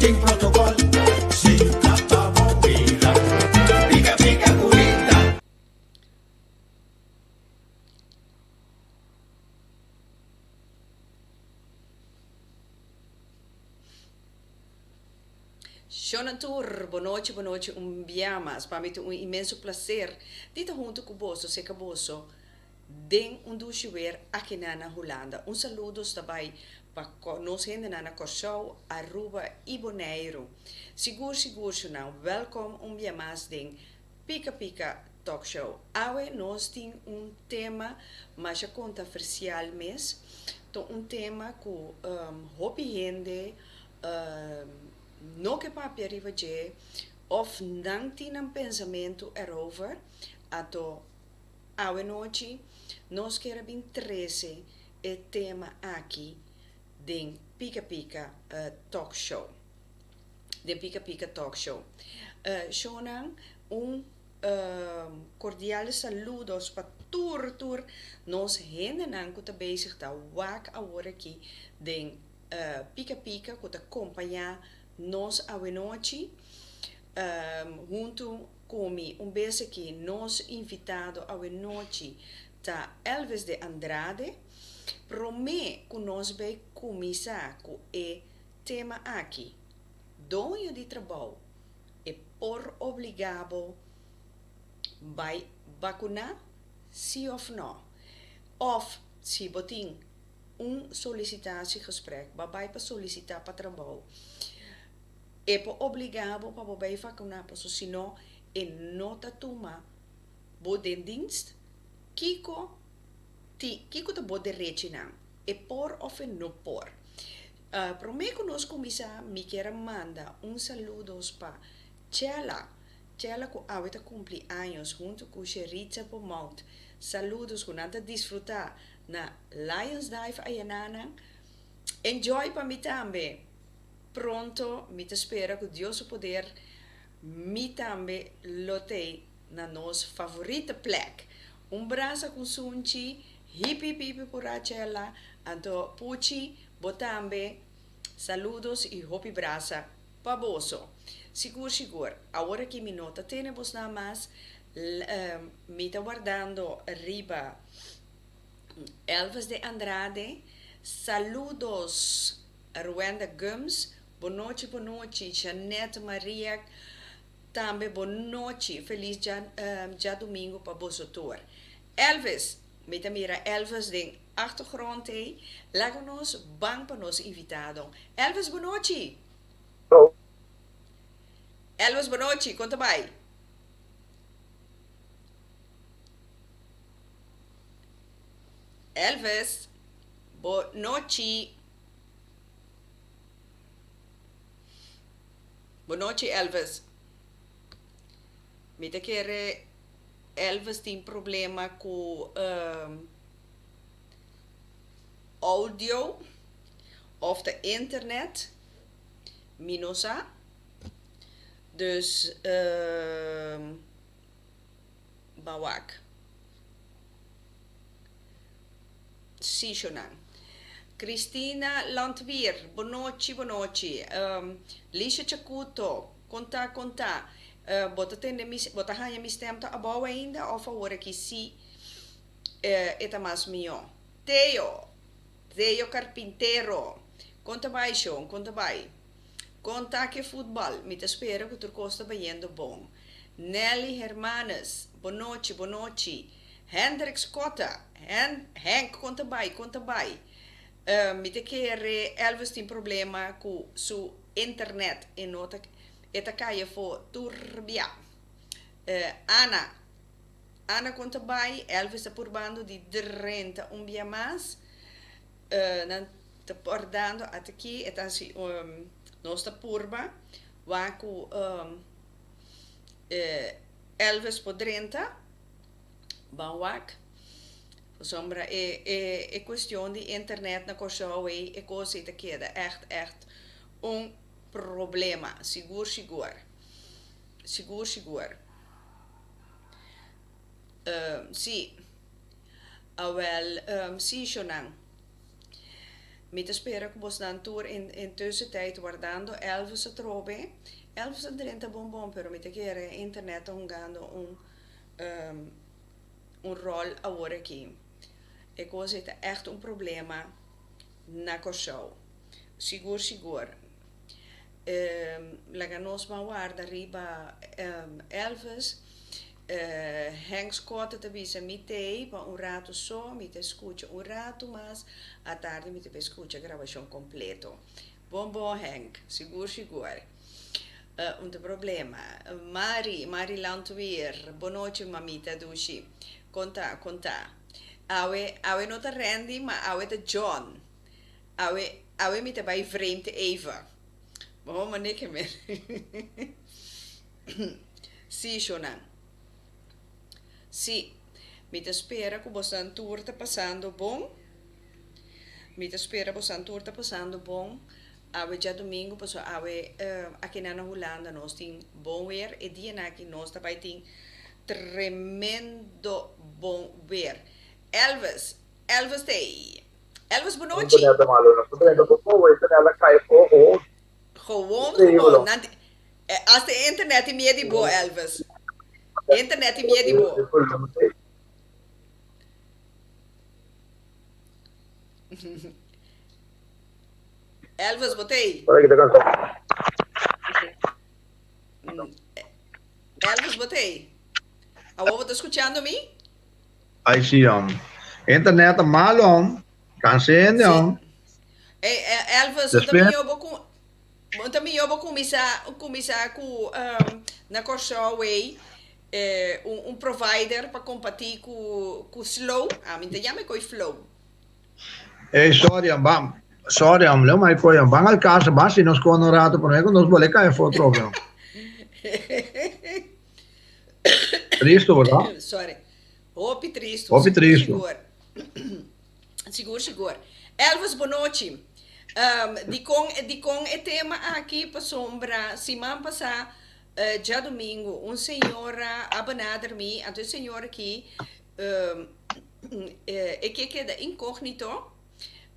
Tin protocol, sinta pa bo mira. Pica pica cu Rita. Shona tur, bo nochi bo nochi un bia mas. Pa mi ta un inmenso placer di ta hunto cu boso, seca boso den un dushi weer akinan na Hulanda. Un saludos ta bai pa nos hendenan na Kòrsou, Aruba i Boneiru. Sigur sigur shunan welkom un bia mas den Pika Pika Talk Show. Awe nos tin un tema masha kontaversial mes. Ta un tema ku hopi hende no ke papia riba dje òf nan tin nan pensamentu erover. Anto Awe nochi nos kier a bin trece e tema aki den Pika Pika Talk Show. Den Pika Pika Talk Show. Shownan un cordial saludos pa tur tur nos hendenan cu ta bezig ta wak awor aki den Pika Pika cu ta compaña nos awe nochi hunto Ku mi un bes aki nos invitado awenochi ta Elvis de Andrade. Promé ku nos bai kuminsá ku e tema aki, doño di trabou e por obligá bo bai bakuná si òf nò? Òf si bo tin un solicitatiegesprek, bo a bai pa solisitá pa trabou, E por obligá bo pa bo bai vakuná paso si no e no ta tuma bo den dienst. Kiko ti kiko ta bo derechinan? E por of e no por? Promé ku nos kuminsá mi kier a manda un saludos pa Chela, Chela ku awe ta kumpli años huntu ku Sheritza Pomount. Saludos ku nan ta disfrutá na Lions Dive ayananan. Enjoy pa mi tambe! Pronto mi ta spera cu Dios su poder mi tambe lo tey na nos favorite plek. Un brasa cu sunchi, hip hip hip pura chela, anto Puchi bo tambe saludos y hopi brasa pa boso. Sigur sigur, awor aki mi no ta tene bosnan mas, mi ta wardando riba Elvis de Andrade, saludos. Ruenda Gumbs, bo nochi bo nochi, Jeanette Maria tambe bo nochi, feliz djadumingo pa boso tur. Elvis, mi ta mira Elvis den achtergrond ey, laga nos ban pa nos invitado. Elvis bo nochi! Hallo. Elvis bo nochi, kon ta bai? Elvis, bo nochi. Bo nochi Elvis. Mi ta kere Elvis tin problema ku audio of ta internet, mi no sa. Dus ban wak. Sishonan. Cristina Landweer, bo nochi, bo nochi. Lisha Chacuto, con ta, con ta? Bo ta tende mi, bo ta haña mi stem ta abou ainda of awor aki si e ta mas mihó? Theo, Theo Carpintero, con ta bai shon, con ta bai? Con ta ke futbal? Mi ta spera cu tur cos ta bayendo bon. Nelly Hermanus, bo nochi, bo nochi. Hendrik Schotte, Hen, Henk, kon ta bai, kon ta bai? Mi ta kere Elvis tin problema ku su internet, e no ta, e ta kai afó tur bia. Ana, Ana kon ta bai? Elvis ta purbando di drenta un bia mas. Nan ta pordando ataki, e ta hasi, nos ta purba wak ku Elvis por drenta. Ban wak. Pasobra e e e cuestion di internet na Corsou ei e cos ei ta keda echt echt un problema. Sigur sigur. Sigur sigur. Si. Awel si shonan. Mi ta spera ku bosnan tur in in tussentijd wardando Elvis atrobe. Elvis a drenta bon bon pero mi ta kere internet ta hungando un un rol awor aki. E kos ei ta ègt un problema na Kòrsou. Sigur sigur. Laga nos ban warda riba Elvis. Henk Schotte ta bisa mi t'ei pa un ratu so, mi ta skucha un ratu mas, atardi mi ta bai skucha grabashon kompleto. Bon bon Henk, sigur sigur. Un ta problema. Mari, Mari Landweer, bonochi mamita dushi. Kon ta, kon ta? Awe, awe no ta Randy, ma awe ta John. Awe, awe mi ta bai vreemd even. Bo mane ke men. Sí, shownan. Sí, mi ta spera ku bosan tur ta pasando bon. Mi ta spera bosan tur ta pasando bon awe djadumingu pasobra awe akinan na Hulanda nos tin bon weer. E dianan aki nos ta bai tin tremendo bon weer. Elvis, Elvis ta ei. Elvis bonochi. Internet ta malo. Nos ta drenta bo koe, internet a kai oho. Gewoon, gewoon. Nan Hasta e internet tin miedo di bo, Elvis. E internet tin miedo di bo. Elvis, bo ta ei? Elvis, bo ta ei? Awor bo ta skuchando mi? Ai si, om. Internet ta malo, om. Kansa hende, om. Elvis, bo ta mihó bo ku Bo ta mihó bo kuminsá kuminsá ku na Kòrsou ei un un provider pa kompatí ku ku Slow. Ami ta yama e koi Flow. Ey sorry am ban sorry am leu mai koi am ban al casa ban si nos kona un rato prome ku nos bole kai afo atrobe am. Tristo bo ta? Sorry. Hopi tristo. Hopi Sigur tristo. sigur. Sigur sigur. Elvis bonochi. Dikon dikon e tema aki pasobra siman pasá djadumingu un señora a benader mi anto e señora aki e ke keda inkognito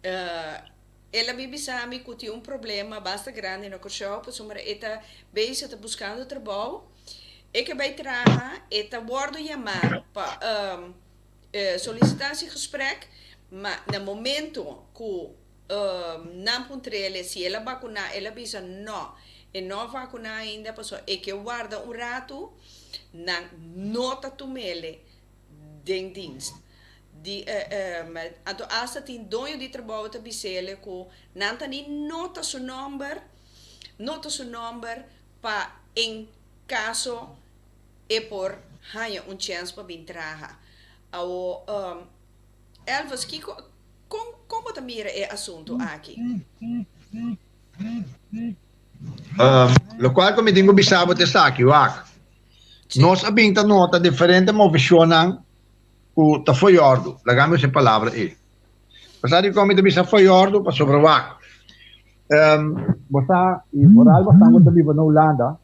el a bin bisa mi ku tin un problema basta grandi na Kòrsou pasobra e ta bezig ta buskando trabou e ke bai traha e ta wòrdu yamá pa Solicitatiegesprek, ma na momento cu nan puntrele si el a vacuna, el a bisa no, e no a vacuna ainda pasobra e ke warda un ratu, nan no ta tumele den dienst. Di anto hasta tin doño di trabou ta bisele cu nan ta ni nota su nomber, nota su nomber pa en caso e por haña un chèns pa bin traha. Awo, Elvis, kiko, kon, kon bo ta mira e asuntu aki? Lokual ku mi tin ku bisa bo ta esaki, wak. Sí. Nos a bin ta nota diferente movishonnan ku ta fo'i òrdu, laga mi usa e palabra ei. Bo sa dikon mi ta bisa fo'i òrdu? Pasobra wak, bo sa, i foral bo sa ku ta biba na Hulanda,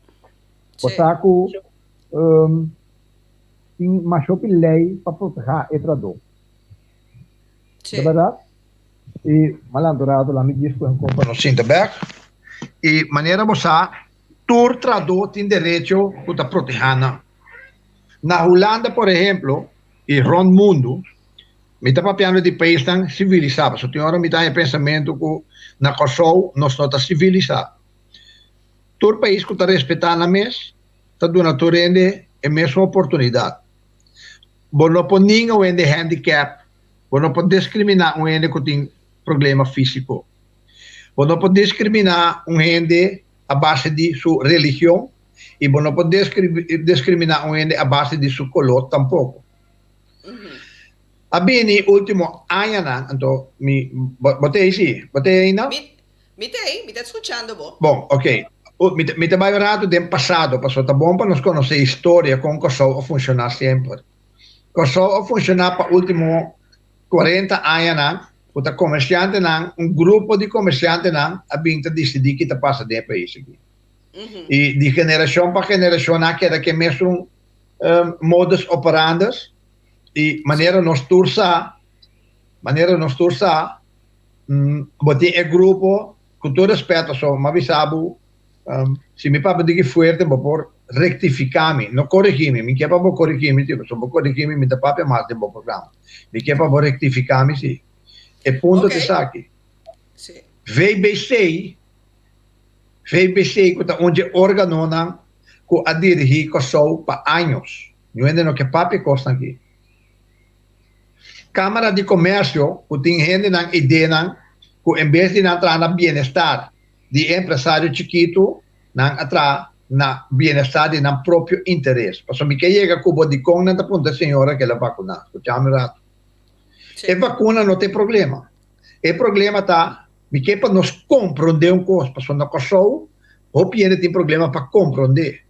Bo sa ku tin masha hopi lei pa protehá e trahadó. Ta bèrdat? I malantu rato la mi djis ku un kos pa nos sinta bèk. I manera bo sa, tur trahadó tin derecho ku ta protehá nan. Na Hulanda, por ehemplo, i rònt mundu, mi ta papiando di paisnan sivilisá, pasobra tin ora mi ta haña pensamentu ku na Kòrsou nos no ta sivilisá. Tur pais ku ta respetá nan mes ta duna tur hende e mesun oportunidat. Bo no por ninga un hende handicap, bo no por diskriminá un hende ku tin problema físiko, bo no por diskriminá un hende a base di su religion i bo no por diskriminá un hende a base di su koló tampoko. A bini último añanan, anto mi, bo ta ei si? Bo ta ei ainda? Mi ta ei, mi ta skuchando bo. Bon, ok. Mi ta, mi ta bai un ratu den pasado, pasobra ta bon pa nos konosé historia kon Kòrsou a funshoná semper. Kòrsou a funshoná pa último kuarenta añanan ku ta komersiantenan, un grupo di komersiantenan a bin ta disidí ki ta pasa den e pais aki. I di generashon pa generashon nan a keda ku e mesun modus operandus i manera nos tur sa, manera nos tur sa. Bo tin e grupo, ku tur respeto so, m'a bisa bo, si mi papia diki fuerte bo por rektifiká mi, no korigí mi, mi ke pa bo korigí mi si, pasobra bo korigí mi, mi ta papia mas den bo programa. Mi ke pa bo rektifiká mi si. E punto ta esaki, VBC, VBC ku ta un dje órganonan ku a dirigí Kòrsou pa años, ñu hende no ke papia e kosnan aki. Kámara di Komersio ku tin hendenan idenan ku en bes di nan traha na bienestar di e empresario chikitu, nan a traha na bienestar di nan propio interes. Pasobra mi ke yega ku bo dikon nan ta puntra e señora ke el a vakuná. Skucha mi un ratu. E vakuna no ta e problema. E problema ta mi ke pa nos komprondé un kos, pasobra na Kòrsou hopi hende tin problema pa komprondé.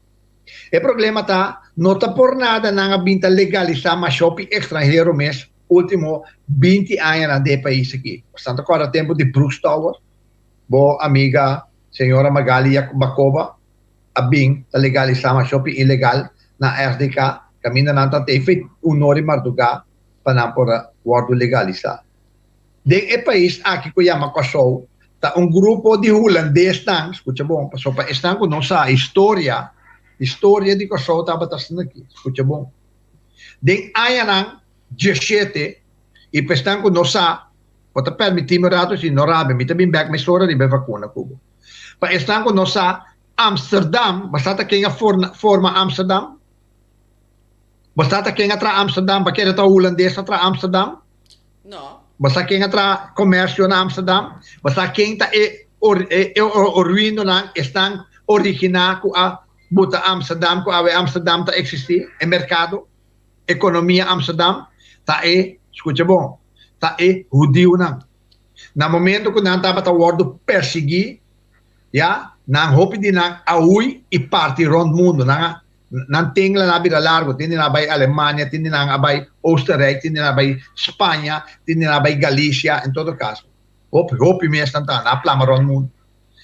E problema ta, no ta por nada nan a bin ta legalisá masha hopi ekstranhero mes último 20 añanan den e pais aki. Boso ta kòrda tempu di Bruce Tower? Bo amiga señora Magali Bacoba a bin ta legalisá masha hopi ilegal na SDK kaminda nan ta te fe unor di mardugá pa nan por a wòrdu legalisá. Den e pais aki ku yama Kòrsou ta un grupo di hulandesnan, skucha bon, pasobra pa esnan ku no sa historia, historia di Kòrsou tabata asina aki, skucha bon. Den añanan dieshete, i pa esnan ku no sa, bo ta permití mi un ratu si no rabia, mi ta bin bèk mesora riba e vakuna ku bo. Pa esnan ku no sa, Amsterdam, bo sa ta ken a forma Amsterdam? Bo sa ta ken a traha Amsterdam? Bo kere ta hulandes a traha Amsterdam? No. Bo sa ken a traha komersio na Amsterdam? Bo sa ken ta e e oriundonan, esnan originá ku a buta Amsterdam, ku awe Amsterdam ta eksistí, e merkado, ekonomia Amsterdam? Ta e, skucha bon, ta e hudiunan. Na momento ku nan tabata wòrdu persiguí, ya, nan hopi di nan a hui i parti rònt mundu. Nan a Nan tengla nan a bira largo, tin di nan a bai Alemania, tin di nan a bai Oostenrijk, tin di nan a bai Spaña, tin di nan a bai Galicia, en todo caso. Hopi, hopi mes nan ta, nan a plama rond mundo.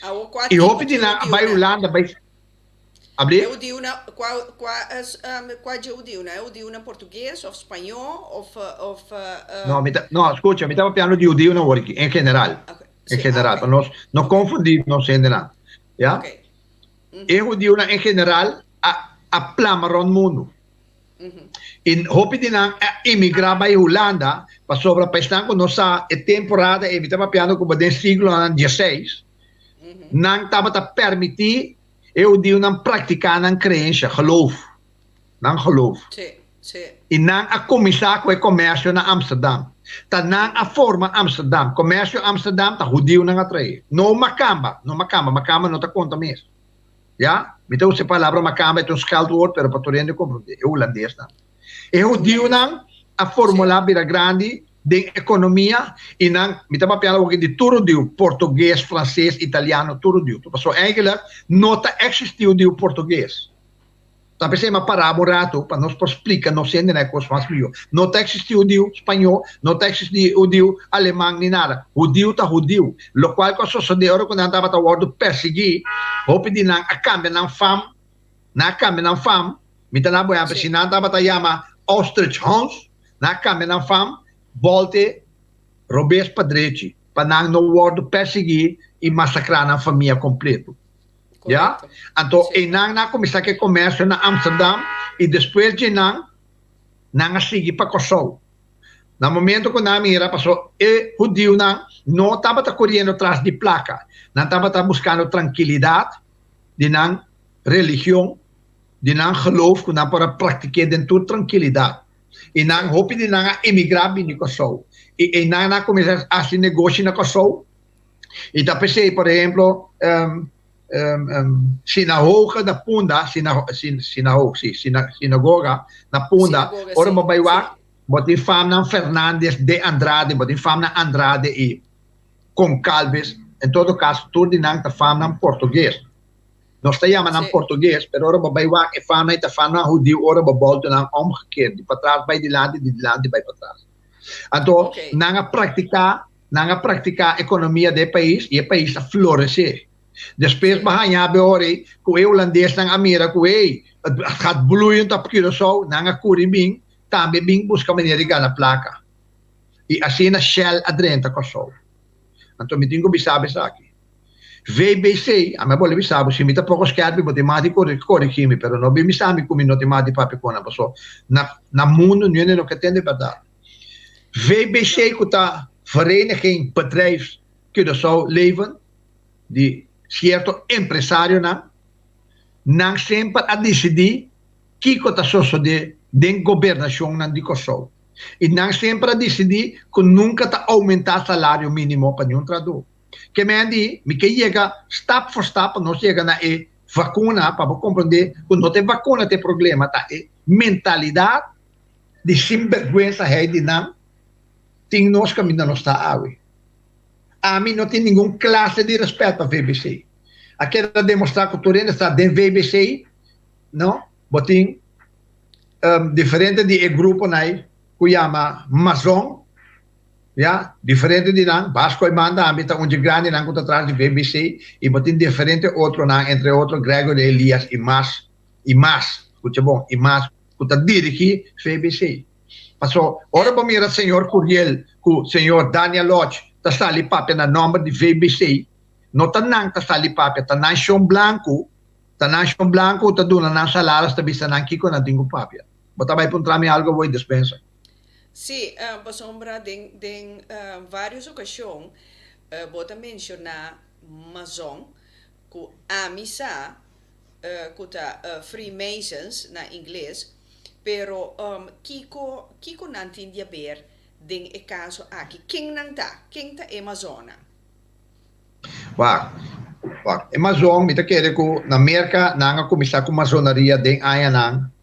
Awo kua I tipo hopi di di nan a bai hudiunan? Hulanda, bai, E abli? hudiunan, kua, kua, kua dje hudiunan? E hudiunan portugues of spañó of, of, No, mi ta, no, scucha, mi ta papiando di hudiunan awor aki, en general, ok, en si, ah, general, ok, pa nos no ok, confundi nos hendenan, ya? ok. E hudiunan en general a a plama rond mundu. I hopi di nan a imigrá bai Hulanda pasobra pa esnan ku no sa e temporada ei, mi ta papiando ku bo den siglonan dieseis, nan tabata permití e hudiunan praktiká nan kreensha, geloof, nan geloof. I nan a kuminsá ku e komersio na Amsterdam. Ta nan a forma Amsterdam. Komersio Amsterdam ta hudiunan a trae. No makamba, no makamba, makamba no ta konta mes. Ya, mi ta usa e palabra makamba, e ta un scheldwoord, pero pa tur hende komprondé, e hulandesnan. E hudiunan a formulá bira grandi den ekonomia i nan, mi ta papiando awor di tur hudiu, portugues, franses, italiano, tur hudiu. Pasobra eigenlijk no ta eksistí hudiu portugues. Ta p'esei m'a pará bo ratu pa nos por splika nos hendenan e kos mas mihó. No ta eksistí hudiu spañó, no ta eksistí hudiu aleman ni nada. Hudiu ta hudiu. Lokual ku a sosodé ora ku nan tabata wòrdu persiguí, hopi di nan a kambia nan fam, nan a kambia nan fam. Mi ta na bo ehèmpel, si nan tabata yama Ostrich Hans, nan a kambia nan fam, bòlte robes pa drechi, pa nan no wòrdu persiguí i masakrá nan famia kompleto. Ya? Anto einan nan a kuminsá ku e komersio na Amsterdam i despues dje nan, nan a sigui pa Kòrsou. Na momento ku nan a mira, pasobra e hudiunan no tabata koriendo tras di plaka, nan tabata buskando trankilidat di nan religion, di nan geloof ku nan por a praktik'é den tur trankilidat. I nan, hopi di nan a emigrá bini Kòrsou. I einan nan a kuminsá hasi negoshi na Kòrsou. I ta p'esei, por ehemplo, sinagoga na Punda, sinagoga na Punda, ora bo bai wak, bo tin famnan Fernandes de Andrade, bo tin famnan Andrade i Goncalves, en todo caso tur di nan ta famnan portugues. Nos ta yama nan portugues, pero ora bo bai wak e famnan ei ta famnan hudiu ora bo bolto nan omgekeerd, di patras bai dilanti, di dilanti bai patras. Anto nan a practica Nan a praktiká ekonomia di e pais i e pais a floresé. Despues bo haña be ora ei ku e hulandesnan a mira ku ei, het gaat bloeiend op Curaçao, nan a kuri bin tambe bin buska manera di gana plaka. I asina Shell a drenta Kòrsou. Anto mi tin ku bisa bo esaki. VBC, ami a bolbe bisa bo, si mi ta poko skerpi bo tin mas di korigí mi, pero no bin bisa mi ku mi no tin mas di papia ku nan, paso na na mundu niun hende no ke tende bèrdat. VBC ku ta Vereniging Bedrijfs Curaçao Leven di sierto empresarionan, nan semper a disidí kiko ta sosodé den gobernashonnan di Kòrsou i nan semper a disidí ku nunka ta oumentá salario mínimo pa niun trahadó. Ke men di, mi ke yega stap for stap pa nos yega na e vakuna pa bo komprendé ku no ta e vakuna ta e problema, ta e mentalidat di sinbergwensaheid di nan tin nos kaminda nos ta awe. Ami no tin ningun klase di rèspèt pa VBC. A keda demostrá ku tur hende sa den VBC no bo tin diferente di e gruponan ei ku yama mazon. Ya, diferente di nan, Vasco Eman tambe ta un dje grandinan ku ta tras di VBC i bo tin diferente otronan, entre otro Gregory Elias i mas, i mas, skucha bon, i mas, ku ta dirigí VBC. Paso, ora bo mira señor Curiel ku señor Daniel Lodge ta sali papia na nòmber di VBC, no ta nan ta sali papia, ta nan shon blanku, ta nan shon blanku ku ta duna nan salaris ta bisa nan kiko nan tin ku papia. Bo ta bai puntra mi algu awor i despensa. Sí, pasobra den den varios ocasion bo ta menciona mazon cu ami sa cu ta Freemasons na ingles, pero kico kico nan tin di haber den e caso aki? Ken nan ta? Ken ta e mazonnan? Wak, wak, e mazon mi ta kere cu na Merca nan a cuminsa cu mazonaria den añanan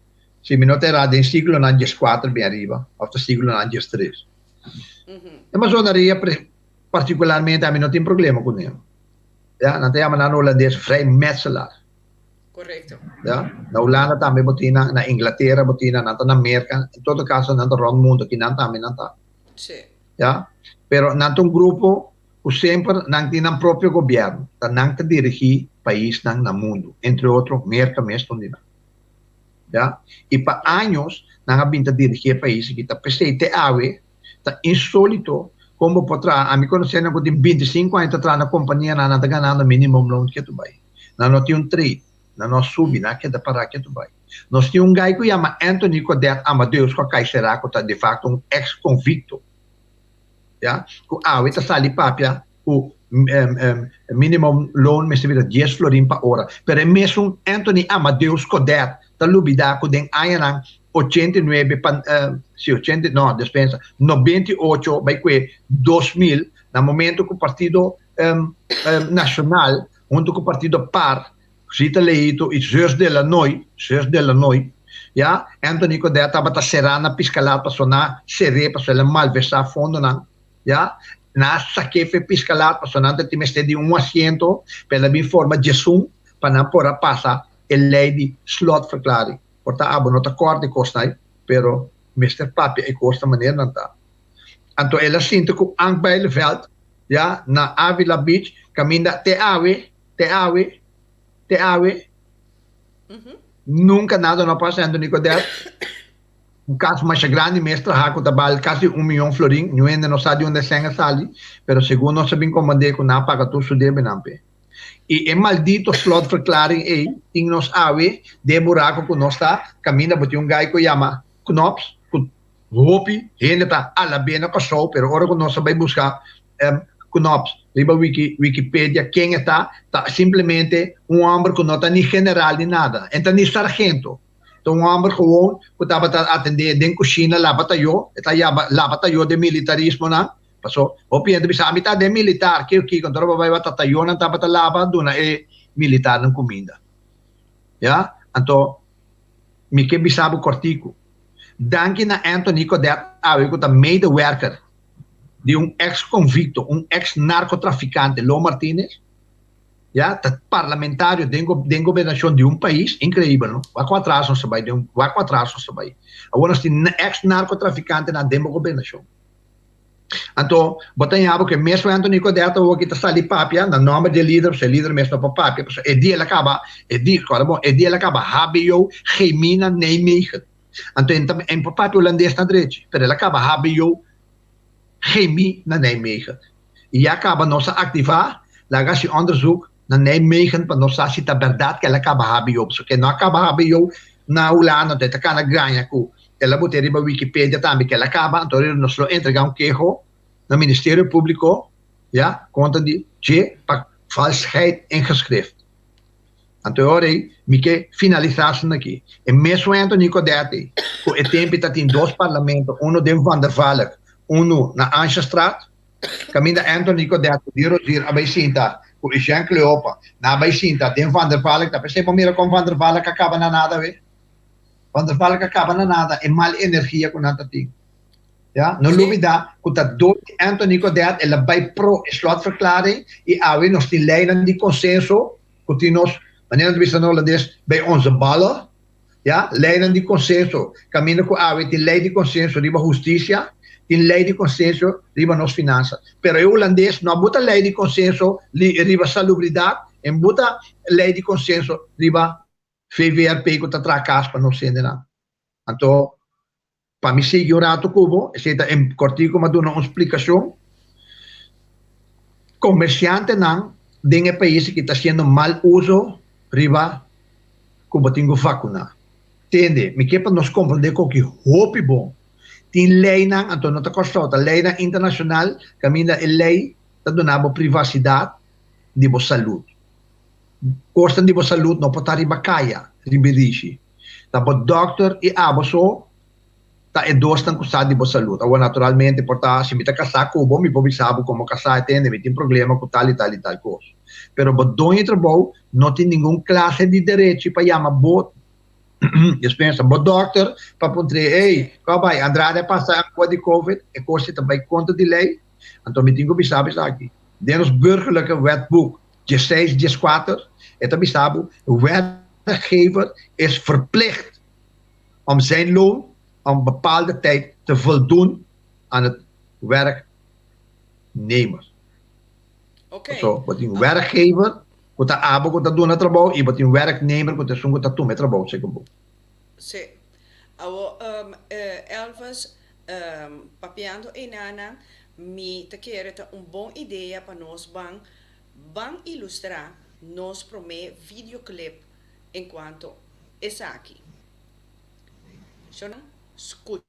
Si mi no ta erá den siglonan dieskuater bin ariba òf ta siglonan diestres. E masonaria partikularmente ami no tin problema kuné. Ya, nan ta yama nan na hulandes vrijmetselaar. Korekto. Ya, na Hulanda tambe bo tin nan, na Inglatera bo tin nan, nan ta na Merka, en todo kaso nan ta rònt mundu, aki nan tambe nan ta. Sí. Ya, pero nan ta un grupo ku semper nan tin nan propio gobièrnu, ta nan ta dirigí paisnan na mundu, entre otro Merka mes ta un di nan. Ya, i pa años nan a bin ta dirigí e pais aki. Ta p'esei te awe ta insólito kon bo por traha. Ami konosé nan ku tin bintisinku aña ta traha na kompanianan, nan ta ganando minimumloon ketu bai. Nan no tin un trade, nan no a subi, nan a keda pará ketu bai. Nos tin un gai ku yama Anthony Codet Amadeus ku a kai será ku ta defakto un eks-konvikto, ya, ku awe ta sali papia ku minimum loon mester bira dies florin pa ora. Pero e mesun Anthony Amadeus Codet ta lubida ku den añanan 89 pa si ochenta no despensa 98 bai kue 2000 na momento ku Partido Nacional hunto ku Partido par Rita Leito i Zus de Lanoy Zus de Lanoy ya Anthony Codet tabata será na Piscalat pasobra nan a ser'é pasobra el a malversá fondonan. Ya, nan a sak'é p'e piska lat, pasobra nan ta tin mester di un asiento pa el a bin forma djesun pa nan por a pasa e lei di slotverklaring. Por ta abo no ta kòrda e kosnan ei, pero mester papia e kos na manera nan ta. Anto el a sinta ku Ank Bijleveld, ya, na Avila Beach, kaminda te awe, te awe, te awe, nunka nada no a pasa Anthony Godett. Un kas masha grandi mes traha ku ta bal kasi un miyon florin. Niun hende no sa di unda e sèn a sali, pero segun nos a bin komprendé ku nan a paga tur su debenan p'e. I e maldito slotverklaring ei tin nos awe den e buraku ku nos ta kaminda bo tin un gai ku yama Knops ku hopi hende ta alab'é na Kòrsou, pero ora ku nos a bai buska Knops riba wiki wikipedia ken e ta, ta simplemente un hòmber ku no ta ni general ni nada, e ta ni sargento. Ta un hòmber gewoon ku tabata atendé den kushina laba tayó, e ta yaba laba tayó den militarismonan, paso hopi hende bisa ami ta den militar kiko kiko, anto ora bo bai wak ta tayónan tabata laba duna e militarnan kuminda. Ya, anto mi ke bisa bo kòrtiku, danki na Anthony Codet awe ku ta medewerker di un eks konvikto, un eks narkotrafikante Lo Martinez, ya, ta parlamentario den den gobernacion di un pais, increibel no, wak cu atras nos ta bay den wak cu atras nos ta bay, awor nos tin ex narcotraficantenan den bo gobernacion. Anto bo ta ña bo cu e mesmo Anthony Codet awor ki ta sali papia na nomber di e lider, pasobra e lider mes no por papia, pasobra e dia el a caba, e di, recorda bon, e dia el a caba hbo Chemie na Nijmegen, anto e ta e por papia holandes na drechi, pero el a caba hbo Chemie na Nijmegen. I ya kaba nos a aktivá laga hasi onderzoek na Nijmegen pa nos sa si ta bèrdat ku el a kaba hbo. Pasobra ku e no a kaba hbo na Hulanda anto e ta kana gaña ku el a bot'é riba Wikipedia tambe ku el a kaba anto nos lo entregá un keho na Ministerio Públiko ya kontra di dje pa valsheid in geschrift. Anto e ora ei mi ke finalisá asina aki. E mesun Anthony Godett ei ku e tempu ta tin dos parlamento, unu den Van der Valk, unu na Ansjestraat, kaminda Anthony Godett ku Di Rozier a bai sinta ku Eugène Cleopa, nan a bai sinta den Van der Valk, ta p'esei bo mira kon Van der Valk a kaba na nada we. Van der Valk a kaba na nada, e mal energia ku nan ta tin. Ya, no lubida ku ta dor di Anthony Godett el a bai pro e slotverklaring i awe nos tin leinan di konsenso ku tin nos, manera nan ta bisa na holandes, bij onze ballen. Ya, leinan di konsenso, kaminda ku awe tin lei di konsenso riba hustisia, tin lei di konsenso riba nos finansa. Pero e hulandes no a buta lei di konsenso riba salubridat, e buta lei di konsenso riba VVRP ku ta traha kas pa nos hendenan. Anto Pa mi sigui un rato ku bo, esei ta en kòrtiku mi a duna un splikashon. Komersiantenan den e pais aki ta hasiendo mal uso riba ku bo tin ku vakuná. Tende, mi ke pa nos komprendé koki hopi bon. Tin leinan, anto no ta Kòrsou, ta leinan internashonal kaminda e lei ta duna bo privasidat di bo salud. Kosnan di bo salud no por ta riba kaya, riba e rishi. Ta bo dòkter i abo so ta e dosnan ku sa di bo salud. Awor naturalmente por ta si mi ta kasá ku bo mi por bisa bo komo kasá tende mi tin problema ku tal i tal i tal kos. Pero bo doño di trabou no tin ningun klase di derechi pa yama bo dispensa bo dòkter pa puntr'é ey kua bai Andrade a pasa angua di covid e kos ei ta bai kontra di lei anto mi tin ku bisa bo esaki den nos burgerlijke wetboek diesseis dieskuater e ta bisa bo werkgever is verplicht om zijn loon om bepaalde tijd te voldoen aan het werknemer. Oké. So, bo tin werkgever ku ta abo ku ta duna trabou i bo tin werknemer ku ta esun ku ta tuma e trabou segun bo. Sí. Awo, Elvis, papiando einanan, mi ta kere ta un bon idea pa nos ban Ban ilustrá nos promé videoclip encuanto esaki. Shona, scucha.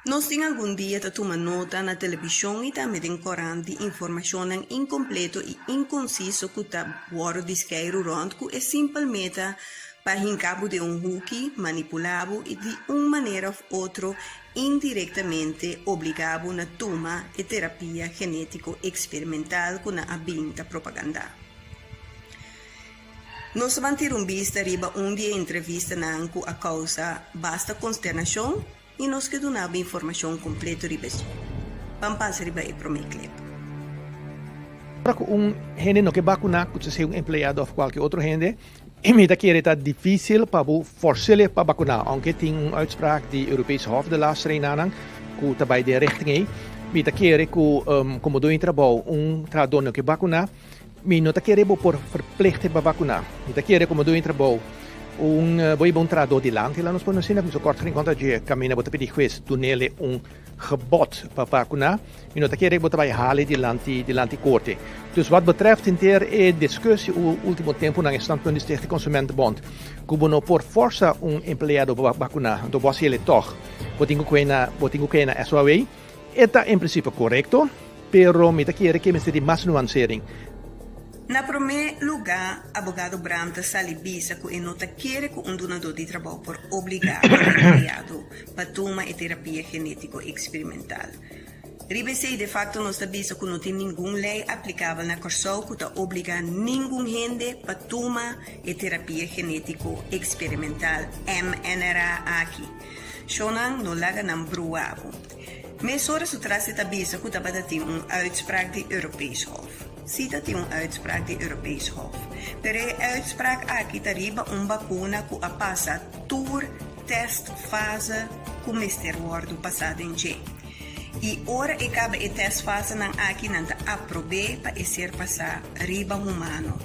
Nos tin algun dia ta tuma nota na telebishon i tambe den korant di informashonnan inkompleto i inkonsiso ku ta wòrdu di skeiru rònt ku e simpel meta Pa hinka bo den un huki, manipulá bo i di un manera òf otro indirektamente obligá bo na tuma e terapia genétiko eksperimental ku nan a bin ta propagandá. Nos ta ban tira un bista riba un di e entrevistanan ku a kousa basta konsternashon I nos ke duna bo informashon kompleto riba esei. Ban pasa riba e promé klip. Ora ku un hende no ke bakuná, ku ta sea un empleado òf kualke otro hende, mi ta kere ta difísil pa bo fòrs'é pa bakuná. Ounke tin un uitspraak di Europees Hof de laatste reinanan ku ta bai den richting ei, mi ta kere ku komo doño di trabou un trahadó no ke bakuná, Mi no ta kere bo por verplichte pa vacuná. Mi ta kere como doño di trabou un bo hiba un trahadó dilanti la nos pone asina mi so kort gering kontra dje kaminda bo ta pidi hues dunele un gebod pa vacuná. Mi no ta kere bo ta bai hali dilanti dilanti korte. Dus wat betreft henter e discussie u ultimo temponan e standpunt di Stichting Consumentenbond ku bo no por forsa un empleado pa vacuná anto bo hasi ele tog bo tin ku kue na bo tin ku kue na SOAW. E ta en principio corecto, pero mi ta kere ke mester di mas nuansering. Na promé lugá, abogado Bram ta sali bisa ku e no ta kere ku un dunadó di trabou por obligá un empleado pa tuma e terapia genétiko eksperimental. Riba esei, de fakto nos ta bisa ku no tin ningun lei aplikabel na Kòrsou ku ta obligá ningun hende pa tuma e terapia genétiko eksperimental mNRA aki. Shownan no laga nan brua bo. Mesora su tras e ta bisa ku tabata tin un uitspraak di Europees Hof. Si ta tin un uitspraak di Europees Hof, pero e uitspraak aki ta riba un bakuna ku a pasa tur test fase ku mester wòrdu pasá den dje. I ora e kaba e test fasenan aki nan ta aprob'é pa e ser pasá riba humano.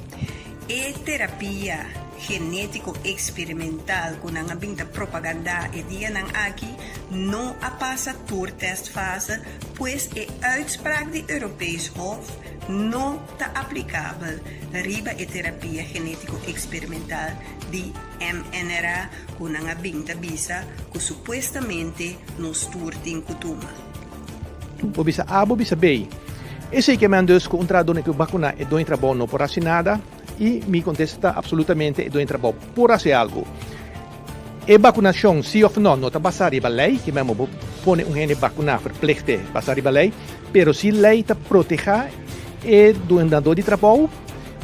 E terapia genétiko eksperimental ku nan a bin ta propagandá e dianan aki no a pasa tur testfase, pues e uitspraak di Europees Hof no ta aplikabel riba e terapia genétiko eksperimental di mRNA ku nan a bin ta bisa ku supuestamente nos tur tin ku tuma. Bo bisa A, bo bisa B. Esei ke men dus ku un trahadó no ke bakuná e doño trabou no por hasi nada? I mi kontesta ta absolutamente e doño trabou por hasi algu. E bakunashon si òf no no ta basá riba lei, ke men bo pone un hende bakuná verplichte basá riba lei, pero si lei ta protehá e dunadó di trabou,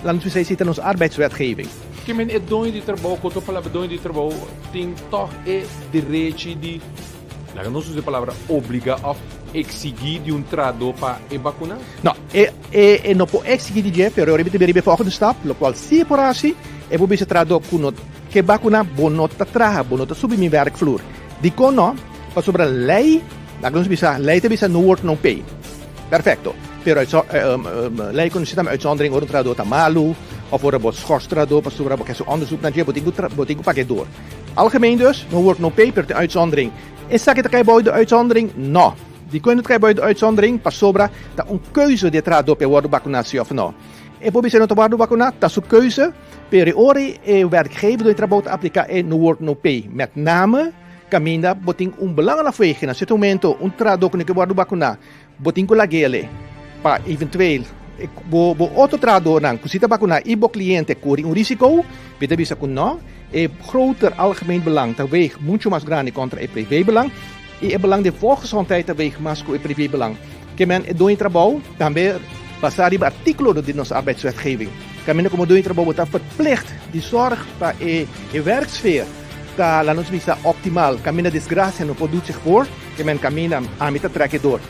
laat nos bisa esei ta nos arbeidswetgeving. Ke men e doño di trabou, ku otro palabra doño di trabou tin tòg e derechi di. Laga nos usa e palabra obliga of exigi di un trahadó pa e bakuna? No, e e e no por exigi di dje, pero riba ta bira riba e volgende stap, locual si e por haci, e por bisa e trahadó cu no ke bakuna, bo no ta traha, bo no ta subi mi werkvloer. Dicon no? Pasobra ley, laga nos bisa, ley ta bisa no work no pay. Perfecto. Pero ley conoci tambe uitzondering ora un trahadó ta malu, of ora bo schors trahadó pasobra bo ke haci onderzoek na dje, bo tin cu bo tin cu pag'e door. Algemeen dus, no work no pay, pero tin uitzondering. Esaki ta kai bou di uitzondering? No. Dikon no ta kai bou di uitzondering? Pasobra ta un keuze di e trahadó pa e wòrdu bakuná si òf no. E por bisa e no ta wòrdu bakuná, ta su keuze, pero e ora e werkgever dor e trabou ta apliká e no work no pay. Met name kaminda bo tin un belangenafweging. Na sierto momento un trahadó ku no ke wòrdu bakuná, Bo tin ku lag'ele pa eventueel bo bo otro trahadornan ku si ta bakuná i bo kliente kore un risiko. Mi ta bisa ku no. E groter algemeen belang ta weeg mucho mas grandi kontra e privébelang i e belang di volksgezondheid ta weeg mas ku e privébelang. Ke men e doño trabou tambe basá riba artíkulo di nos arbeidswetgeving. Kaminda komo doño trabou bo ta verplicht di sòrg pa e e werksfeer ta laat nos bisa optimal kaminda desgracia no por doet zich voor. Ke men kaminda, ami ta trek e dor.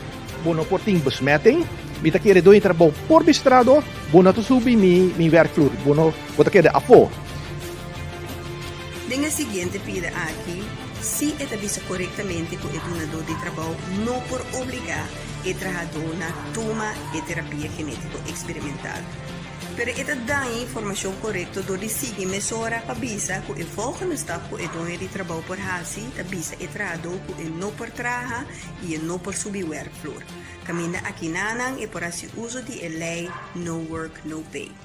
Bo no por tin besmetting. Mi ta kere doño trabou por bistrado. Bo no ta subi mi mi werkvloer. Bo no, bo ta keda afó. Den e siguiente pida aki, si e ta bisa korektamente ku e dunadó di trabou no por obligá e trahadó na tuma e terapia genétiko eksperimental. Pero e ta daña informashon korekto dor di sigui mesora pa bisa ku e volgende stap ku e doño di trabou por hasi ta bisa e trahadó ku e no por traha i e no por subi werkvloer. Kaminda akinanan e por hasi uso di e lei No Work No Pay.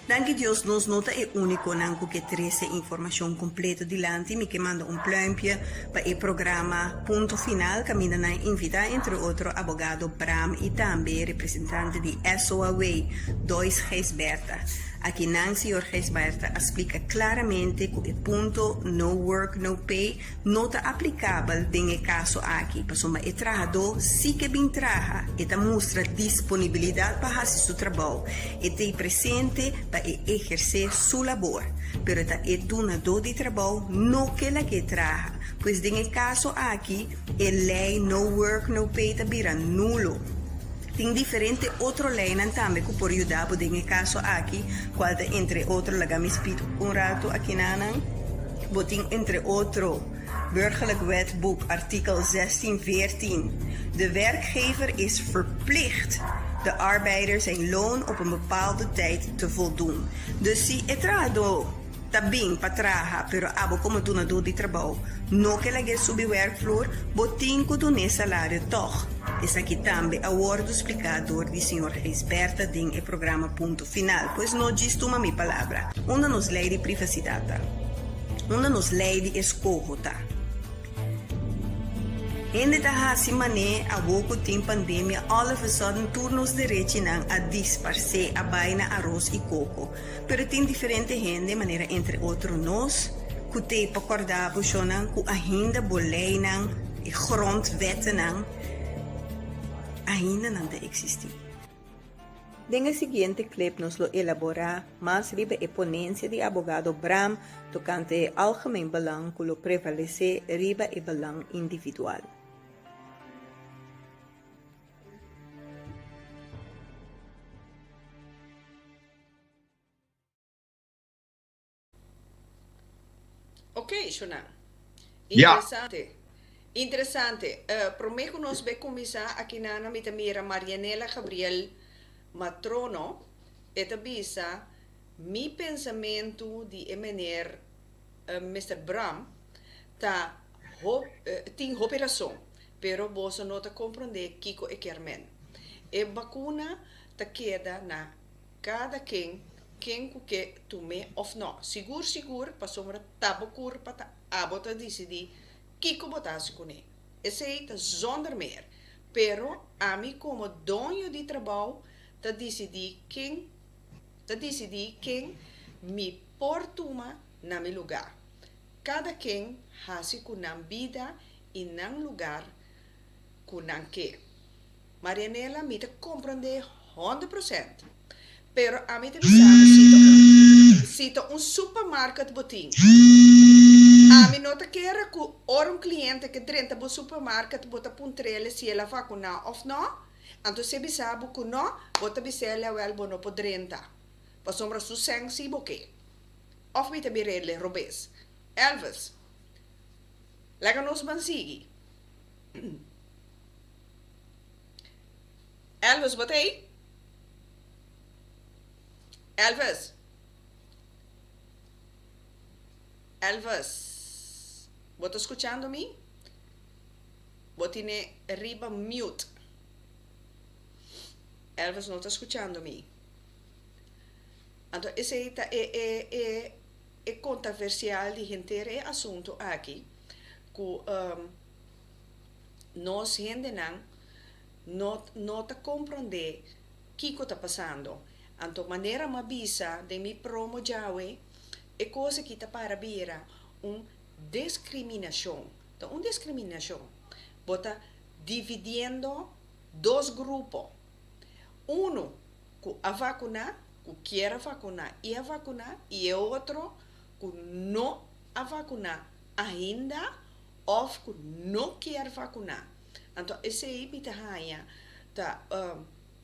Danki Dios nos no ta e únikonan ku ke trese informashon kompleto dilanti. Mi ke manda un pluimpje pa e programa Punto Final kaminda nan invitá entre otro abogado Bram i tambe representante di SOAW, Dois Gijsbertha. Aki nan señor Gijsbertha a splika klaramente ku e punto no work no pay no ta aplikabel den e kaso aki pasobra e trahadó si ke bin traha, e ta mustra disponibilidat pa hasi su trabou, e t'ei presente pa e ehersé su labor, pero ta e dunadó di trabou no ke lag'é traha. Pues den e kaso aki e lei no work no pay ta bira nulo. Tin diferente otro leinan tambe ku por yuda bo den e kaso aki, kual ta entre otro, laga mi spit un ratu akinanan, bo tin entre otro Burgerlijk Wetboek artikel zestien veertien, De werkgever is verplicht de arbeider zijn loon op een bepaalde tijd te voldoen. Dus si e trahadó ta bin pa traha pero abo komo dunadó di trabou no ke lag'é subi wèrkvloer, bo tin ku dun'é salario tòg. Esaki tambe a wòrdu spliká dor di señor Gijsbertha den e programa Punto Final. Pues no djis tuma mi palabra. Unda nos lei di privasidat ta? Unda nos lei di eskoho ta? Hende ta hasi mané awo ku tin pandemia all of a sudden tur nos derechinan a disparsé a bai na aros i koko. Pero tin diferente hende, manera entre otro nos, ku t'ei pa kòrda bo shonnan ku ainda bo leinan, e grondwettennan, ainda nan ta eksistí. Den e siguiente clip nos lo elaborá mas riba e ponensia di abogado Braam tokante e algemeen belang ku lo prevalesé riba e belang individual. Ok, Shonan. Ja. Interesante. Interesante. Eh, promé ku nos be kuminsá aki nana mi ta mira Marianela Gabriel Matrono. E ta bisa. Mi pensamentu di e meneer Mister Bram ta tin hopi rason, pero boso no ta komprondé kiko e kier men. E bakuna ta keda na kada ken, ken ku ke tum'é òf nò. Sigur sigur pasobra ta bo kurpa ta abo ta disidí kiko bo ta hasi kuné. Esei ta zonder meer. Pero ami komo doño di trabou ta disidí ken ta disidí ken mi por tuma na mi lugá. Kada ken hasi ku nan bida i nan lugar ku nan ke. Marianela, mi ta komprondé 100%. Pero ami ta bisa bo si ta un si ta un supermarket bo tin. Ami no ta kere ku ora un kliente ke drenta bo supermarket bo ta puntr'el si el a vakuná òf nò. Anto si e bisa bo ku nò, bo ta bis'el awèl bo no por drenta. Pasobra su sèn si bo ke. Òf mi ta mir'el robes. Elvis, Laga nos ban sigui. Elvis, bo ta ei? Elvis? Elvis, bo ta skuchando mi? Bo tine riba mute. Elvis no ta skuchando mi. Anto esei ta e e e e kontraversial di henter e asuntu aki ku nos hendenan no no ta komprondé kiko ta pasando. Anto manera mi a bisa den mi promo djawe e kos aki ta para bira un deskriminashon. Ta un deskriminashon. Bo ta dividiendo dos grupo. Unu ku a vakuná, ku kier a vakuná i a vakuná, i e otro ku no a vakuná ainda òf ku no kier vakuná. Anto esei mi ta haña ta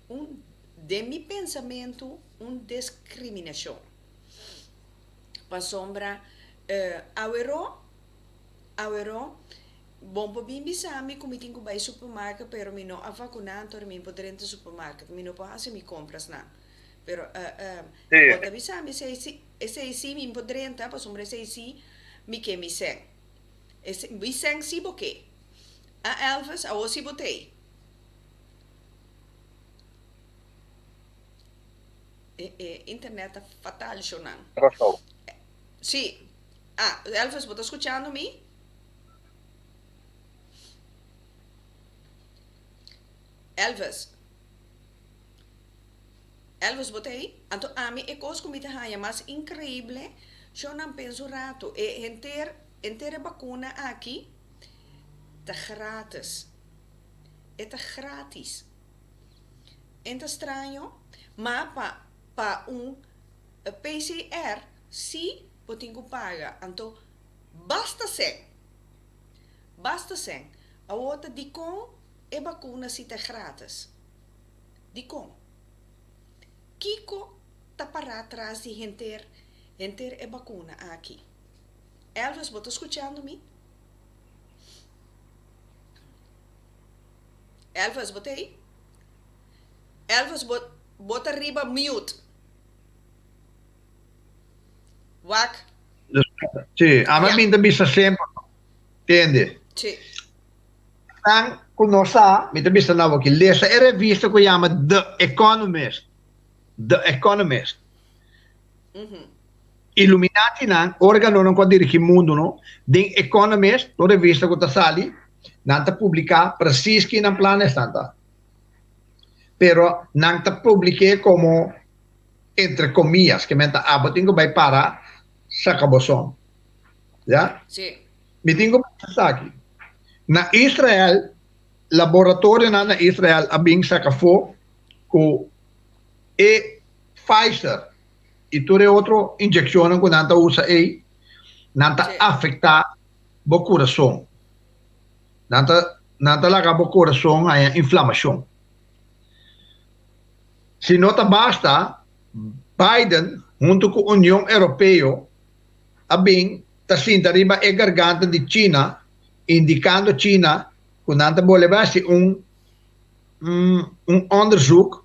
un, den mi pensamentu, un deskriminashon. Pasobra aweró, aweró, bon por bin bisa mi ku mi tin ku bai supermarket pero mi no a vakuná anto mi por drenta supermarket, mi no por hasi mi komprasnan. Pero bo ta bisa mi esei si, esei si mi por drenta pasobra esei si mi ke mi sèn. Mi sèn si bo ke. A Elvis, awor si bo t'ei. E e internet ta fatal shonan. Kòrsou. Sí. Ah, Elvis, bo ta skuchando mi? Elvis. Elvis, bo ta ei? Anto ami e kos ku mi ta haña mas inkreible, shonan pensa un ratu, e henter henter e bakuna aki ta gratis. E ta gratis. En ta straño, ma pa pa un PCR si bo tin ku paga. Anto basta sèn. Basta sèn. Awor ta dikon e bakuna si ta gratis? Dikon? Kiko ta pará tras di henter henter e bakuna aki? Elvis, bo ta skuchando mi? Elvis, bo ta ei? Elvis, bo, bo ta riba mute. Wak. Sí, ami a bin ta bisa semper, tende. Sí. Esnan ku no sa, mi ta bisa nan awor aki, lesa e revista ku yama The Economist, The Economist. Illuminatinan, organonan ku a dirigí mundu no, den Economist, un revista ku ta sali, nan ta publiká presis ki nan plan esnan ta. Pero nan ta publik'é komo entre komiyas, ke men ta abo tin ku bai para saka bo son. Ya? Sí. Mi tin ku bisa esaki. Na Israel, laboratorionan na Israel a bin saka afó ku e Pfizer i tur e otro inyekshonnan ku nan ta usa ei, nan ta afektá bo kurason. Nan ta nan ta laga bo kurason haña inflamashon. Si no ta basta, Biden huntu ku Union Europeo a bin ta sinta riba e garganta di China, indikando China ku nan ta bolbe hasi un un onderzoek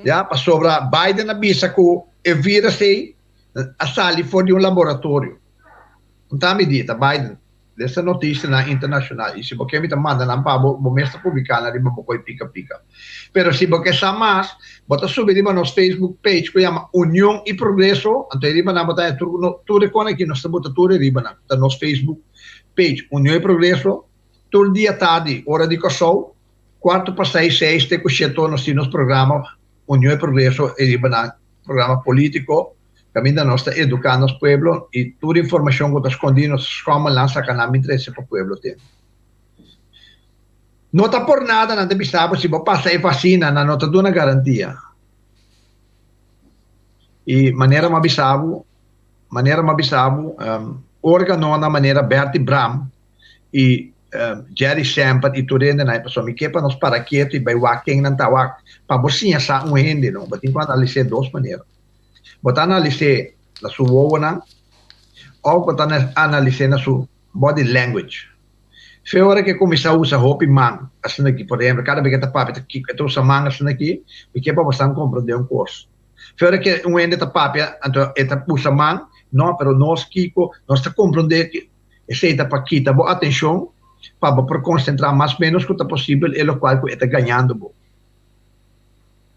ya pasobra Biden a bisa ku. E virus ei a sali for di un laboratorio. Un ta mi di, ta Biden. Lesa noticianan internacional y si bo ke mi ta manda nan pa bo, bo mes ta publica nan riba bo koe pica pica. Pero si bo ke sa mas, bo ta subi riba nos Facebook page cu yama Union y Progreso, anto e riba nan bo ta haña tur no tur e con aki nos ta bota tur e riba nan, ta nos Facebook page Union y Progreso, tur dia tardi ora di Kòrsou, cuarto pa seis, seis te cu shete nos tin nos programa Union y Progreso e riba nan programa politico. Kaminda nos ta eduká nos pueblo i tur informashon ku ta skondí nos skòmel nan saka nan bin trese pa pueblo tende. No ta por nada nan ta bisa bo si bo pasa e vasina nan no ta duna garantia. I manera mi a bisa bo, manera mi a bisa bo, organonan manera Bertie Braam i Jerry Semper i tur hendenan pasobra mi ke pa nos para ketu i bai wak ken nan ta wak pa bo siña sa un hende no bo tin ku analis'é dos manera. Bo ta analis'é na su wowonan òf bo ta analis'é na su body language. Fe ora ku e kuminsá usa hopi man asina aki, por ehempel, kada bes ku e ta papia e ta usa man asina aki, mi ke pa bo san komprondé un kos. Fe ora ku un hende ta papia anto e ta usa man, no, pero nos kiko, nos ta komprondé ku esei ta pa kita bo atenshon pa bo por konsentrá mas ménos ku ta posibel e lokual ku e ta gañando bo.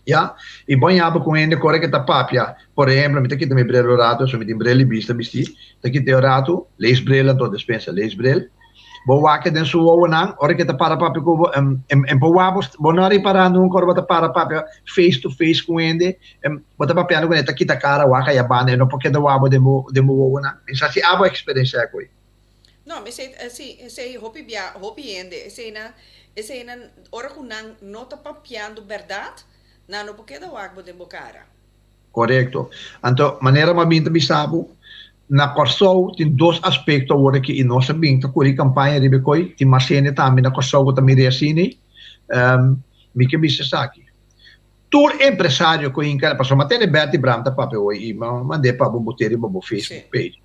Ya, i bon yaba ku hende ku ora ke ta papia, por ehemplo, mi ta kita mi bril un ratu, so mi tin bril di bista bistí, ta kita e un ratu, leesbril anto despensa, leesbril, bo wak den su wowonan, ora ke ta para papia ku bo, en por wak bo, bo no a ripará nunka ora bo ta para papia face to face ku hende, bo ta papiando kuné, ta kita kara wak aya banda, e no por keda wak bo den bo, den bo wowonan. Mi sa si abo a eksperensiá e koe. No, mi esei, si, esei hopi bia, hopi hende, eseinan, eseinan, ora ku nan no ta papiando bèrdat, nan no por keda wak bo den bo kara. Korekto. Anto, manera mi a bin ta bisa bo, na Kòrsou tin dos aspekto awor aki i nos a bin ta kuri kampaña riba e koi, tin mas hende tambe na Kòrsou ku ta mira asina. Mi ke bisa esaki, tur empresario ku hinka, pasobra mi a tende Bertie Braam ta papia hoy i mi a mand'é pa bo bot'é riba bo Facebook page.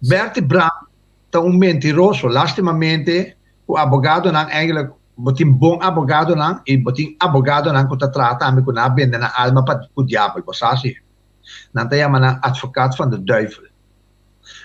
Bertie Braam ta un mentiroso, lastimamente ku abogadonan eigenlijk bo tin bon abogadonan i bo tin abogadonan ku ta traha tambe ku nan a bende nan alma pa ku diabel, bo sa si? Nan ta yama nan advocaat van de duivel.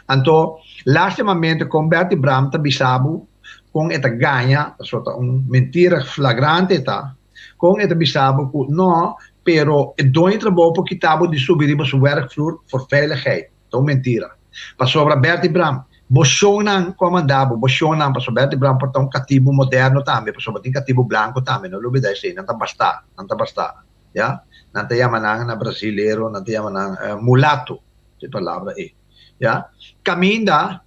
Anto lastimamente kon Bertie Braam ta bisa bo kon e ta gaña, pasobra ta un mentira flagrante e ta, kon e ta bisa bo ku no, pero e doño trabou por kita bo di subi riba su werkvloer voor veiligheid. Ta un mentira. Pasobra Bertie Braam, bo shownan ku a manda bo, bo shownan, pasobra Bertie Braam por ta un katibu moderno tambe, pasobra tin katibu blanku tambe, no lubida esei, nan ta bastá, nan ta bastá, ya. Nan ta yama nan na brasilero, nan ta yama nan mulato, e palabra ei, ya. Kaminda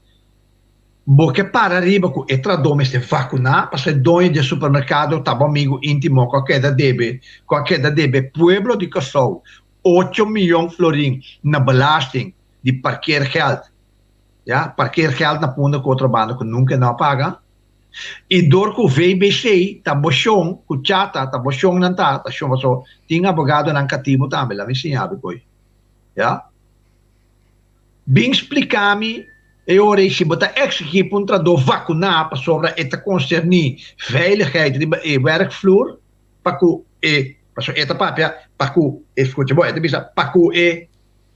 bo ke para riba ku e tradó mester vakuná, pasobra e doño di e supermerkado ta bo amigu íntimo ku a keda debe, ku a keda debe pueblo di Kòrsou Ocho miyon florin na belasting di parkeergeld, ya, parkeergeld na punda ku otro banda ku nunka e no a paga. I dor ku VBC ta bo shon, ku chata ta bo shonnan ta, ta shon paso tin abogadonan katibu tambe, laat mi siña bo koe, ya. Bin splika mi e ora ei si bo ta eksigí pa un trahadó vakuná pasobra e ta konserní veiligheid riba e werkvloer, pa ku e, pasobra e ta papia pa ku e, skucha bo, e ta bisa pa ku e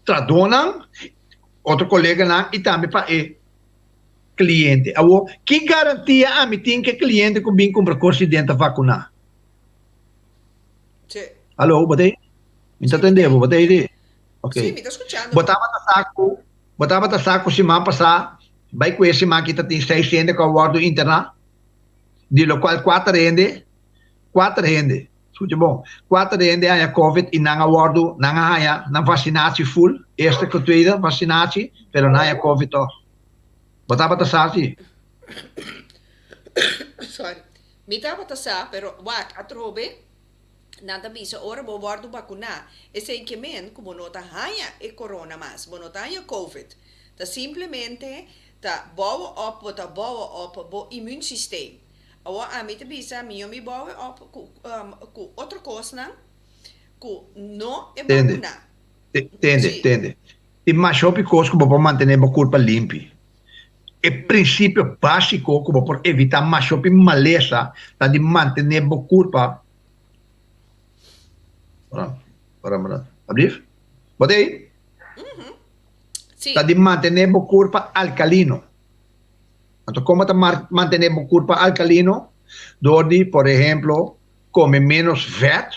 tradónan, otro koleganan i tambe pa e kliente. Awor, ki garantia ami tin ku e kliente ku bin kumpra kos di den ta vakuná? Sí. Alo, bo ta ei? Mi ta tende bo, bo ta ei di? Ok. Sí, mi ta skuchando. Bo tabata sa ku, bo tabata sa ku siman pasá bai ku e siman aki ta tin seis hende ku a wòrdu interná, di lokual kuater hende Kuater hende, skucha bon, kuater hende a haña covid i nan a wòrdu, nan a haña nan vasinasi ful, eerste ku tweede vasinasi, pero nan a haña covid tòg. Bo tabata sa si? Sorry. Mi tabata sa, pero wak, atrobe nan ta bisa ora bo wòrdu bakuná, esei ke men ku bo no ta haña e corona mas, bo no ta haña covid. Ta simplemente ta bouwe op, bo ta bouwe op bo immuunsysteem. Awor ami ta bisa mihó mi bouwe op ku ku otro kosnan ku no e Tende, bakuna. tende, Sí. tende. Tin masha hopi kos ku bo por mantené bo kurpa limpi. E prinsipio básiko ku bo por evitá masha hopi malesa ta di mantené bo kurpa. Ora, ora, ora. Ablief? Bo ta ei? Ta di mantené bo kurpa alkalino. Anto kon bo ta mantené bo kurpa alkalino? Dor di, por ehemplo, kome ménos vèt.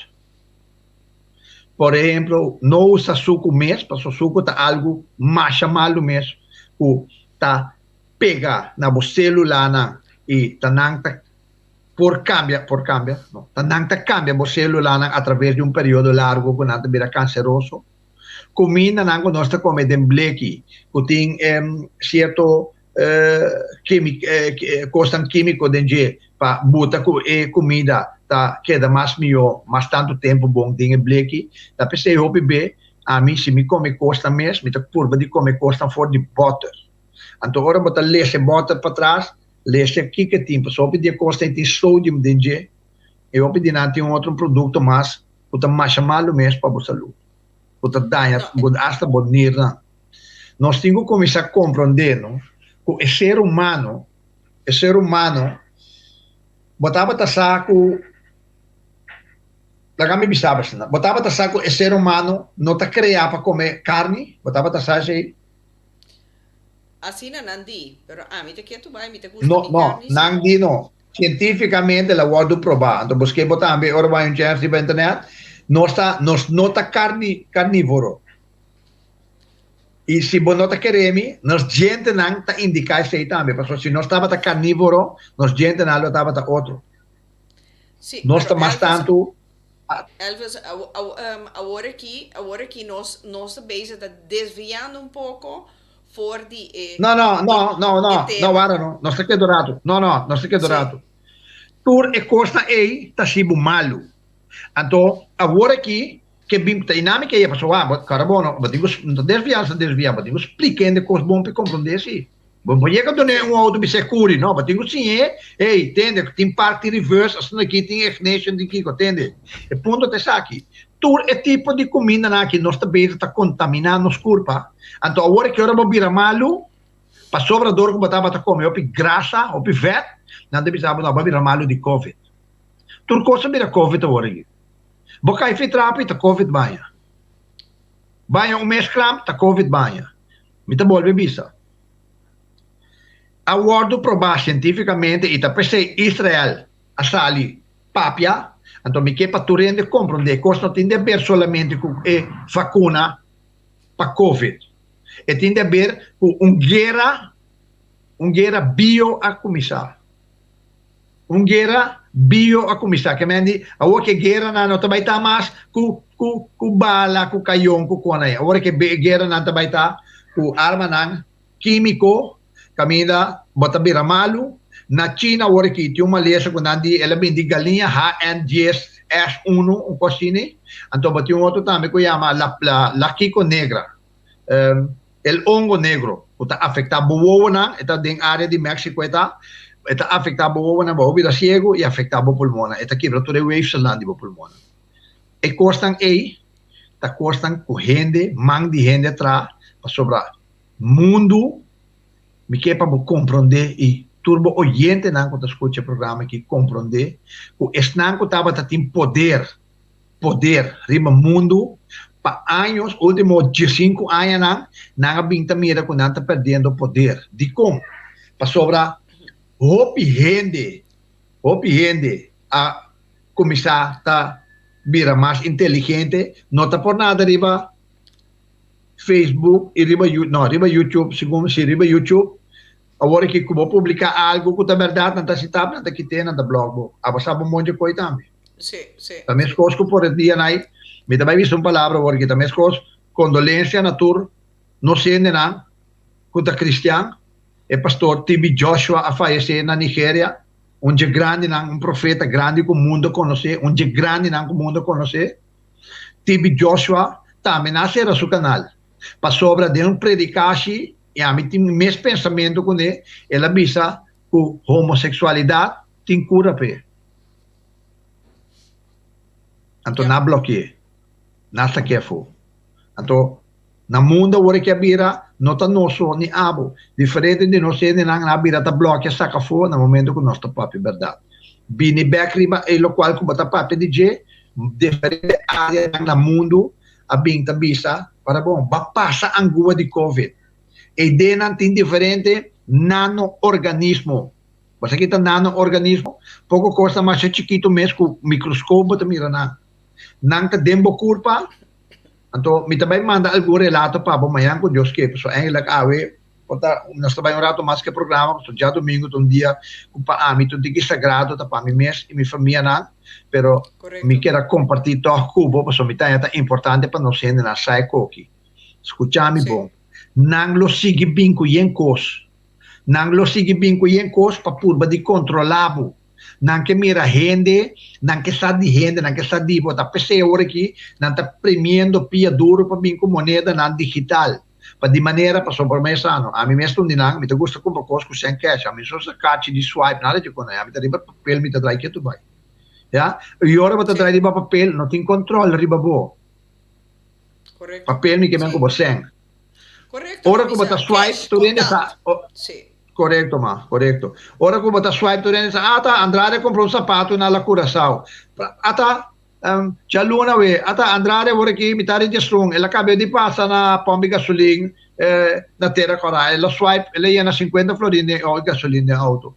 Por ehemplo, no usa suku mes, pasobra suku ta algu masha malu mes ku ta pega na bo sélulanan i ta nan ta por kambia, por kambia, no, ta nan ta kambia bo sélulanan atraves di un periodo largu ku nan ta bira kanseroso. Kumindanan ku nos ta kome den bleki ku tin sierto kosnan kímiko den dje pa buta ku e kumida ta keda mas mihó mas tantu tempu bon den e bleki. Ta p'esei hopi be ami si mi kome kosnan mes mi ta purba di kome kosnan for di bòter. Anto ora bo ta lesa e bòter patras lesa kiko e tin pasobra hopi di e kosnan ei tin sodium den dje i hopi di nan tin un otro produkto mas ku ta masha malu mes pa bo salú, ku ta daña asta bo nirnan. Nos tin ku kuminsá komprondé no ku e ser humano, e ser humano, bo tabata sa ku, laga mi bisa bo asina, bo tabata sa ku e ser humano no ta kreá pa kome karni? Bo tabata sa esei? Asina nan di, pero ami ta ketu bai, mi ta gusta No, mi no, karni si. nan di no. Sientífikamente el a wòrdu probá. Anto busk'é bo tambe ora bo hay un chèns riba internet. Nos ta, nos no ta karni, karnívoro. I si bo no ta kere mi, nos djentenan ta indiká esei tambe, pasobra si nos tabata karnívoro, nos djentenan lo tabata otro. Sí, Nos pero ta mas Elvis, tantu. Elvis, awor aki, awor aki nos, nos ta bezig ta desviando un poko for di e, No, no, no, no, e no, no, tema. wara no, nos ta keda rato. No, no, nos ta keda Sí. rato. Tur e kosnan ei ta hasi bo malu. Anto, awor aki, ke bin ta inami ke pasobra wak, bo kara bo no, bo tin ku, no ta desviá, no ta desviá, bo tin ku splika hende kos bon pa e komprondé si. Bo no por yega dun'é un outo bis'é kuri, no, bo tin ku siñ'é, hey, tende, tin park, tin reverse, asina aki, tin ignition, tin kiko, tende. E punto ta esaki, tur e tipo di kumindanan aki nos ta bezig ta kontaminá nos kurpa, anto awor aki ora bo bira malu, pasobra dor ku bo tabata kome hopi grasa, hopi vèt, nan ta bisa bo, no, bo a bira malu di covid. Tur kos a bira covid awor aki. Bo kai fitrapi, ta covid baña. Baña un mes kramp, ta covid baña. Mi ta bolbe bisa. A wòrdu probá sientífikamente i ta p'esei Israel a sali papia. Anto mi ke pa tur hende komprondé kos no tin di aber solamente ku e vakuna pa covid. E tin di aber ku un guera, un guera bio a kuminsá. Un guera bio a kuminsá. Ke men di awor ke gueranan no ta bai ta mas ku ku ku bala, ku kayon, ku kona ei. Awor ke gueranan ta bai ta ku armanan kímiko kaminda bo ta bira malu. Na China awor aki tin un malesa ku nan di el a bin di galiña HN dies S unu un kos asina. Anto bo tin un otro tambe ku yama la la la kiko negra. El hongo negro ku ta afektá bo wowonan, e ta den área di Mexico e ta, e ta afektá bo wowonan, bo bira siegu i afektá bo pulmonnan, e ta kibra tur e weefselnan di bo pulmonnan. E kosnan ei ta kosnan ku hende, man di hende a traha pasobra mundu, mi ke pa bo komprondé i tur bo oyentenan ku ta skucha e programa aki komprondé ku esnan ku tabata tin poder poder riba mundu pa años, ultimo diesinku añanan, nan a bin ta mira ku nan ta perdiendo poder. Dikon? Pasobra hopi hende, hopi hende a kuminsá ta bira mas inteligente, no ta por nada riba Facebook i riba no, riba YouTube, segun si riba YouTube, awor aki ku bo publiká algu ku ta bèrdat, nan ta sita bo, nan ta kit'é, nan ta blòk bo. Abo sa bo monchi koi tambe. Sí, sí. Ta meskos ku por e dia nai, mi ta bai bisa un palabra awor aki, ta meskos kondolensia na tur nos hendenan ku ta kristian, e pastor TB Joshua a fayesé na Nigeria, un dje grandinan, un profeta grandi ku mundu a konosé, un dje grandinan ku mundu a konosé. TB Joshua tambe nan a sera su kanal, pasobra den un predikashi, i ami tin mi mes pensamentu kuné, el a bisa ku homoseksualidat tin kura p'e. Anto nan a bloke'é, nan a sak'é afó. Anto na mundu awor e ke a bira, no ta nos so ni abo. Diferente di nos hendenan nan a bira ta blokia saka afó na momento ku nos ta papia bèrdat. Bini bèk riba e lokual ku bo ta papia di dje, diferente áreanan na mundu a bin ta bisa. Para bon, ba pasa angua di Covid. Eidenan tin diferente nano-organismo. Bo sa ki ta nano-organismo? Poko kos ta masha chikitu mes ku mikroskop bo ta mira nan. Nan ta den bo kurpa. Anto mi ta bai manda algun relato pa bo mañan ku Dios ke. Pasobra eigenlijk awe por ta nos ta bai un rato mas ku e programa pasobra djadumingu ta un dia ku pa ami ta un tiki sagrado, ta pa mi mes i mi famianan. Pero mi kier a kompartí tòg ku bo pasobra mi ta haña ta importante pa nos hendenan sa e koki. Skucha mi bon. Nan lo sigui bin ku yen kos. Nan lo sigui bin ku yen kos pa purba di kontrolá bo. Nan ke mira hende, nan ke sa di hende, nan ke sa di bo. Ta p'esei awor aki nan ta premiendo pia duru pa bin ku monedanan digital. Pa di manera, pasobra promé sa no, ami mes ta un di nan, mi ta gusta kumpra kos ku sèn kèsh. Ami no sa kachi di swipe, nada dje kono. Ami ta riba papel mi ta drai ketu bai. Ya, i ora bo ta drai riba papel, no tin kòntròl riba bo. Papel mi ke men ku bo sèn. Ora ku bo ta swipe, tur hende sa. Korekto ma, korekto. Ora ku bo ta swipe tur hende sa, ata Andrade a kumpra un sapato na La Curacao. Ata djaluna we, ata Andrade awor aki mi ta ri djesun, el a kab'é di pasa na pòmp di gasolin na Tera Kòrá, el a swipe, el a yena sinkuenta florin den gasolin den outo.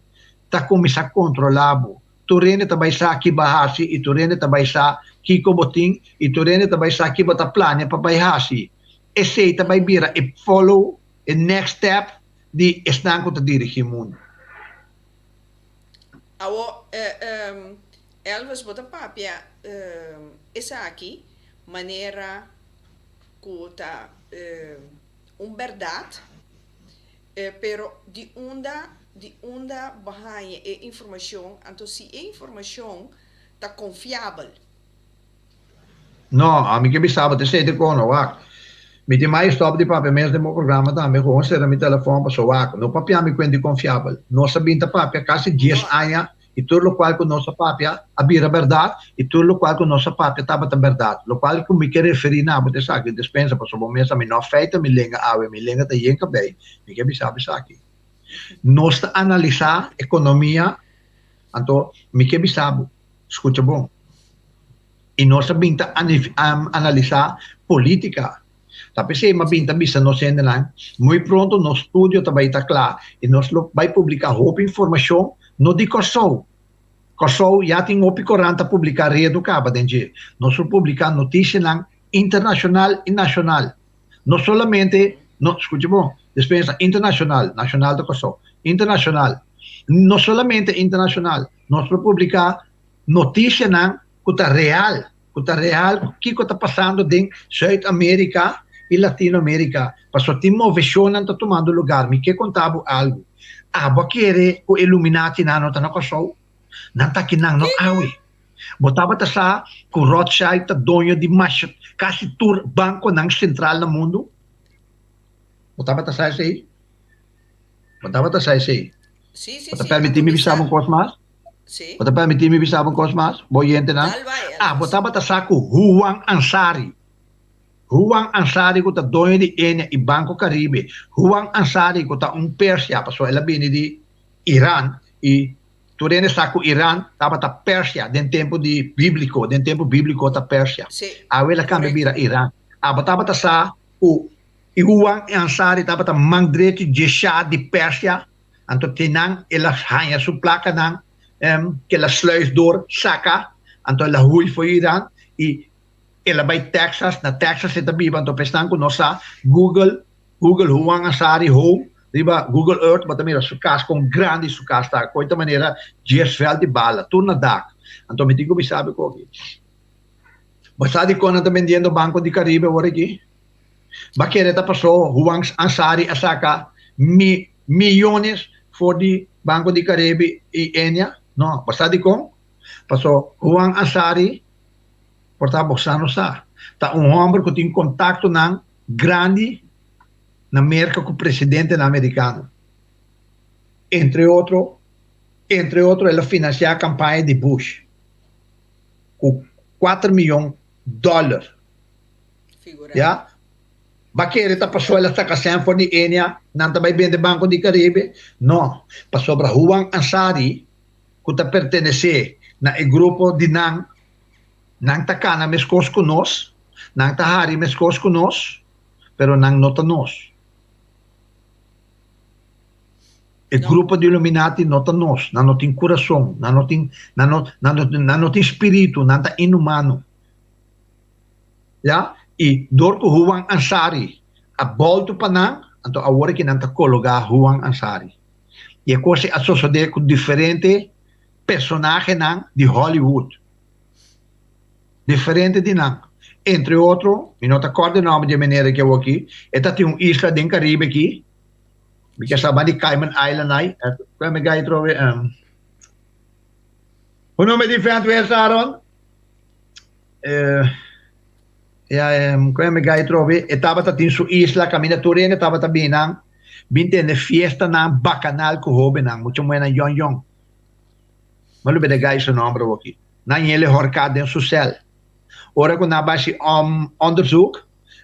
Ta kuminsá kontrolá bo. Tur hende ta bai sa ki bo a hasi i tur hende ta bai sa kiko bo tin i tur hende ta bai sa ki bo ta plania pa bai hasi. Esei ta bai bira e follow, e next step di esnan ku ta dirigí mundu. Awor, Elvis, bo ta papia esaki manera ku ta un bèrdat, pero di unda di unda bo haña e informashon? Anto si e informashon ta konfiabel? No, ami ke bisa bo ta esei te kono, wak. Mi tin mai stop di papia mes den bo programa tambe, gewoon sera mi telefon paso wak, no papia mi kuenti konfiabel. Nos a bin ta papia kasi dies aña i tur lokual ku nos a papia a bira bèrdat i tur lokual ku nos a papia tabata bèrdat. Lokual ku mi ke referí na bo ta esaki, despensa paso bo mes ami no a feita mi lenga awe, mi lenga ta yen kabei, mi ke bisa bo esaki. Nos ta analisá ekonomia, anto mi ke bisa bo, Skucha bon. I nos a bin ta analisá polítika. Ta p'esei m'a bin ta bisa nos hendenan, muy pronto nos studio ta bai ta kla i nos lo bai publiká hopi informashon, no di Kòrsou. Kòrsou ya tin hopi korant ta publiká redu kaba den dje. Nos lo publiká notisianan internashonal i nashonal. No solamente, no, skucha bon, despensa, internashonal, nashonal ta Kòrsou, internashonal. No solamente internashonal. Nos lo publiká notisianan ku ta real, ku ta real ku kiko ta pasando den Zuid Amerika i Latino Amerika, pasobra tin moveshonnan ta tumando lugar. Mi ke konta bo algu. Abo a kere ku e Illuminatinan no ta na Kòrsou? Nan ta akinan no awe. Bo tabata sa ku Rothschild ta doño di masha kasi tur bankonan sentral na mundu? Bo tabata sa esei? Bo tabata sa esei? Sí, sí, Bo ta sí, permití mi bisa bo un kos mas? Sí. Bo ta permití mi bisa bo un kos mas, bo oyentenan? Dal bai, Ah, bo Elvis. tabata sa ku Juan Ansari, Juan Ansari ku ta doño di Enea i Banco Caribe, Juan Ansari ku ta un Persia, pasobra el a bini di Iran i tur hende sa ku Iran tabata Persia den tempu di bíbliko, den tempu bíbliko ta Persia. Sí, Awe el a kambia korekto. bira Iran. Ah, bo tabata sa ku I Juan e Ansari tabata man drechi dje Shah di Persia, anto te nan el a haña su plakanan ku el a sluis dor saka, anto el a hui for Iran i el a bai Texas, na Texas e ta biba, anto pa esnan ku no sa, Google, Google Juan Ansari home riba Google Earth bo ta mira su kas kon grandi su kas ta, kon ta manera djes vèlt di bala, tur na dak, anto mi tin ku bisa bo koki. Bo sa dikon nan ta bendiendo Banco di Caribe awor aki? Ba kere ta paso Juan Ansari a saka mi miyones for di Banco di Caribe y Enia? No, bo sa dikon? Paso Juan Ansari por ta bo sa no sa, ta un homber ku tin kontaktonan grandi na Merka ku presidentenan amerikano. Entre otro, entre otro el a finansia kampaña di Bush ku kuater miyon dòler. Ya. Ba kere ta pasobra el a saka sèn for di Enia, nan ta bai bende Banco di Caribe? No, pasobra Juan Ansari, ku ta pertenesé na e grupo di nan, nan ta kana meskos ku nos, nan ta hari meskos ku nos. pero nan no ta nos. E grupo di Illuminati no ta nos, nan no tin kurason, nan no tin, nan no, nan no, nan no tin spiritu, nan ta inhumano. Ya, i dor ku Juan Ansari a boltu pa nan, anto awor aki nan ta kologá Juan Ansari. I e kos ei a sosodé ku diferente personahenan di Hollywood. Diferente di nan. Entre otro, mi no ta kòrda e nòmber di e meneer aki awoki, e ta tin un isla den Karibe aki, mi ke sa ban di Cayman Island ai, kua mi gai trobe, Hoe noem je die vent weer, Saron? Ya, kua mi gai trobe, e tabata tin su isla kaminda tur hende tabata bin nan, bin tene fiestanan bakanal ku hóbennan, mucha muhénan yòn yòn. Mi a lubida gai su nòmber awoki. Nan yele horká den su sèl. Ora ku nan a bai hasi onderzoek,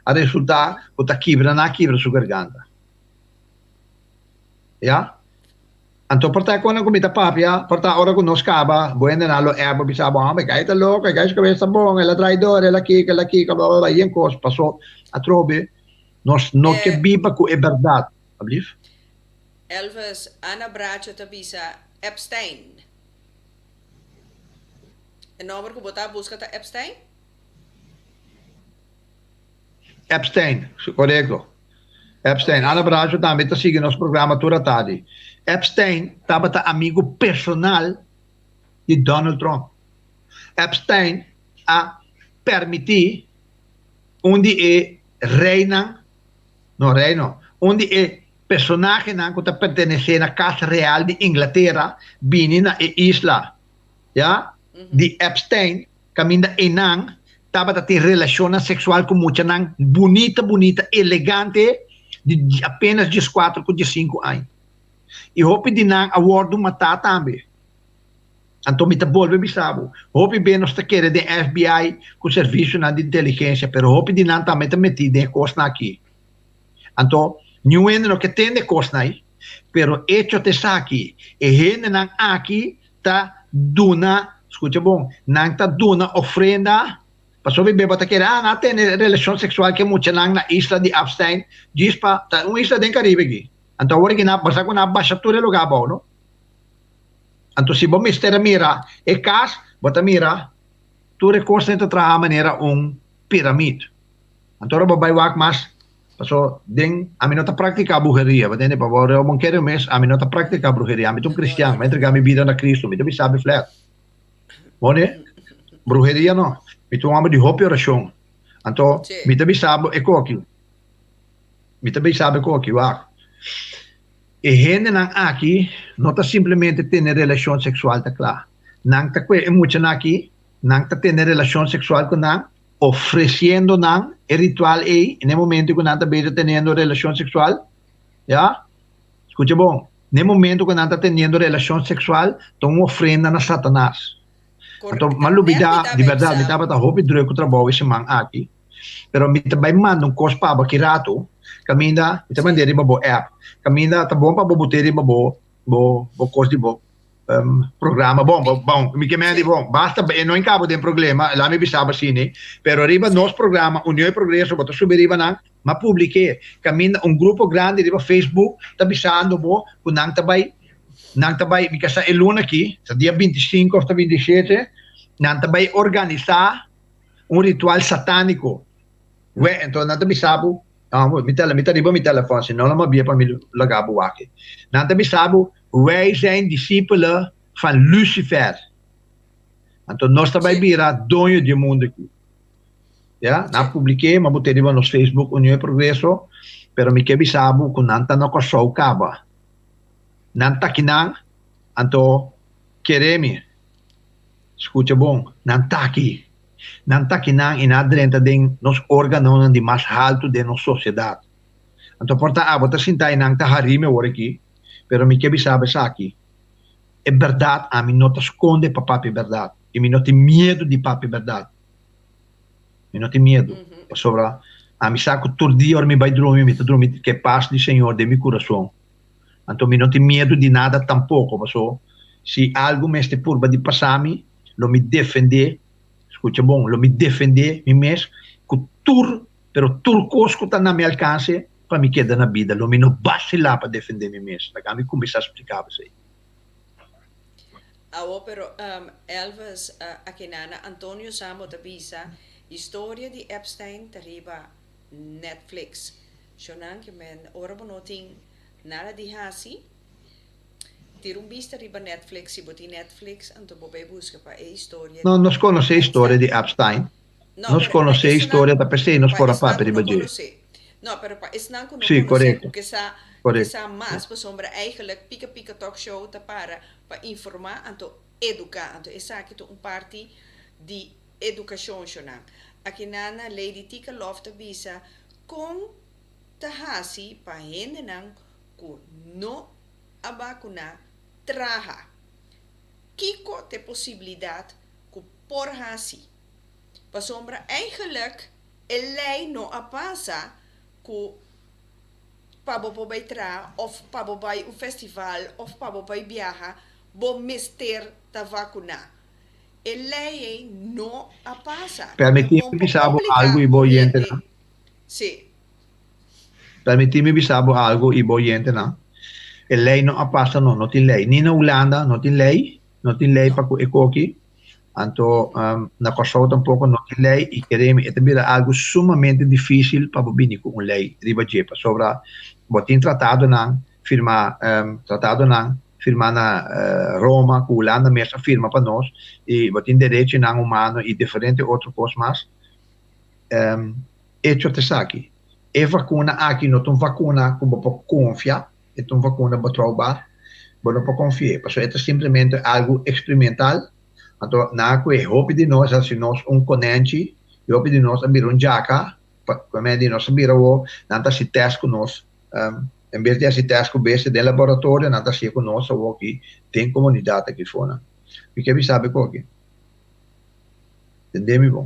a resultá ku ta kibra nan a kibra su garganta. Ya. Anto por ta e konan ku mi ta papia, por ta ora ku nos kaba, bo hendenan lo èp bo bisa bo, Homber, e gai ta loko, e gai su kabes ta bon, el a traidor, el a kiko, el a kiko, bla bla bla, yen kos. Paso, atrobe, nos no ke biba ku e bèrdat. Alblief? Elvis, Ana Bracho ta bisa Epstein. E nomber ku bo ta buska ta Epstein? Epstein, korekto. Epstein. Ana Bracho tambe ta sigui nos programa tur atardi. Epstein tabata amigu personal di Donald Trump. Epstein a permití un di e reinan, no rei no, un di e Personahenan ku ta pertenesé na Kas Real di Inglatera bini na e isla, ya, di Epstein, kaminda einan tabata tin relashonnan seksual ku muchanan bunita bunita, elegante, di apenas dieskuater ku diesinku aña. I hopi di nan a wòrdu matá tambe. Anto mi ta bolbe bisa bo, hopi be nos ta kere den FBI ku servisionan di inteligensia, pero hopi di nan tambe ta metí den e kosnan aki. Anto, niun hende no ke tende kosnan ei, pero echo ta esaki, e hendenan aki ta duna, skucha bon, nan ta duna ofrenda, pasobra mi beba ta kere, ah, nan a tene relashon seksual ku e muchanan na isla di Epstein, djis pa, ta un isla den Karibe aki. Anto awor aki nan, bo sa ku nan a basha tur e lugá abou, no? Anto si bo mester a mira e kas, bo ta mira tur e kosnan ta traha manera un piramid. Anto ora bo bai wak mas, paso den ami no ta praktiká bruheria, bo tende? Pa bo reu bon kere mes, ami no ta praktiká bruheria, ami ta un kristian, mi a entregá mi bida na Kristu, mi ta bisa mi flèt. Bo ne? Bruheria no. Mi ta un hòmber di hopi orashon. Anto mi ta bisa bo e koki, mi ta bisa bo e koki, wak, e hendenan aki no ta simplemente tene relashon seksual ta kla. Nan ta kue e muchanan aki, nan ta tene relashon seksual ku nan, ofreciendo nan e ritual ei n'e momento cu nan ta bezig teniendo relacion sexual, ya, scucha bon, n'e momento cu nan ta teniendo relacion sexual ta un ofrenda na Satanas. Anto, m'a lubida, di berdad, mi tabata hopi druk cu trabou e siman aki, pero mi ta bay manda un cos pa bo aki rato, caminda, mi ta mand'é riba bo app, caminda ta bon pa bo bot'é riba bo, bo, bo cos di bo. Programa bon, bon, mi ke mende bon, basta e no enkabo den problema, laat mi bisa bo asini, pero riba nos programa Union y Progreso bo ta subi riba nan, m'a publike kaminda un grupo grandi riba Facebook ta bisando bo ku nan ta bai, nan ta bai, mi ke sa e luna aki, ta dia 25 of ta 27, nan ta bai organisa un ritual sataniko, we, enton nan ta bisa bo, mi ta mi ta riba mi telefon, si no lo m'a bia pa mi laga bo wak. Nan ta bisa bo Wij zijn discipelen van Lucifer. Anto nos ta bai bira doño di e mundo aki. Ya, nan a publik'é, m'a bot'é riba nos Facebook Union y Progreso, pero mi ke bisa bo ku nan ta na Kòrsou kaba. Nan ta akinan, anto kere mi, skucha bon, nan ta aki. Nan ta akinan i nan a drenta den nos órganonan di mas haltu den nos sosiedat. Anto por ta abo ta sinta i nan ta hari mi awor aki, pero mi ke bisa bo esaki, e bèrdat ami no ta skonde pa papia bèrdat i mi no tin miedu di papia bèrdat. Mi no tin miedu, pasobra ami sa ku tur dia ora mi bai drumi, mi ta drumi ku e pas di Señor den mi kurason. Anto mi no tin miedu di nada tampoko, paso si algu mester purba di pasa mi, lo mi defendé, skucha bon, lo mi defendé mi mes ku tur. Pero tur kos ku ta na mi alkanse pa mi keda na bida, lo mi no basilá pa defendé mi mes. Laga mi kuminsá spliká bo esei. Awo pero Elvis akinana Antonio Sambo ta bisa historia di Epstein ta riba Netflix. Shonan ke men ora bo no tin nada di hasi tira un bista riba Netflix si bo tin Netflix anto bo bay buska pa e historia No, di nos konosé historia Epstein. di Epstein. No, Nos pero pa konosé esnan historia ta p'esei nos pa por a esnan papia ku no riba dje. konosé. No, pero pa esnan ku no Sí, konosé ku korekto, ke sa ke korekto. sa mas pasobra eigenlijk Pika Pika Talk Show ta para pa informá anto eduká. Anto esaki ta un parti di edukashon shonan. Akinana Lady Tika Love ta bisa kon ta hasi pa hendenan ku no a bakuná traha. Kiko ta e posibilidat ku por hasi? Pasobra eigenlijk e lei no a pasa ku pa bo por bai traha of pa bo bai un festival of pa bo bai biaha bo mester ta vakuná. E lei ei no a pasa. Permití Bo mi por bisa bo obligá algu i bo un hende. oyentenan. Sí. Permití mi bisa bo algu i bo oyentenan. E lei no a pasa no, no tin lei. Ni na Hulanda no tin lei, no tin lei No. pa ku e koki. Anto na Kòrsou tampoko no tin lei i kere mi e ta bira algu sumamente difísil pa bo bini ku un lei riba dje pasobra bo tin tratadonan firmá tratadonan firmá na Roma ku Hulanda mes a firma pa nos i bo tin derechinan humano i diferente otro kos mas. Echo ta esaki, e vakuna aki no ta un vakuna ku bo por konfia, e ta un vakuna betrouwbaar, bo no por konfi'é pasobra e ta simplemente algu eksperimental. Anto nan a kohe hopi di nos a hasi nos un konènchi i hopi di nos a bira un djaka, pa medio di nos a bira awor nan ta hasi tèst ku nos, en bes di hasi tèst ku bestia den laboratorio nan ta hasié ku nos awor aki den komunidat aki fonan. Mi ke bisa bo koki, tende mi bon,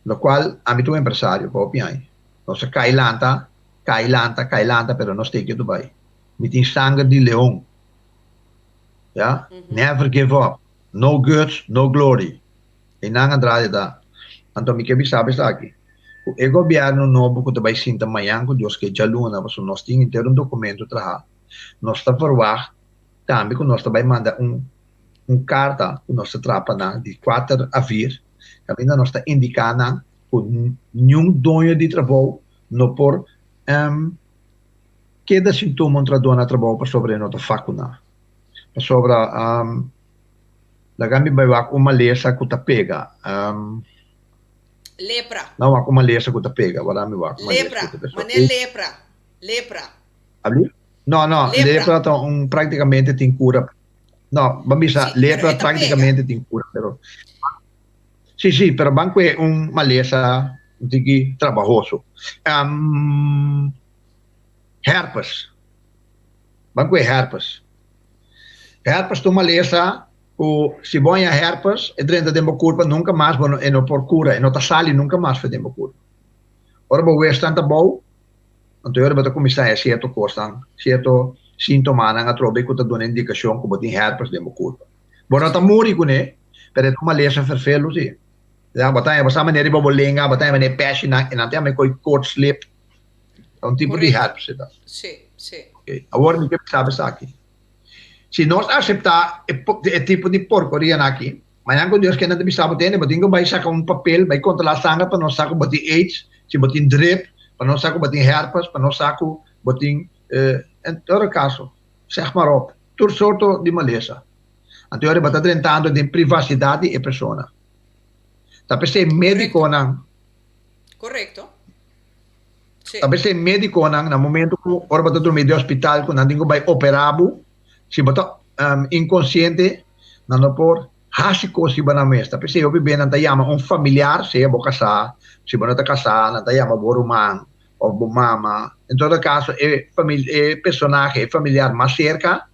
lokual ami ta un empresario pa hopi aña, nos a kai lanta, kai lanta, kai lanta pero nos teken tu bai. Mi tin sanger di leon. Ya, never give up, no guts, no glory. Einan Andrade ta. Anto mi ke bisa bo esaki, ku e gobièrnu nobo ku ta bai sinta mañan ku Dios ke djaluna, pasobra nos tin henter un dokumento traha, nos ta verwagt tambe ku nos ta bai manda un un karta ku nos ta traha pa nan di kuater a vir, kaminda nos ta indiká nan ku niun doño di trabou no por Keda sin tuma un trahadó na trabou pasobra e no ta fakuná. Pasobra laga mi bai wak un malesa ku ta pega. Lepra. Nan wak un malesa ku ta pega. Wara mi wak un malesa Lepra. ku ta pega. Manera lepra. Lepra. Abli? No, no, Lepra. lepra ta un praktikamente tin kura. No, ban bisa Sí, pero lepra e ta pega. praktikamente tin kura, pero Sí, sí, pero ban kue un malesa un tiki trabahoso. Herpes. Ban kue herpes. Herpes ta un malesa ku si bo haña herpes e drenta den bo kurpa nunka mas bo no e no por kura, e no ta sali nunka mas for den bo kurpa. Ora bo wesnan ta bou, anto e ora bo ta kuminsá haña sierto kosnan, sierto sintomanan atrobe ku ta duna indikashon ku bo tin herpes den bo kurpa. Bo no ta muri kuné, pero e ta un malesa ferfelu si. Ya, bo ta haña bo sa manera riba bo lenga, bo ta haña manera pèshinan, e nan ta yama e koi koortslip. Ta un tipo di Correcto. herpes e ta. Sí, sí. Ok, awor mi ke bisa esaki. Si nos aseptá e e tipo di porkorianan aki, mañan ku Dios ke nan ta bisa bo tende, bo tin ku bai saka un papel, bai kontrolá sanger pa nos sa ku bo tin aids, si bo tin drip, pa nos sa ku bo tin herpes, pa nos sa ku bo tin, en todo kaso, sèg maar op, tur sorto di malesa. Anto e ora bo ta drentando den privasidat di e persona. Ta p'esei Correcto. médikonan. Correcto. Sí. Ta p'esei médikonan na momento ku ora bo ta drumi den hospital ku nan tin ku bai operá bo, si bo ta inkonsiente nan no por hasi kos riba nan mes. Ta p'esei hopi be nan ta yama un familiar, sea bo kasá, si bo no ta kasá nan ta yama bo ruman òf bo mama. En todo kaso e e personahe, e familiar mas serka,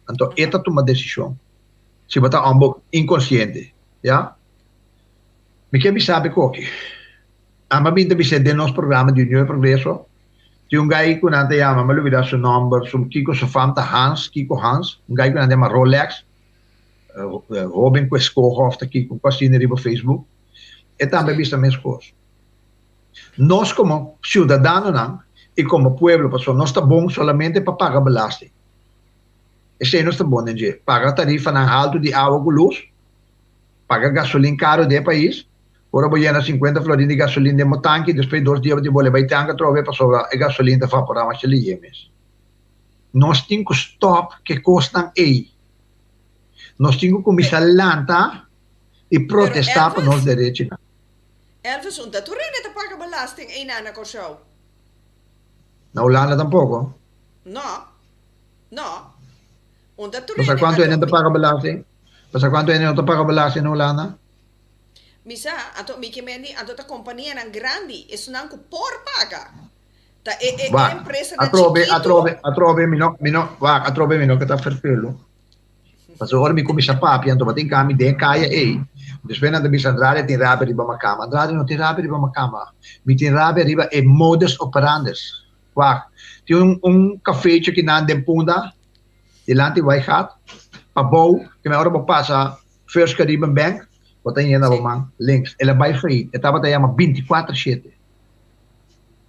anto e ta tuma desishon si bo ta òmbo inkonsiente, ya. Mi ke bisa bo koki. Amba bin ta bis'é den nos programa di Union y Progreso, tin un gai ku nan ta yama, mi a lubida su nomber, su kiko su fam ta Hans, kiko Hans, un gai ku nan ta yama Rolex, hoben ku eskoho of ta kiko ku asina riba Facebook, e tambe a bisa meskos. Nos komo siudadanonan i komo pueblo, pasobra nos ta bon solamente pa paga belasting. Esei nos ta bon den dje, paga tarifanan haltu di awa ku lus, paga gasolin karu den e pais. Ora bo yena sinkuenta florin di gasolin den bo tanki, despues dos dia bo tin bole bai tanka atrobe pasobra e gasolin ta vaporá masha lihe mes. Nos tin ku stòp ku e kosnan ei. Nos tin ku kuminsá lanta i Pero protestá pa nos Elvis, derechinan. Elvis, un ta tur hende ta paga belasting einan na Kòrsou? Na Hulanda tampoko. No, no. Un ta tur Bo sa hende kuantu anto hende ta mi paga belasting? Bo sa kuantu hende no ta paga belasting na Hulanda? Mi sa, anto mi ke mendi anto ta kompanianan grandi, esunnan ku por paga. Ta e e e Wak, empresanan atrobe, chikitu. atrobe, atrobe mi no, mi no, wak, atrobe mi no ke ta ferfelu. Pasobra ora mi kuminsá papia, anto batin kami den e kaya ei. Despues nan ta bisa Andrade tin rabia riba makama. Andrade no tin rabia riba makama. Mi tin rabia riba e modus operandis. Wak, tin un un kafechi kinan den Punda, dilanti Waaigat, pabou, ke men ora bo pasa First Caribbean Bank, bo ta yena bo man links. El a bai faid. E tabata yama binticuater shete.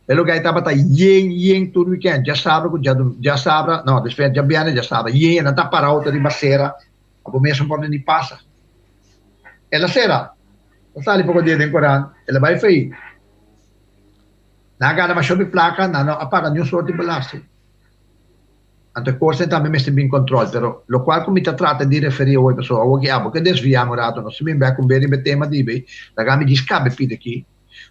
E lugar ei tabata yen yen tur weekend, djasabra ku djasabra, no, despues djabièrnè djasabra, yen yen, nan ta para auto riba sera, abo mes no por ni pasa. El a sera, a sali poko dia den korant, el a bai faid. Nan a gana masha hopi plaka, nan no a paga niun sorti belasting. Anto e kosnan tambe mester bin control, pero locual cu mi ta trata di referi awor, pasobra awor ki abo ke desvia un rato, nos ta bin bek un be riba e tema di bay, laga mi djis cabe pidi aki,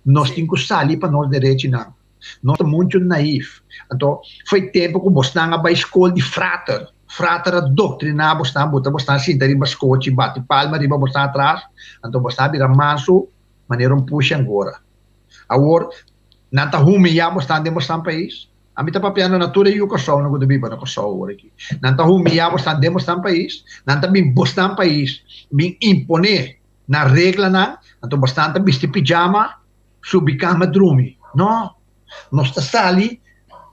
nos tin cu sali pa nos derechinan. Nos ta mucho naif. Anto foi tempo cu bosnan a bay scol di frater, frater a doctrina bosnan, buta bosnan sinta riba scochi, bati palma riba bosnan atras, anto bosnan a bira manso manera un pushi angora. Awor nan ta humiya bosnan den bosnan pais. Ami ta papiando na tur e yu Kòrsounan ku ta biba na Kòrsou awor aki. Nan ta humiyá bosnan den bosnan pais, nan ta bin bosnan pais bin imponé nan reglanan, anto bosnan ta bisti pijama, subi kama drumi. No! Nos ta sali,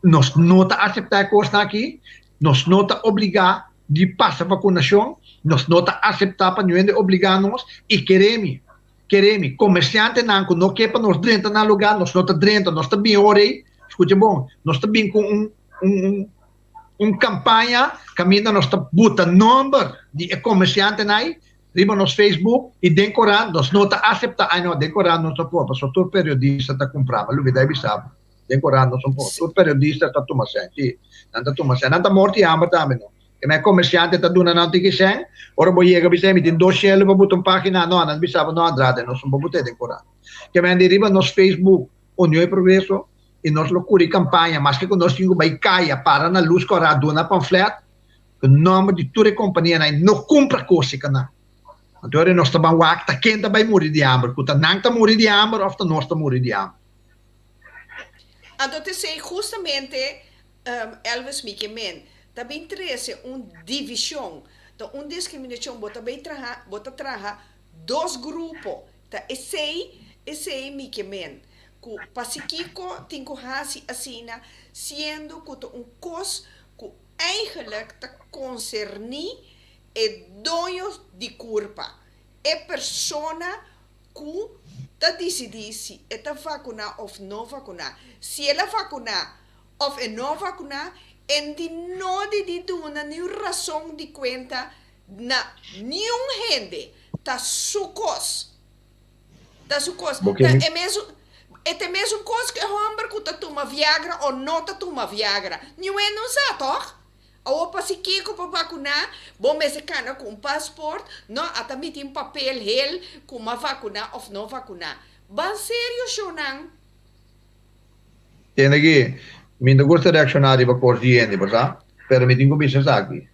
nos no ta aseptá e kosnan aki, nos no ta obligá di pasa vakunashon, nos no ta aseptá pa niun hende obligá nos i kere mi, Kere mi, komersiantenan ku no ke pa nos drenta nan lugá, nos no ta drenta, nos ta bin ora ei, skucha bon, nos ta bin ku un un un kampaña kaminda nos ta buta nòmber di e komersiantenan ei riba nos Facebook i den korant, nos no ta aseptá, ai no, den korant nos no por, pasobra tur periodista ta kumprá, mi a lubidá e bisa bo, den korant nos no por, tur periodista ta tuma sèn, si, nan ta tuma sèn, nan ta morti hamber tambe no. E mei komersiante ta duna nan tiki sèn, ora bo yega bisa mi tin dos shelu pa buta un página, no, nan bisa bo no Andrade, nos no por but'é den korant. Ke men di riba nos Facebook Union y Progreso i nos lo kuri kampaña, maske ku nos tin ku bai kaya, para na lus kòrá, duna pamflèt ku nòmber di tur e kompanianan i no kumpra kos si kanan. Anto ora nos ta ban wak ta ken ta bai muri di hamber, ku ta nan ta muri di hamber òf ta nos ta muri di hamber. Anto t'esei hustamente Elvis mi ke men ta bin trese un divishon, ta un diskriminashon, bo ta bay traha, bo ta traha dos grupo, ta esey, esey mi ke men, ku pasikiko tin ku hasi asina, siendo ku ta un kos ku eigenlijk ta konserní e doño di kurpa, e persona ku ta disidí si e ta vakuná òf no vakuná. Si el a vakuná Of e no vakuná, en di no di di duna niun rason di kuenta na niun hende. Ta su kos. Ta su kos. Bo ke Ta mi. e mesun, e ta e mesun kos ku e hòmber ku ta tuma Viagra o no ta tuma Viagra. Niun hende no sa, tòg? Awor pa si kiko pa vakuná, bo mester kana ku un pasport, no, ata mi tin papel hel ku m'a vakuná òf no vakuná. Ban serio, shownan. Tende aki, mi no gusta reakshoná riba kos di hende, bo sa, pero mi tin ku bisa esaki.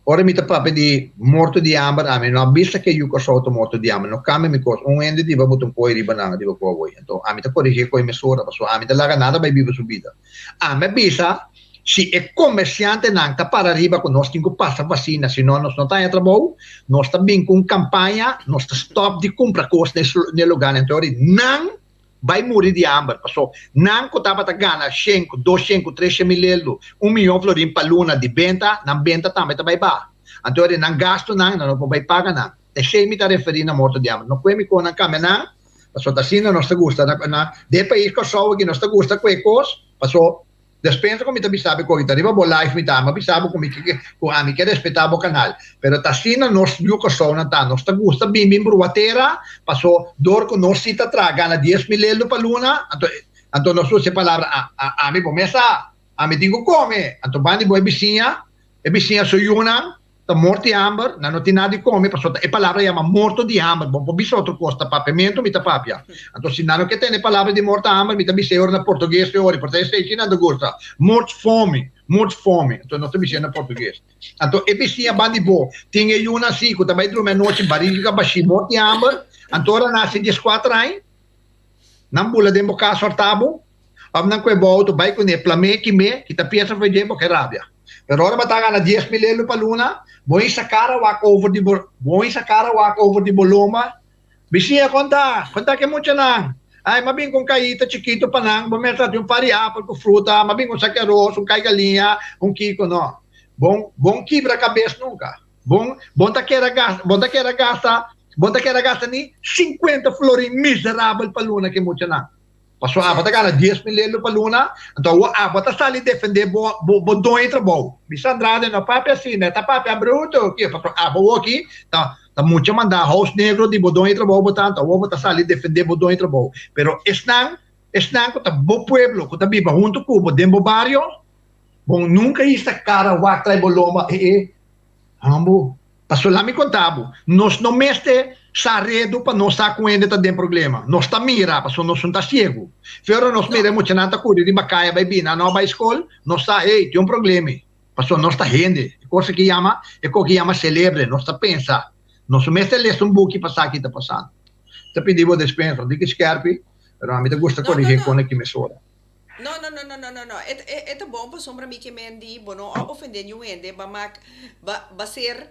Ora mi ta papia di morto di hamber, ami no a bisa ke yu Kòrsou ta morto di hamber, no kambia mi kos. Un hende diba buta un koi riba nan, riba ku awoi. Anto ami ta korigí e koi mesora, pasobra ami ta laga nada bai biba su bida. Ami a bisa, si e komersiantenan ta para riba ku nos tin ku pasa vasina, si no nos no ta haña trabou, nos ta bin ku un kampaña, nos ta stòp di kumpra kos na e lugarnan. Anto ora nan bai muri di hamber, paso nan ku tabata gana shen ku dos shen ku tres shen mil eldo, un miyon florin pa luna di benta, nan benta tambe ta bai baha. Anto ora nan gastunan, nan no por bai paga nan. Esei mi ta referí na morto di hamber. No kue mi kon nan kambia nan, Paso ta asina nos ta gusta na na den e pais Kòrsou aki nos ta gusta ku e kos paso despensa ku mi ta bisa bo ku ta riba bo live mi ta mi a bisa bo ku mi ke ku ami ke respetá bo kanal pero ta asina nos yu Kòrsounan ta nos ta gusta bin bin brua tera paso dor ku nos si ta traha gana dies mil eldo pa luna anto anto nos usa e palabra a a ami bo mes sa ami tin ku kome anto banda di bo e bisiña e bisiña su yunan Ta morto di hamber, nan no tin nada di come, pasobra ta e palabra yama morto di hamber, bo no por bisa otro cos, ta papiamento mi ta papia. Anto si nan no ke tende e palabra di morto hamber, mi ta bisa e ora na portugues e ora, pasobra esei si nan ta gusta, mort fome, mort fome, anto nos ta bis'e na portugues. Anto e bisiña ban di bo, tin e yunan si cu ta bay drumi anochi bariga bashí mort di hamber, anto ora nan haci diescuater aña, nan bula den bo cas horta bo, Of nan kue bo auto bai kuné plamé kimé kita piensa for dje bo ke rabia. Pero ora bo ta gana 10,000 elu pa luna, bo hisa kara wak over di bo bo hisa kara wak over di bo lomba. Bisiña kon ta? Kon ta ke muchanan? Ai m'a bin ku un kaita chikitu pa nan, bo mester tin un par di apel ku fruta, m'a bin ku un saki aros, un kai galiña, un kiko no. Bon bon kibra kabes nunka. Bon bon ta kere gasta bon ta kere gasta bon ta kere gasta ni 50 florin miserabel pa luna ke muchanan. Pasobra abo ta gana 10,000 euro pa luna, anto awor abo ta sali defende bo bo doño di trabou. Bisa Andrade no papia asina, e ta papia bruto. Kico? Pasobra abo awor aki ta ta mucha manda house negro di bo doño di trabou bo ta, anto awor bo ta sali defende bo doño di trabou. Pero esnan esnan cu ta bo pueblo, cu ta biba hunto cu bo den bo bario, bo nunca hisa cara wak trae bo lomba, e e, hambo. Pasobra laat mi konta bo, nos no mester sa redu pa nos sa ku hende ta den problema. Nos ta mira, pasobra nos no ta siegu. Fe ora nos mira e muchanan ta kuri riba kaya bai bini, nan no a bai skol, nos sa, hey, tin un problema. Pasobra nos ta hende. E kos aki yama, e kos aki yama selebre, nos ta pensa. Nos no mester lesa un buki pa sa ki ta pasando. Ta pidi bo despensa, no tin ki skèrpi, pero ami ta gusta korigí kon aki mesora. No, no, no, no, no, no, no. E, e, e ta bon pasobra mi ke men di bo no a ofendé niun hende, ba mak, ba, ba ser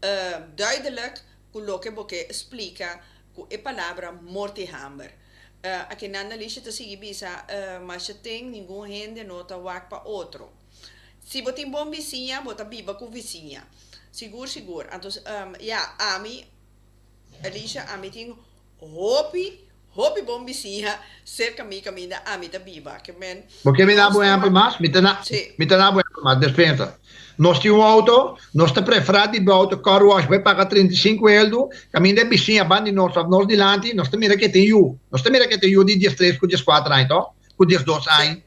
uh, duidelijk ku loke bo ke splika ku e palabra morti hamber. Uh, akinan Alicia ta sigui bisa, uh, masha ten ningun hende no ta wak pa otro. Si bo tin bon bisiña, bo ta biba ku bisiña. Sigur, sigur. Anto, um, ya, ami, Alicia, ami tin Hopi, hopi bon bisiña serka mi kaminda ami ta biba. Ke men Bo ke mi na nos bo ta ehempel wak. mas? Mi ta na, Sí. mi ta na bo ehempel mas, despensa. Nos tin un auto, nos ta preferá di bo auto car wash bai paga 35 eldo, kaminda e bisiña ban di nos of nos dilanti, nos ta mira ke tin yu. Nos ta mira ke tin yu di diestres ku dieskuater aña, to? Ku diesdos Sí. aña.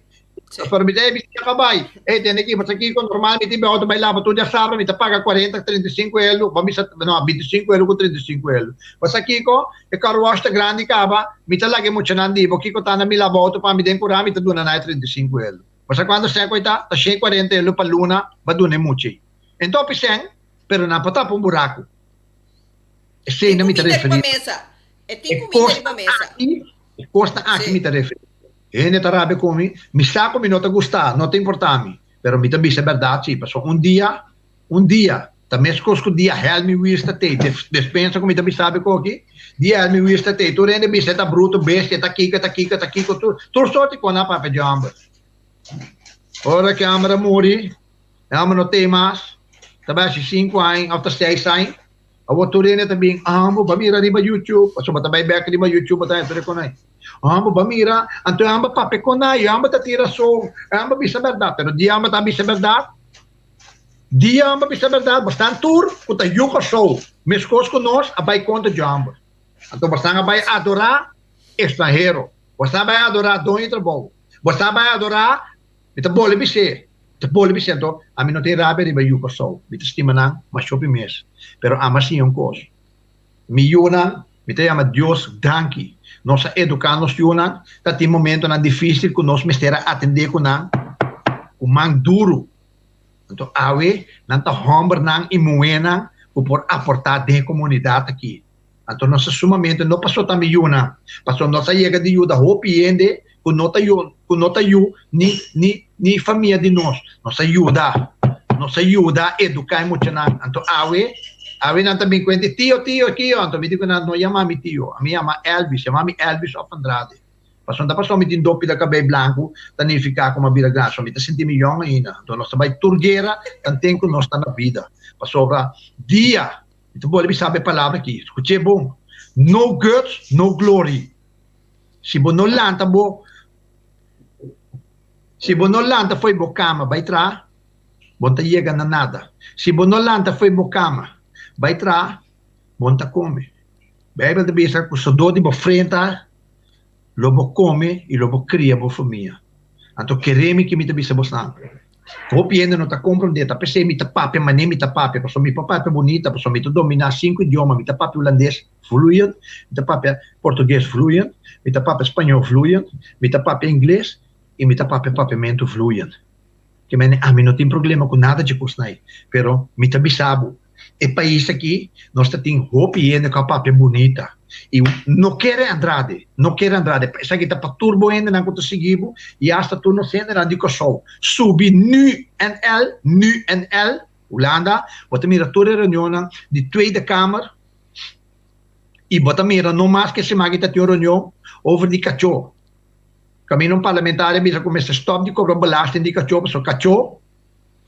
Sí. Pero mi ta e bisiña pa bai. Ey, tende aki, pasobra kiko normal mi tin auto bai laba tur diasabra, mi ta paga cuarenta, 35 euro, bo bisa, no, 25 euro ku 35 euro. Pasobra kiko, e car wash ta grandi kaba, mi ta laga e muchanan di bo, kiko ta na mi laba auto pa mi den kura, mi ta duna nan e 35 euro. Pasobra kuantu sèn ku e ta? Ta 140 euro pa luna ba duna e mucha ei. Enton hopi sèn, pero nan por tapa un buraku. Esei Tin na mi ta kumida riba referí. mesa. E tin E kumida riba kosnan mesa. aki, e kosnan aki Sí. mi ta referí. Hende ta rabia ku mi, mi sa ku mi no ta gusta, no ta importá mi, pero mi ta bisa e bèrdat sí, pasobra un dia, un dia, ta meskos ku dia Helmi Wiels ta tei, despensa ku mi ta bisa bo koki, dia Helmi Wiels ta tei, tur hende bisa e ta bruto, bestia, e ta kiko, e ta kiko, e ta kiko, tur, tur sorti kon a papia di hòmber. Ora ku e hòmber a muri, e hòmber no tei mas, ta bai hasi sinku aña òf ta seis aña, Awor tur hende ta bin, ah, bo ba mira riba YouTube, pasobra bo ta bai bek riba YouTube, bo ta haña tur e konai. Ah, bo ba mira, anto e hamba papia konai, e hamba ta tira so, e hamba bisa bèrdat. Pero dia hamba ta bisa bèrdat, dia hamba bisa bèrdat, bo stan tur ku ta yu Kòrsou, meskos ku nos, a bai kontra dje hamba. Anto bo stan a bai adorá estranhero, bo stan a bai adorá doño di trabou, bo stan a bai adorá Mi ta bole bis'é, mi ta bole bis'é, anto ami no tin rabia riba yu Kòrsou, mi ta stima nan masha hopi mes, pero ami a siña un kos, mi yunan, mi ta yama Dios danki, nos a eduká nos yunan, ta tin momentonan difísil ku nos mester a atendé ku nan ku man duru, anto awe nan ta hòmbernan i muhénan ku por aportá den e komunidat aki. Anto nos ta sumamente, no pasobra ta mi yunan, pasobra nos a yega di yuda hopi hende ku no ta yu, ku no ta yu ni, ni, ni famia di nos. Nos a yuda, nos a yuda eduká e muchanan. Anto awe, awe nan ta bin kuenta, tio, tio, tio. Anto mi di ku nan, no yama mi tio, ami yama Elvis, yama mi Elvis òf Andrade. Pasobra no ta pasobra mi tin dos pida kabei blanku ta nifiká ku mi a bira grandi, pasobra mi ta sinti mi yòn ainda. Anto nos ta bai tur guera tanten ku nos ta na bida. Pasobra dia Mi ta bolbe bisa bo e palabra aki, skuch'é bon, No guts, no glory. Si bo no lanta bo Si bo no lanta fo'i bo kama bai traha, bo no ta yega na nada. Si bo no lanta fo'i bo kama bai traha, bo no ta kome. Beibel ta bisa ku sodó di bo frenta lo bo kome i lo bo kria bo famia. Anto kere mi ke mi ta bisa bosnan. Hopi hende no ta komprondé, ta p'esei mi ta papia manera mi ta papia, pasobra mi por papia bunita, pasobra mi ta dominá sinku idioma, mi ta papia hulandes vloeiend, mi ta papia portugues vloeiend, mi ta papia spañó vloeiend, mi ta papia ingles i mi ta papia papiamentu vloeiend. Ke mende ami no tin problema ku nada dje kosnan ei, pero mi ta bisa bo, e pais aki nos ta tin hopi hende ku a papia bunita i no kere Andrade, no kere Andrade, esaki ta pa tur bo hendenan ku ta sigui bo i asta tur nos hendenan di Kòrsou subi nu NL, nu NL, Hulanda, bo ta mira tur e reunionnan di Tweede Kamer i bo ta mira no mas ke siman aki ta tin un reunion over di kachó. Kaminda un parlamentario a bisa ku mester stòp di kobra belasting di kachó pasobra kachó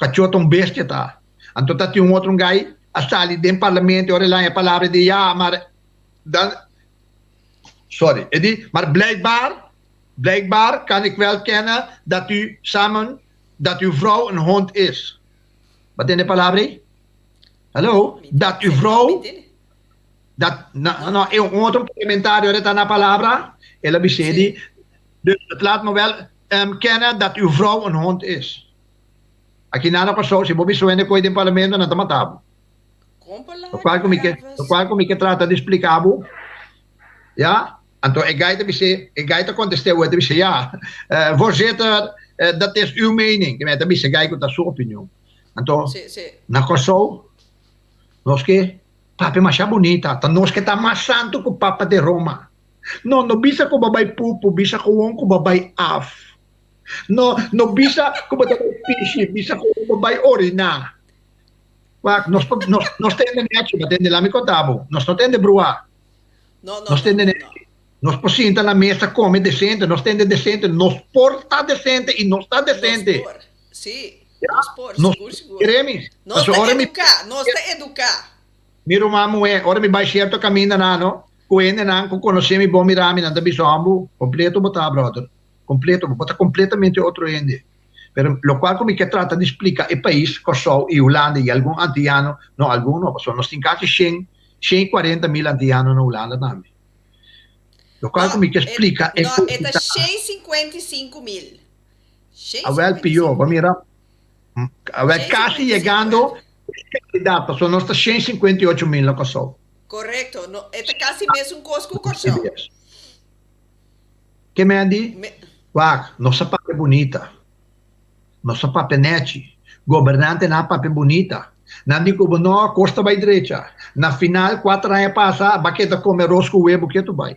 Kachó ta un bestia ta. Anto ta tin un otro un gai a sali den parlamento y ora el haña palabra e di ya maar dan sorry e di maar blijkbaar blijkbaar kan ik wel kennen dat u samen dat uw vrouw een hond is. Bo a tende e palabra ei? Hallo? Dat uw vrouw dat no no e un otro parlamentario ora e ta na palabra el a bis'é e di dus het laat me wel kennen dat uw vrouw een hond is. Aki nada pasó, si bo bisa wende koe den parlamento nan ta mata bo. Lokual ku mi ke, lokual ku mi ke trata di splika bo, ya, anto e gai ta bis'é, e gai ta kontest'é bo, e ta bis'é, ya, voorzitter, dat is uw mening. Kimen e ta bisa e gai ku ta su opinion. Anto, na Kòrsou, nos ke papia masha bunita, ta nos ke ta mas santu ku Papa de Roma. No, no bisa ku bo bai pupu, bisa gewoon ku bo bai af. No, no bisa ku bo ta bai pishi, bisa ku bo bai oriná. Wak, nos, nos, nos tende nechi, bo tende, lami konta bo, nos no tende bruá. No, no, Nos tende no, no, nechi. Nos por sinta na mesa kome desente, nos tende desente, nos por ta desente i nos ta Nos desente. por, sí, Ya, nos por, nos sigur, sigur. kere mi. Nos Pasobra ta ora mi eduká, nos ta eduká. Mi ruman muhé, ora mi bai sierto kaminda nan no, ku hendenan ku konosé mi bon mira mi, nan ta bisa, Hombu, kompleto bo ta, bròder. Completo, bo por ta completamente otro hende. Pero locual cu mi ke trata di splica e pais, Corsou y Hulanda y algun Antiyano, no algun no, pasobra nos tin casi shen, shen y cuarenta mil Antiyano na Hulanda tambe. Locual No, cu mi ke e, splica e no, e ta ta. 155 mil. Awel 155 pior, bo mil. mira, awel casi 155 yegando mil. e cantidad, pasobra nos ta 158 mil na Corsou. Correcto, no, e ta casi mesun cos cu Corsou. Ke men di? Wak, nos a papia bunita. Nos a papia nechi. Gobernantenan a papia bunita. Nan di ku bo no, kos ta bai drecha. Na final, kuater aña pasa, a keda kome aros ku webu ketu bai.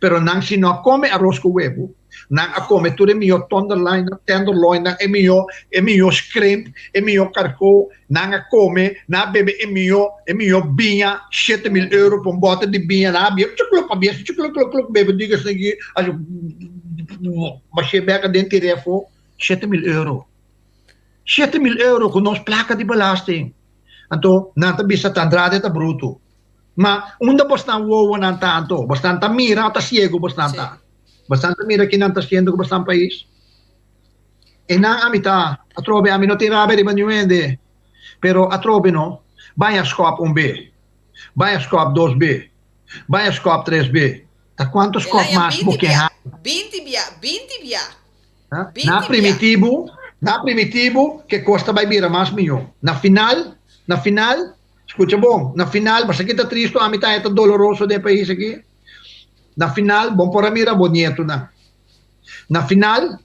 Pero nan si no a kome aros ku webu, nan a kome tur e mihó tonderlainnan, tenderloinnan, e mihó, e mihó shrimp, e mihó karkó, Nan a kome, nan a bebe e mihó, e mihó biña, 7000 euro pa un bòter di biña, nan a bia chukluk, a bia chukluk kluk kluk, bebe diga esaki, a bash'é bèk aden tir'é afó, 7000 euro. 7000 euro ku nos plaka di belasting. Anto nan ta bisa ta Andrade ta brutu. Ma unda bosnan wowonan ta anto? Bosnan ta mira o ta siegu bosnan ta? Bosnan ta mira kinan ta hasiendo ku bosnan pais? E nan ami ta, atrobe ami no tin rabia riba niun hende, pero atrobe no, baña skòp un be, baña skòp dos be, baña skòp tres be, ta kuantu El skòp haña mas bo binti ke bia, haña? 20 bia, 20 bia, Na 20 bia. primiti bo, na primiti bo ke kos ta bai bira mas mihó. Na final, na final, skucha bon, na final, bo sa ki ta tristu, ami ta haña ta doloroso den e pais aki, na final bo por a mira bo nietunan. Na final,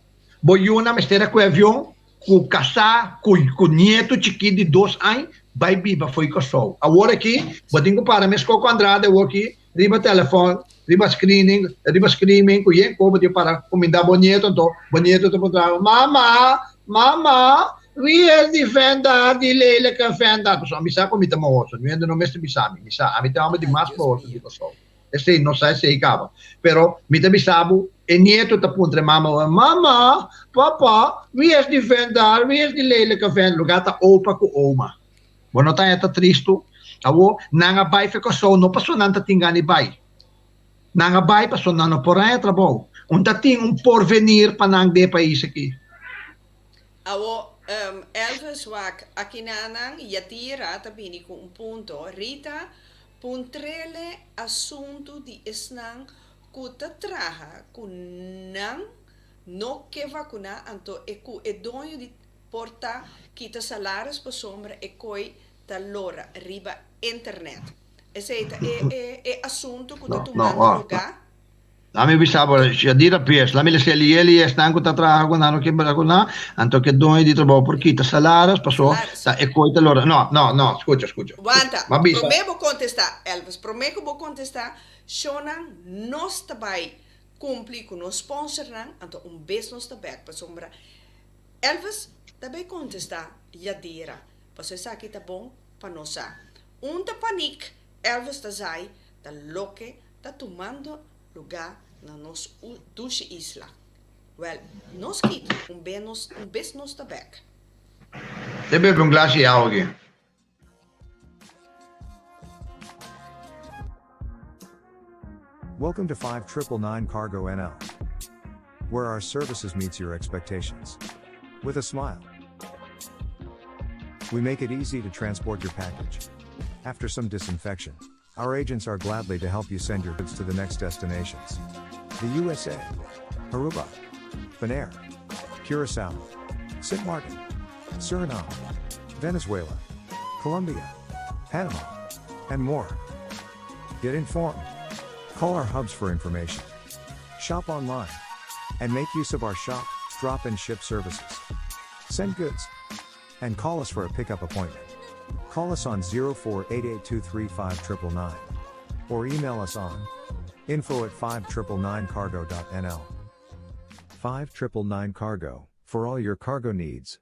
bo yunan mester a kue avion ku kasá ku ku nietu chikí di dos añ bai biba fo'i Kòrsou. Awor aki bo tin ku para meskó ku Andrade awor aki riba telefòn, riba screening, riba screaming ku yen ku bo tin para kumindá bo nietu anto bo nietu ta puntra bo, Mama, mama, wie is die vent daar, die lelijke vent daar? Pasobra mi sa ku mi ta mahoso, niun hende no mester bisa mi, mi sa ami ta e hòmber di mas mahoso di Kòrsou. Esei no sa esei kaba. Pero mi ta bisa bo, e nieto ta puntra e mama, Mama, papa, wie es di vent daar? Wie es di lelijke vent? Lugar ta opa ku oma. Bo no ta haña ta tristu? Awo, nan a bai fe Kòrsou no pasobra nan ta tin gana di bai. Nan a bai pasobra nan no por haña trabou. Un ta tin un porvenir pa nan den e pais aki. Awo, Elvis wak akinanan Yatira ta bini ku un punto. Rita, puntrele asuntu di esnan ku ta traha ku nan no ke vakuná anto e ku e doño di por ta kita salaris pasobra e koi ta lora riba internet. Esei ta e e e asuntu ku ta No, no, tumando wak. lugá. Lami bisa bo, Yadira Pierce, lami lesa el i el i esnan ku ta traha ku nan no ke vakuná, anto ke doño di trabou por kita salaris paso Salaris. ta e koi ta lora. No, no, no, skucha, skucha, skucha. Wanta, M'a bisa. promé bo kontestá, Elvis, promé ku bo kontestá, shownan nos ta bai kumpli ku nos sponsornan, anto un bes nos ta bèk pasobra Elvis ta bai kontestá Yadira, pasobra esaki ta bon pa nos sa. Un ta panik, Elvis ta zai, ta loke ta tumando lugá na nos dushi isla. Wèl, nos kit un be nos un bes nos ta bèk. Te bebe un glas di awa aki. Welcome to 5999 Cargo NL, where our services meets your expectations. With a smile. We make it easy to transport your package. After some disinfection, our agents are gladly to help you send your goods to the next destinations. The USA, Aruba, Bonaire, Curacao, St. Martin, Suriname, Venezuela, Colombia, Panama, and more. Get informed. Call our hubs for information. Shop online. And make use of our shop, drop, and ship services. Send goods. And call us for a pickup appointment. Call us on 0488235999 or email us on info at 5999cargo.nl. 5999 Cargo, for all your cargo needs.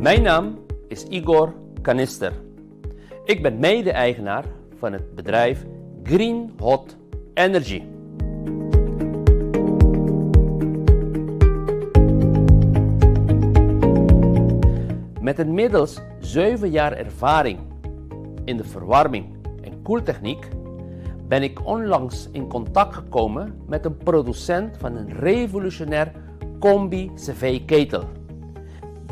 Mijn naam is Igor Kanister. Ik ben mede-eigenaar van het bedrijf Green Hot Energy. Met inmiddels 7 jaar ervaring in de verwarming en koeltechniek ben ik onlangs in contact gekomen met een producent van een revolutionair combi-cv-ketel.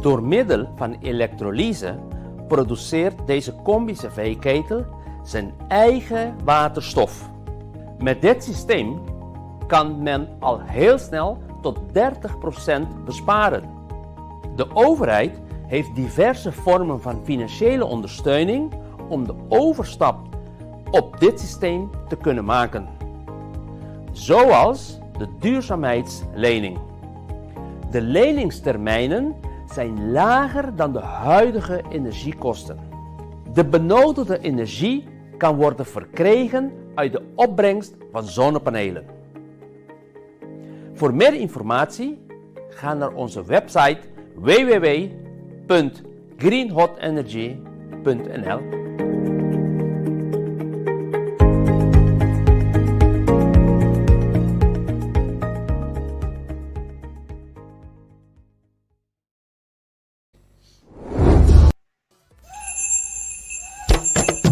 Door middel van elektrolyse produceert deze combi-cv-ketel zijn eigen waterstof. Met dit systeem kan men al heel snel tot 30% besparen. De overheid heeft diverse vormen van financiële ondersteuning om de overstap op dit systeem te kunnen maken. Zoals de duurzaamheidslening. De leningstermijnen zijn lager dan de huidige energiekosten. De benodigde energie kan worden verkregen uit de opbrengst van zonnepanelen. Voor meer informatie ga naar onze website www.greenhotenergy.nl.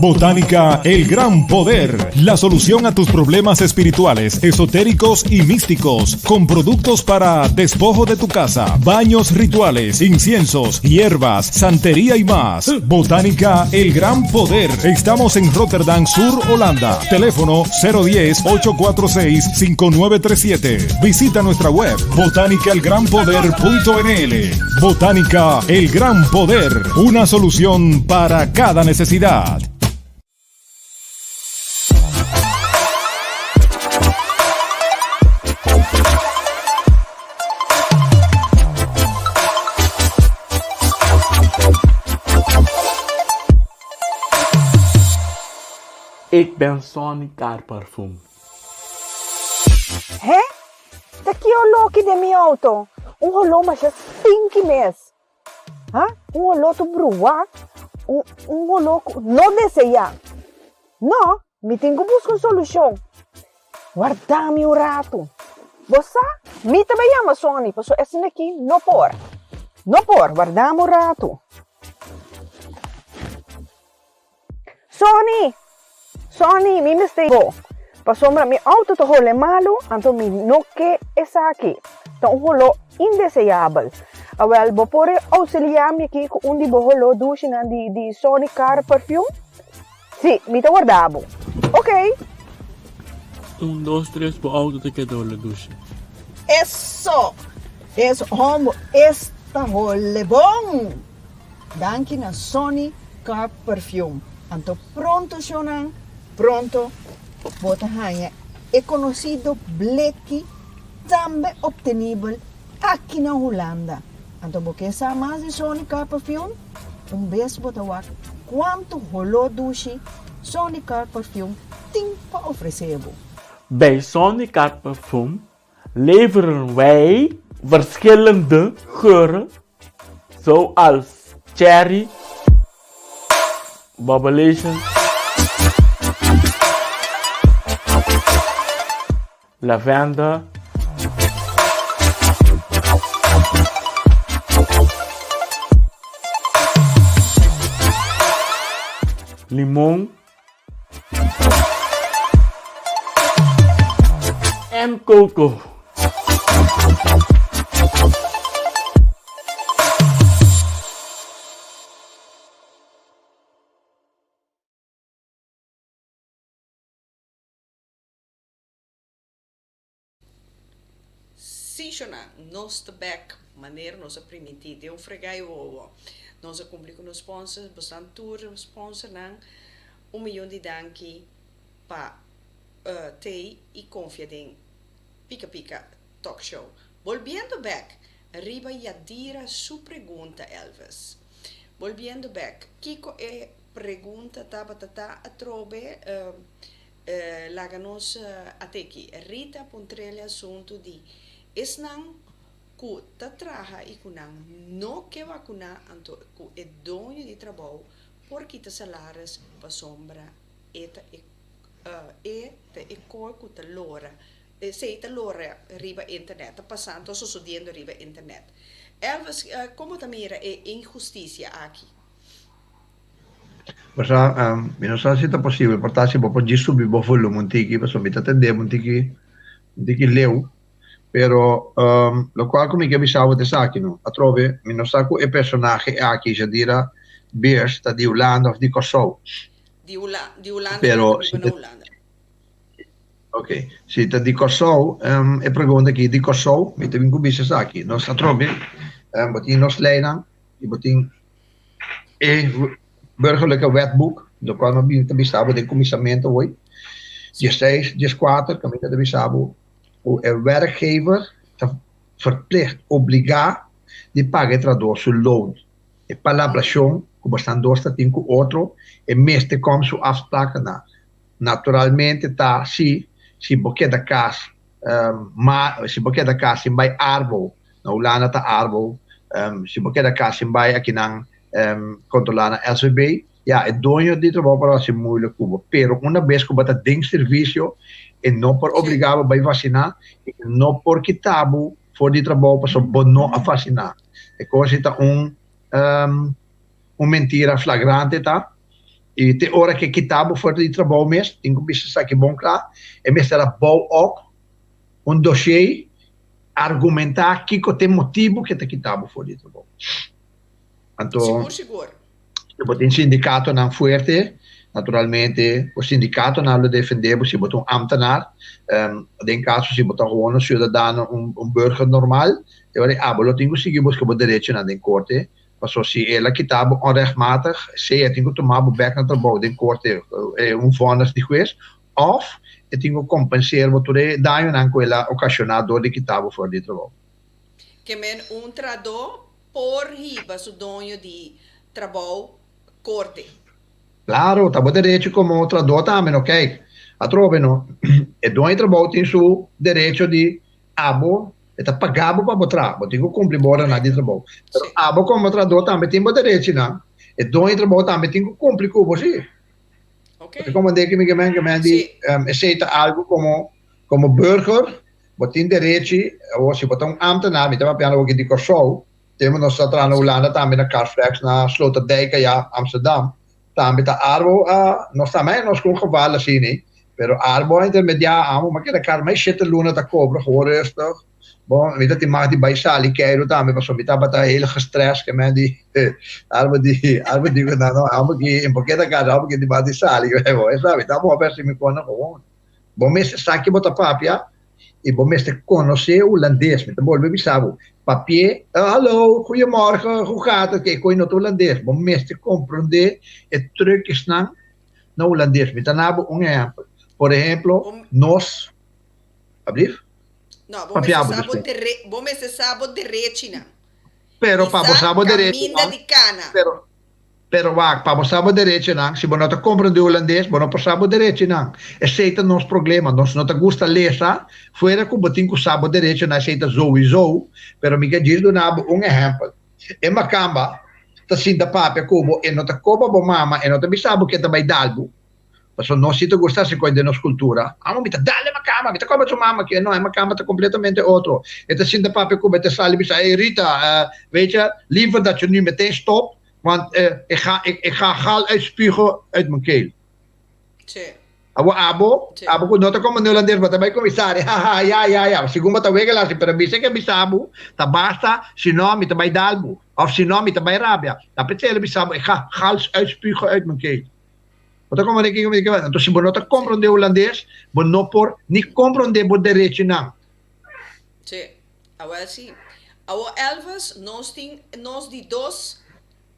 Botánica El Gran Poder, la solución a tus problemas espirituales, esotéricos y místicos, con productos para despojo de tu casa, baños rituales, inciensos, hierbas, santería y más. Botánica El Gran Poder. Estamos en Rotterdam Sur, Holanda. Teléfono 010-846-5937. Visita nuestra web botánicaelgranpoder.nl. Botánica El Gran Poder, una solución para cada necesidad. Ik ben Sonny Car Parfum. Hè? Ta ki oló ki den mi auto? Un holó masha stinky mes. Ha? Un holó tur bruá. Un, un holó ku no deseá. No, mi tin ku buska un solushon. Warda mi un ratu. Bo sa, mi ta bai yama Sonny, pasobra esnan aki no por. No por, warda mi un ratu. Sonny! Sonny, mi mester bo. Pasobra mi auto ta hole malu, anto mi no ke esaki. Ta un holó indeseabel. Awel, bo por auxiliá mi aki ku un di bo holó dushinan di di Sonny Car Perfume? Sí, mi ta warda bo. Oké. Un, dos, tres, bo auto ta keda hole dushi. Eso! Es hombo, es ta hole bon! Danki na Sonny Car Perfume. Anto pronto shownan, pronto bo ta haña e konosido bleki tambe optenibel aki na Hulanda. Anto bo ke sa mas di Sonny Car Perfume? Un bes bo ta wak kuantu holó dushi Sonny Car Perfume tin pa ofresé bo. Bij Sonny Car Perfume leveren wij verschillende geuren zoals cherry, bubblation, lavender, limon en coco. Sí, shona, nos ta bek manera nos a primintí den un fregá i wowo. Nos a kumpli ku nos sponsors, bosnan tur sponsornan un miyon di danki pa tei i konfia den Pika Pika Talk Show. Bolbiendo bek riba Yadira su pregunta, Elvis. Bolbiendo bek, kiko e pregunta tabata ta atrobe? Laga nos ateki. Rita puntr'el e asuntu di esnan ku ta traha i ku nan no ke vakuná anto ku e doño di trabou por kita salaris pasobra e ta e e ta e koi ku ta lora esei ta lora riba internet ta pasando ta sosodiendo riba internet. Elvis komo ta mira e inhustisia aki? Pasobra mi no sa si ta posibel por ta si bo por djis subi bo volume un tiki pasobra mi ta tende bo un tiki un tiki leu. Pero locual cu mi ke bisa bo ta esaki no, atrobe mi no sa cu e personahe aki Jadira Beers ta di Hulanda of di Kòrsou. Di Hulanda, di Hulanda Pero ta si biba na ta Hulanda. Ok, si ta di Kòrsou e pregunta aki di Kòrsou mi ta bin cu bisa esaki, nos atrobe bo tin nos leynan y bo tin e Burgerlijke Wetboek, locual mi a bin ta bisa bo den cuminsamento hoy, dieseis, dieskuater caminda ta bisa bo ku e werkgever ta verplicht, obligá, di paga e trahador su loon. E palabrashon ku bosnan dos ta tin ku otro, e mester kòm su afsprakennan. Naturalmente ta si, si bo keda kas, ma si bo keda kas sin bai arbo, na Hulanda ta arbo, si bo keda kas sin bai akinan kontrolá na SVB, Ya, e doño di trabou por hasi moeilijk ku bo, pero una bes ku bo ta den servisio, e no por obligá bo bai vasiná i e no por kita bo for di trabou pasobra bo no a vasiná. E kos ei ta un un mentira flagrante ta, i te ora ku e kita bo for di trabou mes, tin ku bisa esaki bon kla, e mester a bou op un dossier, argumentá kiko ta e motibu ku e ta kita bo for di trabou. Anto. Sigur, sigur. Si bo tin sindikatonan fuerte, naturalmente bo sindikatonan lo defendé bo si bo ta un ambtenaar. Den kaso si bo ta gewoon un siudadano, un burger normal, e ora ei abo lo tin ku sigui buska bo derechonan den korte. Pasobra si el a kita bo onrechtmatig, sea e tin ku tuma bo bèk na trabou den korte, un vònis di hues, òf e tin ku kompenseer bo tur e dañonan ku el a okashoná dor di kita bo for di trabou. Ke men un trahadó por hiba su doño di trabou korte. Claro, ta bo derecho como trahador tambe no. Kijk, atrobe no, e doño di trabou tin su derecho di abo, e ta paga bo pa bo traha, bo tin cu cumpli bo oranan di trabou. Pero abo como trahador tambe tin bo derechinan, e doño di trabou tambe tin cu cumpli cu bo si. Ok. Como de ki mi ke men, ke men di, esey ta algo como, como burger, Bo tin derechi, awor si bo ta un ambtenaar, mi ta papiando awor aki di Kòrsou, tempo nos ta traha na Hulanda tambe na Carflex na Sloterdijk aya Amsterdam, tambe ta Arbo a, nos tambe a nos ku un geval asina, pero Arbo a intermediá amo, mi a keda kar mai shete luna ta kobra gewoon rustig, bon mi ta tin mag di bai sali keiru tambe pasobra mi tabata heel gestrest, ke men di Arbo di, Arbo di ku nan no, amo ki in por keda kar, amo ki tin mag di sali, bo e sabi, ta bo a besi mi kona gewoon. Bo mester sa ki bo ta papia i bo mester konosé hulandes. Mi ta bolbe bisa bo, papi'é, hallo, goeiemorgen, hoe gaat het? Kijk, koe no ta hulandes. Bo mester komprondé e trukesnan na hulandes. Mi ta na bo un ehèmpel. Por ehemplo, nos, ablief? No, bo mester sa bo dere, bo mester sa bo derechinan. Pero pa bo sa bo derechinan, Kaminda di kana. Pero, Pero wak, pa bo sa bo derechonan, si bo no ta comprende Hulandes, bo no por sa bo derechonan. Esey ta nos problema, nos no ta gusta lesa, fuera cu bo tin cu sa bo derechonan, esey ta zowizo, pero mi ke djis duna bo un ehempel. E macamba ta sinta papia cu bo, e no ta coba bo mama, e no ta bisa bo ke ta bay dal bo, pasobra nos si ta gusta haci coy den nos cultura, amo mi ta dal e macamba, mi ta coba su mama, ke no, e macamba ta completamente otro. E ta sinta papia cu bo, e ta sali bisa, ey Rita, weet je, liever dat je nu meteen stopt, Want ik ga, ik, ik ga gal uitspugen uit mijn keel. Sí. Abo, abo, Sí. abo ku no ta como Nederlandes, bo ta bai komisario, ha ha, ya, ya, ya. Segun bo ta wega lasi, pero bisa ke bisa bo, ta basta, si no, mi ta bai dal bo. Of si no, mi ta bai rabia. Ta p'esei el a bisa bo, ik ga gal uitspugen uit mijn keel. Bo ta comprende kiko mi ta kere? Anto si bo no ta comprende Hulandes, bo no por ni comprende bo derechonan. Sí. Awel si. Awor Elvis nos tin nos di dos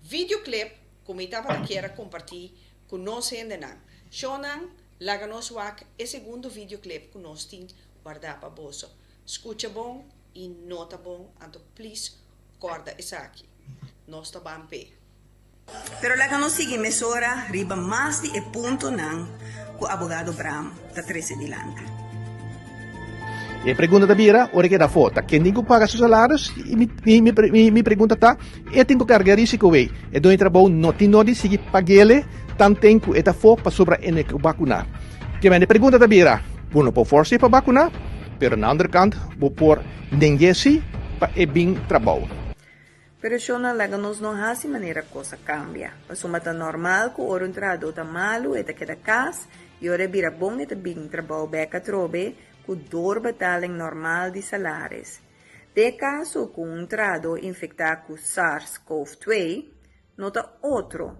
videoclip cu mi tabata kier a comparti cu nos hendenan. Shownan, laga nos wak e segundo videoclip cu nos tin warda pa boso. Scucha bon y nota bon anto please corda esaki. Nos ta ban p'e. Pero laga nos sigui mesora riba mas di e puntonan ku abogado Braam ta trese dilanti. E pregunta ta bira, ora e keda afó, ta ken tin ku paga su salaris? I mi, mi, mi, mi pregunta ta, e tin ku karga e risiko ei? E doño di trabou no tin nodi sigui pag'ele tanten ku e ta afó pasobra e no e ku bakuná. Kimen e pregunta ta bira, bo no por fors'é pa bakuná, pero na ander kant bo por neng'é sí pa e bin trabou. Pero shona laga nos no hasi manera kos a kambia. Pasobra ta normal ku ora un trahadó ta malu e ta keda kas i ora e bira bon e ta bin trabou bèk atrobe ku doorbetaling normal di salaris. Den e kaso ku un trahadó infektá ku SARS-CoV-2, no ta otro.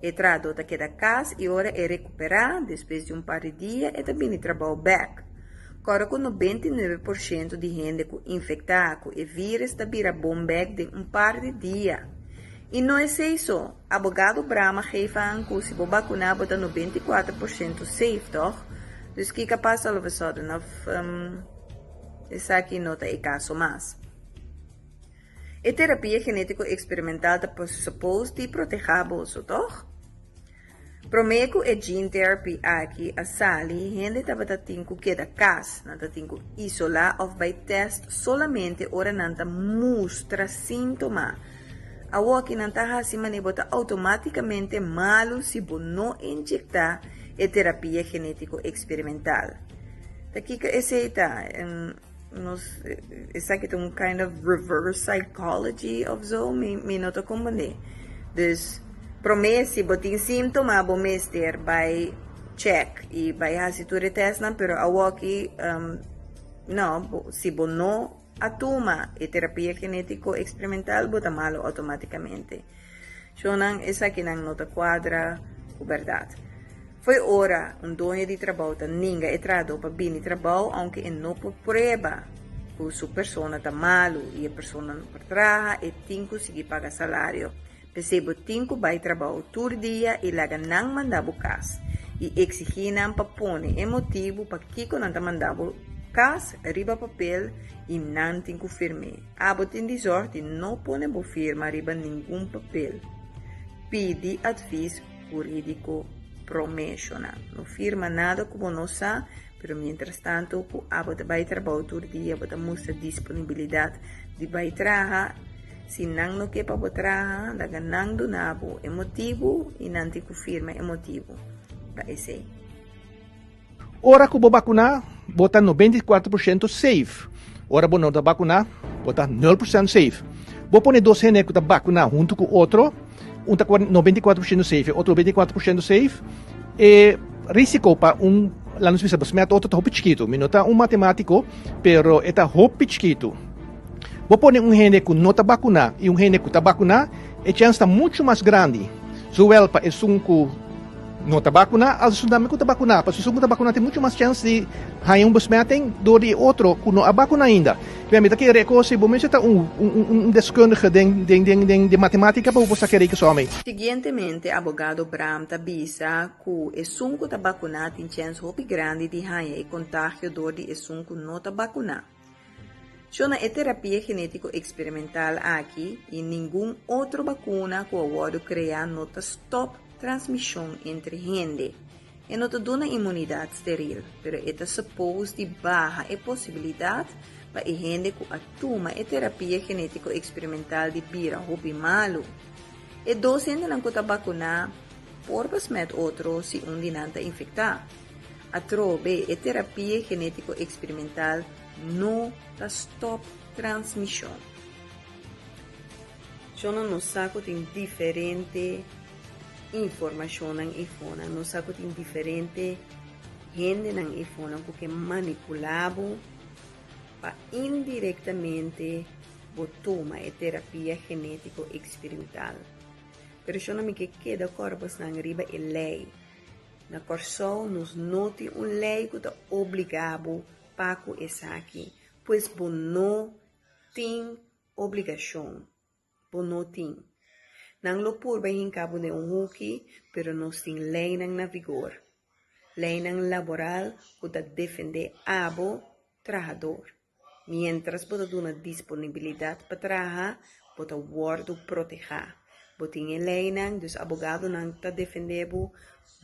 E trahadó ta keda kas i ora e rekuperá, despues di un par di dia e ta bini trabou bèk. Kòrda ku 99 por shento di hende ku infektá ku e vírus ta bira bon bèk den un par di dia. I no esei so, abogado Brahma geef aan ku si bo bakuná bo ta 94 por shento safe, tòg? Dus kiko a pasa all of a sudden? Òf esaki no ta e kaso mas? E terapia genétiko eksperimental ta supos di protehá boso, tòg? Promé ku e gene therapy aki a sali, hende tabata tin ku keda kas, nan ta tin ku isolá òf bai tèst solamente ora nan ta mustra síntoma. Awoki nan ta hasi manera bo ta outomátikamente malu si bo no injektá e terapia genétiko eksperimental. Ta kiko esei ta? Nos esaki ta un kind of reverse psychology of zo, mi mi no ta comprende. Dus prome si bo tin síntoma bo mester bai check y bai hasi tur e testnan, pero awoki no, si bo no a tuma e terapia genetico experimental bo ta malo automaticamente. Shownan esakinan no ta kuadra ku bèrdat. Fo'i ora un doño di trabou ta ninga e trahadó pa bini trabou ounke e no por prueba ku su persona ta malu i e persona no por traha, e tin ku sigui paga salario. P'esei bo tin ku bai trabou tur dia i laga nan manda bo kas i eksigí nan pa pone e motibu pakiko nan ta manda bo kas riba papel i nan tin ku firm'é. Abo tin di zòrg di no pone bo firma riba ningun papel. Pidi advis hurídiko promé, shona. No firma nada ku bo no sa, pero mientrastantu ku abo ta bai trabou tur dia, bo ta mustra disponibilidat di bai traha. Si nan no ke pa bo traha, laga nan duna bo e motibu i nan tin ku firma e motibu pa esei. Ora ku bo bakuná, bo ta 94 por shento safe. Ora bo no ta bakuná, bo ta nul por shento safe. Bo pone dos hende ku ta bakuná huntu ku otro, un ta 94 por shento safe, e otro 94 por shento safe, e risiko pa un, laat nos bisa, besmet otro ta hopi chikitu. Mi no ta un matematiko, pero e ta hopi chikitu. Bo pone un hende ku no ta bakuná i un hende ku ta bakuná, e chèns ta muchu mas grandi, zowel pa esun ku no ta bakuná as esun tambe ku ta bakuná. Pasobra esun ku ta bakuná tin muchu mas chèns di haña un besmetting dor di e otro ku no a bakuná ainda. Mi ta kere e kos ei, bo mester ta un un deskundige den den den den matematika pa bo por sa kere e kos ome. Siguientemente abogado Braam ta bisa ku esun ku ta bakuná tin chèns hopi grandi di haña e kontagio dor di esun ku no ta bakuná. Shona e terapia genétiko eksperimental aki i ningun otro bakuna ku a wòrdu kreá no ta stòp transmishon entre hende. E no ta duna inmunidat steril, pero e ta suppose di baha e posibilidat pa e hende ku a tuma e terapia genétiko eksperimental di bira hopi malu. E dos hendenan ku ta bakuná por besmet otro si un di nan ta infektá. Atrobe, e terapia genétiko eksperimental no ta stòp transmishon. Shona nos sa ku tin diferente informashonnan eifonan, nos sa ku tin diferente hendenan eifonan ku ke manipulá bo pa indirektamente bo tuma e terapia genétiko eksperimental. Pero shona mi ke keda kòrda bosnan riba e lei. Na Kòrsou nos no tin un lei ku ta obligá bo pa ku esaki, pues bo no tin obligashon. Bo no tin. Nan lo purba hinka bo den un huki, pero nos tin leinan na vigor, leinan laboral ku ta defendé abo, trahador. Miéntras bo ta duna disponibilidat pa traha, bo ta wòrdu protehá. Bo tin e leinan, dus abogadonan ta defendé bo.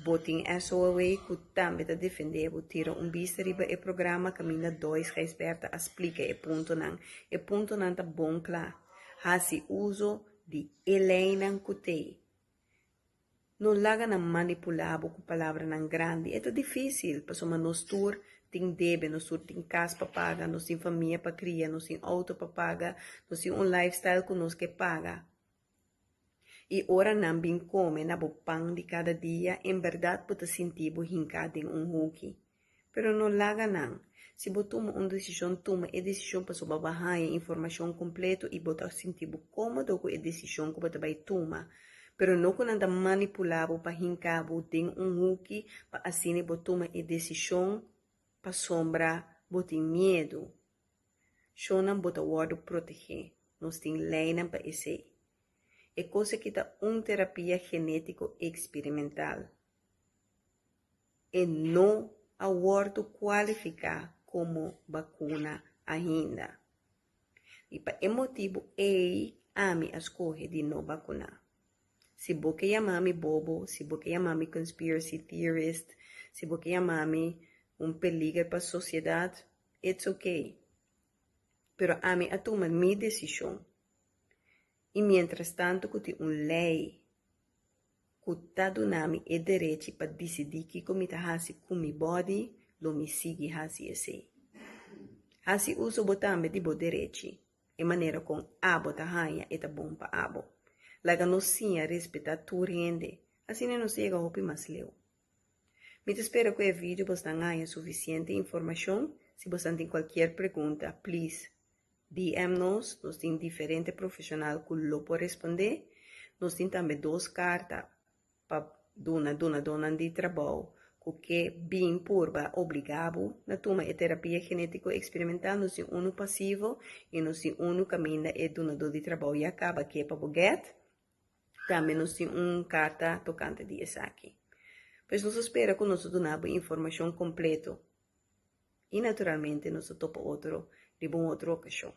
Bo tin SOAW ku tambe ta defendé bo. Tira un bista riba e programa kaminda Dois Gijsbertha a splika e puntonan. E puntonan ta bon kla. Hasi uso di e leinan ku t'ei. No laga nan manipulá bo ku palabranan grandi. E ta difísil pasobra nos tur tin debe, nos tur tin kas pa paga, nos tin famia pa kria, nos tin outo pa paga, nos tin un lifestyle ku nos ke paga. I ora nan bin kome na bo pan di kada dia, en bèrdat bo ta sinti bo hinká den un huki. Pero no laga nan. Si bo tuma un desishon, tuma e desishon pasobra bo a haña informashon kompleto i bo ta sinti bo kómodo ku e desishon ku bo ta bai tuma. Pero no ku nan ta manipulá bo pa hinká bo den un huki pa asina bo tuma e desishon pasobra bo tin miedu. Shonnan bo ta wòrdu protegé. Nos tin leinan pa esei. E kos aki ta un terapia genétiko eksperimental. E no a wòrdu kualifiká komo bakuna ainda. I pa e motibu ei ami a skohe di no bakuná. Si bo ke yama mi bobo, si bo ke yama mi conspiracy theorist, si bo ke yama mi un peliger pa sosiedat, it's okay. Pero ami a tuma mi desishon. I mientras tantu ku tin un lei ku ta duna mi e derechi pa disidí kiko mi ta hasi ku mi bòdi, lo mi sigui hasi esei. Hasi uso bo tambe di bo derechi. E manera kon abo ta haña e ta bon pa abo. Laga nos siña respetá tur hende, asina nos ta yega hopi mas leu. Mi ta spera ku e video bosnan haña sufisiente informashon. Si bosnan tin kualkier pregunta, please DM nos. Nos tin diferente profeshonal ku lo por respondé. Nos tin tambe dos karta pa duna dunadónan di trabou ku ke bin purba obligá bo na tuma e terapia genétiko eksperimental. Nos tin unu pasivo i nos tin unu kaminda e dunadó di trabou ya kaba ke pa bo gèt. Tambe nos tin un karta tokante di esaki. Pues nos ta spera ku nos ta duna bo informashon kompleto i naturalmente nos ta topa otro riba un otro okashon.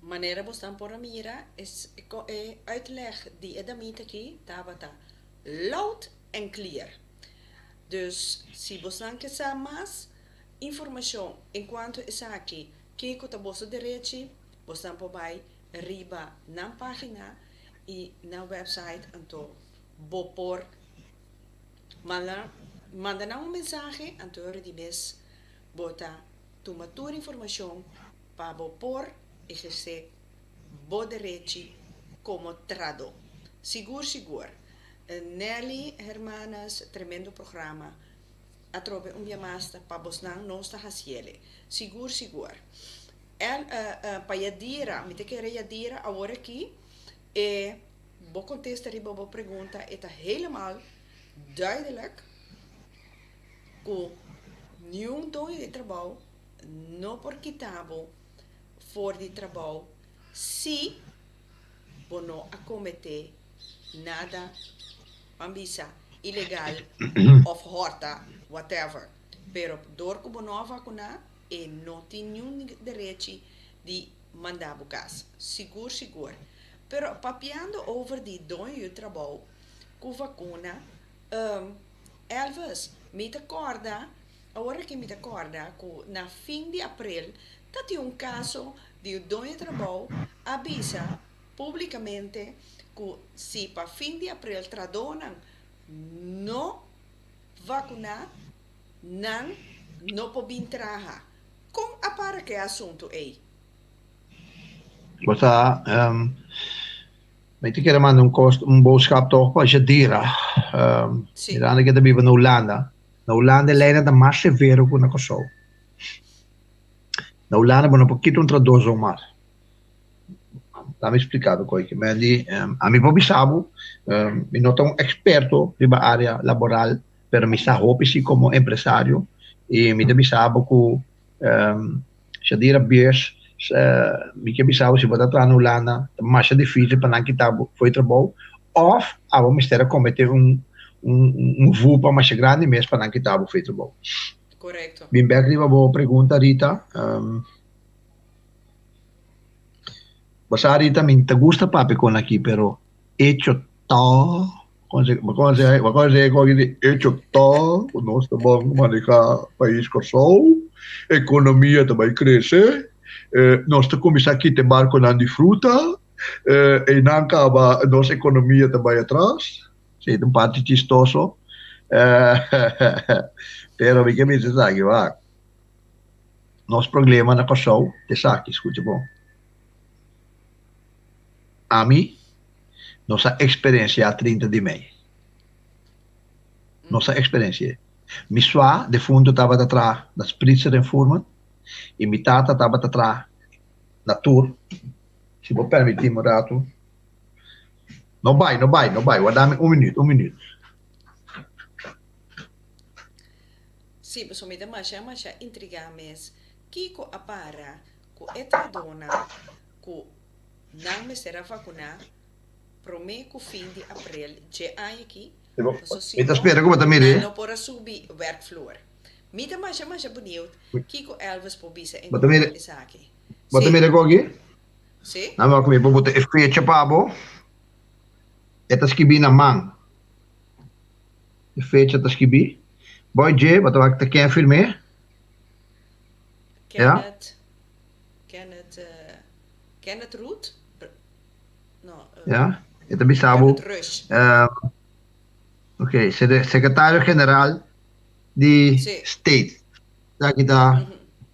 Manera bosnan por a mira, e uitleg di e damita aki tabata loud en clear. Dus si bosnan ke sa mas informacion encuanto esaki, kico ta boso derechi, bosnan por bay riba nan pagina y nan website anto bo por manda manda nan un mensahe anto ora di mes bo ta tuma tur informacion pa bo por ehersé bo derechi komo trahadó. Sigur sigur. Nelly Hermanas tremendo programa. Atrobe un bia mas ta pa bosnan nos ta hasiele. Sigur sigur. El pa Yadira, mi ta kere Yadira awor aki e bo kontesta riba bo pregunta e ta helemaal duidelijk ku niun doño di trabou no por kita bo for di trabou si bo no a kometé nada, ban bisa, ilegal òf hòrta, whatever. Pero dor ku bo no a vakuná, e no tin niun derechi di manda bo kas. Sigur sigur. Pero papiando over di doño di trabou ku vakuna, Elvis, mi ta kòrda Awor aki mi ta kòrda ku na fin di aprel ta tin un kaso di un doño trabou a bisa públikamente ku si pa fin di aprel tradónan no vakuná nan no por bin traha. Kon a para ku e asuntu ei? Bo sa, mi ta kere manda un kos, un boodschap tòg pa Jadira. Mirando ku e ta biba na Hulanda. Na Hulanda e leinan ta mas severo ku na Kòrsou. Na Hulanda bo no por kita un trahadó zomaar. Laat mi splika bo koe. Men di, ami por bisa bo, mi no ta un eksperto riba área laboral, pero mi sa hopi si komo empresario i mi ta bisa bo ku Shadira Beers, mi ke bisa bo si bo ta traha na Hulanda ta masha dificil pa nan kita bo for di trabou of abo mester a comete un un vupa masha grandi mes pa nan kita bo for di trabou. Korekto. Bin bek riba bo pregunta Rita. Um, bo sa Rita, mi ta gusta papia kon aki, pero hecho ta, kon se, kon se, kon se kon di hecho ta, ku nos ta bon maneha pais Kòrsou, ekonomia ta bai krese, eh, nos ta kuminsá kita e barkonan di fruta, eh, einan kaba nos ekonomia ta bai atras. Sí, ta un parti chistoso. Pero mi ke bisa esaki, wak. Nos problema na Kòrsou ta esaki, skucha bon. Ami nos a eksperensiá 30 di mei. Nos a eksperensi'é. Mi swa defuntu tabata traha na Spritzer en Fuhrmann i mi tata tabata traha na Tur. Si bo permití mi un ratu. No bai, no bai, no bai. Warda mi un minuut, un minuut. Sí, pasobra mi ta masha masha intrigá mes kiko a para ku e trahadónan ku nan mester a vakuná promé ku fin di aprel dje aña aki, pasobra si Mi ta no spera ku bo ta mir'é. nan no por a subi wèrkvloer. Mi ta masha masha beniut kiko Elvis por bisa Bo ta enkuanto mir'é, esaki. bo ta Sí. mir'é ku aki? Sí. Nan wak mi por bota e fecha pa bo. E ta skibí na man. E fecha ta skibí. Boy dje, bo ta wak ta ken firm'é. Ja. Kenneth, Kenneth, eh, Kenneth Root? No, eh, Ja. E ta bisa bo. Kenneth Rush. eh, ok, sekretario general di Sí. State. Esaki ta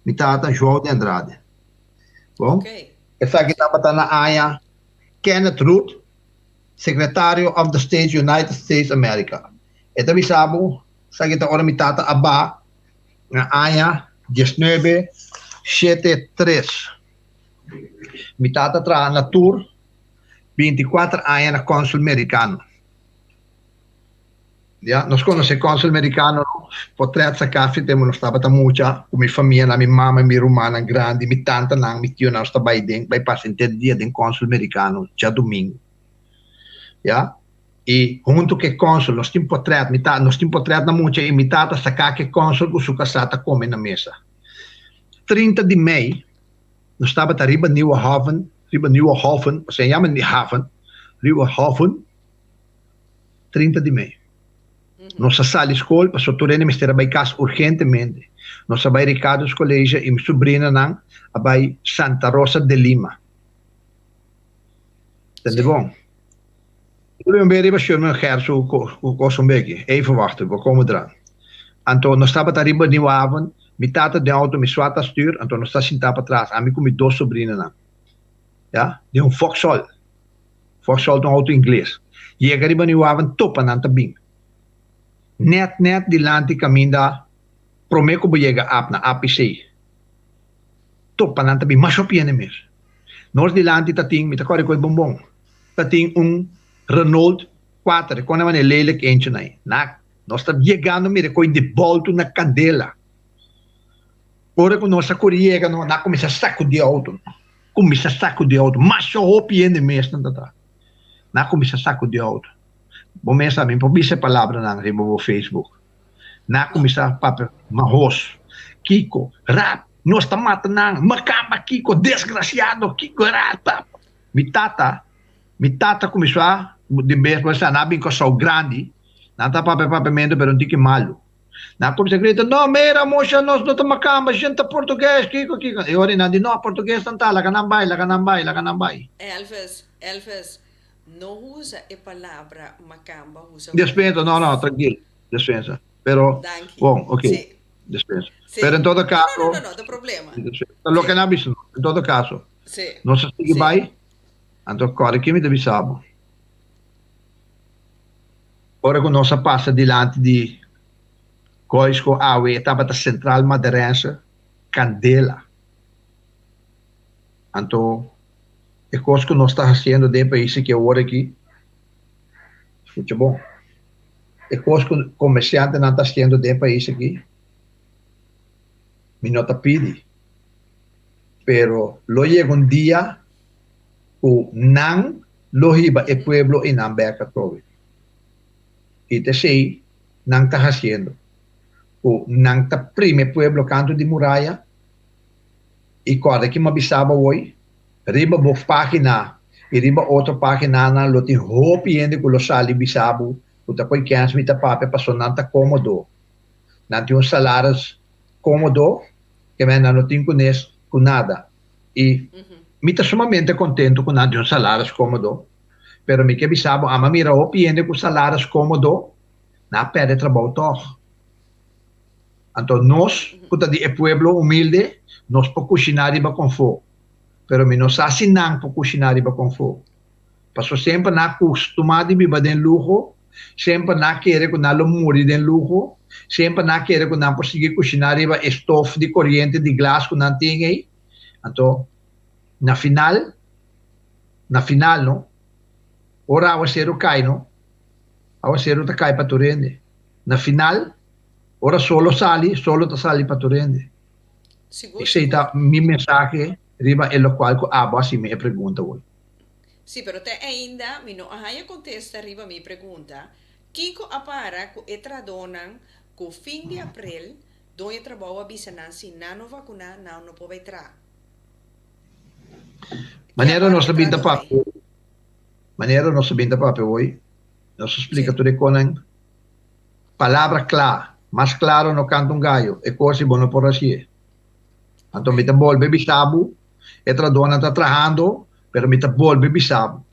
mi tata João de Andrade. Bon, Ok. esaki tabata na aña Kenneth Root, Secretario of the States United States America. E ta bisa bo, esaki ta ora mi tata a ba na aña diesnuebe shete tres. Mi tata traha na tur 24 aña na Consul Mericano. Ya, nos conoce Consul Mericano, no? Potret sa casi tempo nos tabata mucha, cu mi famianan, mi mama, mi rumannan grandi, mi tantanan, mi tionan, nos ta bay den, bay pasa henter dia den Consul Mericano, djadumingo. Ya, y hunto cu e Consul, nos tin potret, mi ta, nos tin potret na mucha y mi tata saca cu e Consul cu su casá ta come na mesa. 30 di mei, nos tabata riba Nieuwe Haven, riba Nieuwe Haven, osea yama haven, Nieuwe Haven, 30 di mei. Nos a sali skol pasobra tur hende mester a bai kas urgentemente. Nos a bai Ricardo's College i mi subrinanan a bai Santa Rosa de Lima. Tende bon? Jullie een riba Sherman Gerso kos un beki. Even wachten, we komen eraan. Anto nos tabata riba Nieuwe Haven, mi tata den auto, mi swa ta stuur, anto nos ta sintá patras, ami ku mi dos sobrinanan. Ya, den un Vauxhall. Vauxhall ta un auto ingles. Yega riba Nieuwe Haven topa nan ta bin. Net net dilanti kaminda prome ku bo yega ap na APC. Topa nan ta bin masha hopi hende mes. Nos dilanti ta tin, mi ta kòrda ku e bonbon, ta tin un Renault kuater, e kòne manera lelijk eentje nan ei. Na nos ta yegando mira e koi di bòltu na kandela. Ora ku nos a kore yega no, nan a kuminsá sakudí outo. Kuminsá sakudí outo. Masha hopi hende mes nan ta ta. Nan a kuminsá sakudí outo. Bo mes sa, mi por bisa e palabranan riba bo Facebook. Nan a kuminsá papia mahos. Kiko, rap, nos ta mata nan, makamba kiko, desgrasiado, kiko, rap, pap. Mi tata, mi tata kuminsá di bes, bo sa, nan a bin Kòrsou grandi, nan ta papia papiamentu pero un tiki malu. Nan kuminsá grita, No, mira, musha, nos no ta makamba, shen ta portugues, kiko, kiko. E ora nan di, No, portugues nan ta, laga nan bai, laga nan bai, laga nan bai. Elvis, Elvis, no usa e palabra makamba, usa Despensa, no, no, hulandes. trankil, despensa. Pero, Danki. bon, ok, Sí, despensa. sí. Pero en todo No, no, no, caso, no, no ta problema. ta loke Sí, nan a bisa, en todo caso, sí, nos a sigui sí. bai, anto kòrda ke mi ta bisa bo. Ora ku nos a pasa dilanti di Goisco awe e tabata Central Maderense kandela. Anto e kos ku nos ta hasiendo den e pais aki awor aki, skucha bon, e kos ku komersiantenan ta hasiendo den e pais aki, mi no ta pidi, pero lo yega un dia ku nan lo hiba e pueblo i nan bek atrobe. I ta esei nan ta hasiendo. ku nan ta primi e pueblo kantu di muraya i kòrda ki mi a bisa bo awor, riba bo página i riba otro páginanan lo tin hopi hende ku lo sali bisa bo ku ta koe kèns mi ta papia pasobra nan ta kómodo, nan tin un salaris kómodo ke men nan no tin kunes ku nada i mi ta sumamente kontentu ku nan tin un salaris kómodo pero mi ke bisa bo ama mira hopi hende ku salaris kómodo nan a pèrdè trabou tòg. Anto nos ku ta di e pueblo humilde nos por kushiná riba konfó pero mi no sa si nan por kushiná riba konfó pasobra semper nan a kustumá di biba den luho, semper nan a kere ku nan lo muri den luho, semper nan a kere ku nan por sigui kushiná riba e stof di koriente di glas ku nan tin ei. Anto na final, na final no, ora awaseru kai no, awaseru ta kai pa tur hende. Na final, ora solo sali, solo ta sali pa tur hende. Esei ta mi mensahe riba e lokual ku abo a hasi mi e pregunta hoy. Sí, pero te ainda mi no a haña kontesta riba mi pregunta, Kiko a para ku e trahadónan ku fin di aprel doño trabou a bisa nan si nan no vakuná nan no por bai traha? Ke a Manera para nos ku a e bin ta trahadónan papia ei? hoy, manera nos a bin ta papia hoy, nos a splika tur e konan palabra kla, mas klaro no kanta un gayo, e kos si bo no por hasié. Anto mi ta bolbe bisa bo, e trahadónan ta trahando, pero mi ta bolbe bisa bo,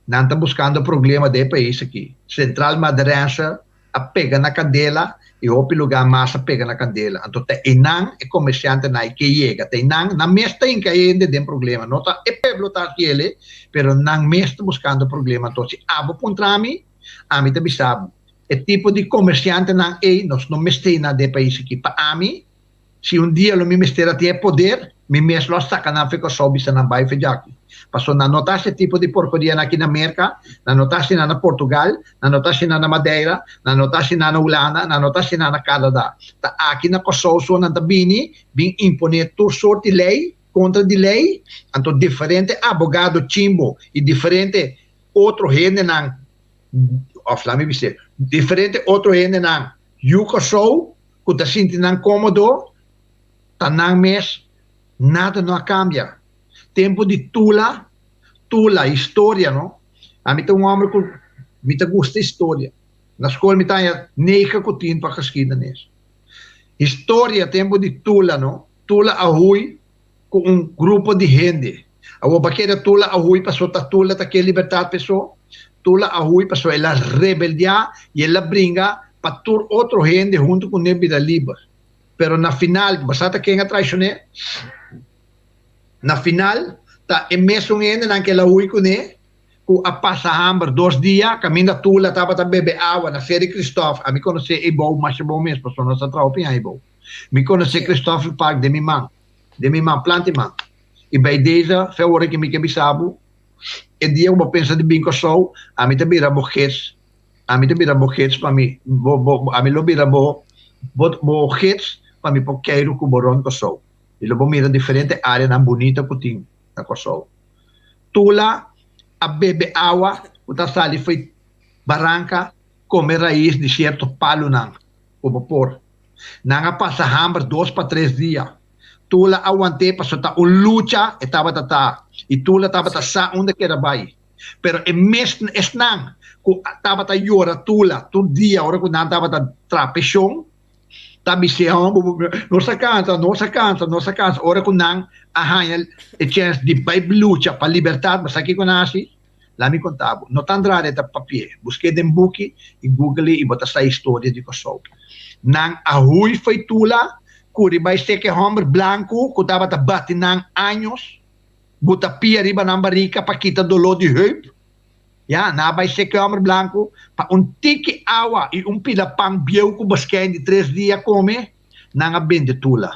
nan ta buskando problema den e pais aki. Central Maderense a pega na kandela i hopi lugá mas a pega na kandela. Anto ta einan e komersiantenan ei ke yega, ta einan nan mes ta hinka hende den problema. No ta e pueblo ta hasiel, pero nan mes ta buskando problema. Anto si abo puntra mi, ami ta bisa bo, e tipo di komersiantenan ei nos no mester nan den e pais aki. Pa ami, Si un dia lo mi mester a tin e poder, mi mes lo a saca nan fe Corsou bisa nan bay fe djaki. Paso nan no ta haci e tipo di porcorianan aki na Merca, nan no ta haci nan na Portugal, nan no ta haci nan na Madeira, nan no ta haci nan na Hulanda, nan no ta haci nan na Canada. Ta aki na Corsou so nan ta bini, bin impone tur soort di ley, contra di ley, anto diferente abogado chimbo y diferente otro hendenan, of laat mi bis'e, diferente otro hendenan yu Corsou, ku ta sinti nan kómodo ta nan mes, nada no a kambia. Tempu di Tula, Tula, historia no. Ami ta un hòmber ku mi ta gusta historia. Na skol mi ta haña nege ku tin pa geschiedenis. Historia tempu di Tula no, Tula a hui ku un grupo di hende. Awor bo a kere Tula a hui pasobra ta Tula ta ke libertat p'eso? Tula a hui pasobra el a rebeldiá i el a bringa pa tur otro hende huntu kuné bira liber. Pero na final, bo sa ta ken a traishoné? Na final, ta e mesun hendenan ku el a hui kuné ku a pasa hamber dos dia kaminda Tula tabata bebe awa na Seri Kristof. Ami konosé ei bou masha bon mes pasobra nos a traha hopi aña ei bou. Mi konosé Kristoffel Park den mi man. Den mi man, planta e man. I bij deze, fe ora ki mi ke bisa bo, e dia ku bo pensa di bin Kòrsou, ami ta bira bo gids, ami ta bira bo gids pa mi, bo, bo, ami lo bira bo, bo, bo gids pa mi por keiru ku bo rònt Kòrsou. I lo bo mira diferente áreanan bunita ku tin na Kòrsou. Tula a bebe awa ku ta sali fo'i baranka, kome rais di sierto palunan ku bo por. Nan a pasa hamber dos pa tres dia. Tula a want'é pasobra ta un lucha e tabata ta i Tula tabata sa unda keda bai. Pero e mes esnan ku tabata yora Tula tur dia ora ku nan tabata traha peshon ta bis'é, Nos a kansa, nos a kansa, nos a kansa. Ora ku nan a haña e chèns di bai lucha pa libertat, bo sa kiko nan a hasi? Laat mi konta bo, no ta Andrade ta papi'é, busk'é den buki i google i bo ta sa historia di Kòrsou. Nan a hui fo'i Tula, kuri bai seka e hòmber blanku ku tabata bati nan años, buta pia riba nan barika pa kita doló di heup. Ya, nan a bai seka e hòmber blanku pa un tiki awa i un pida pan bieu ku beskèin di tres dia kome, nan a bende Tula.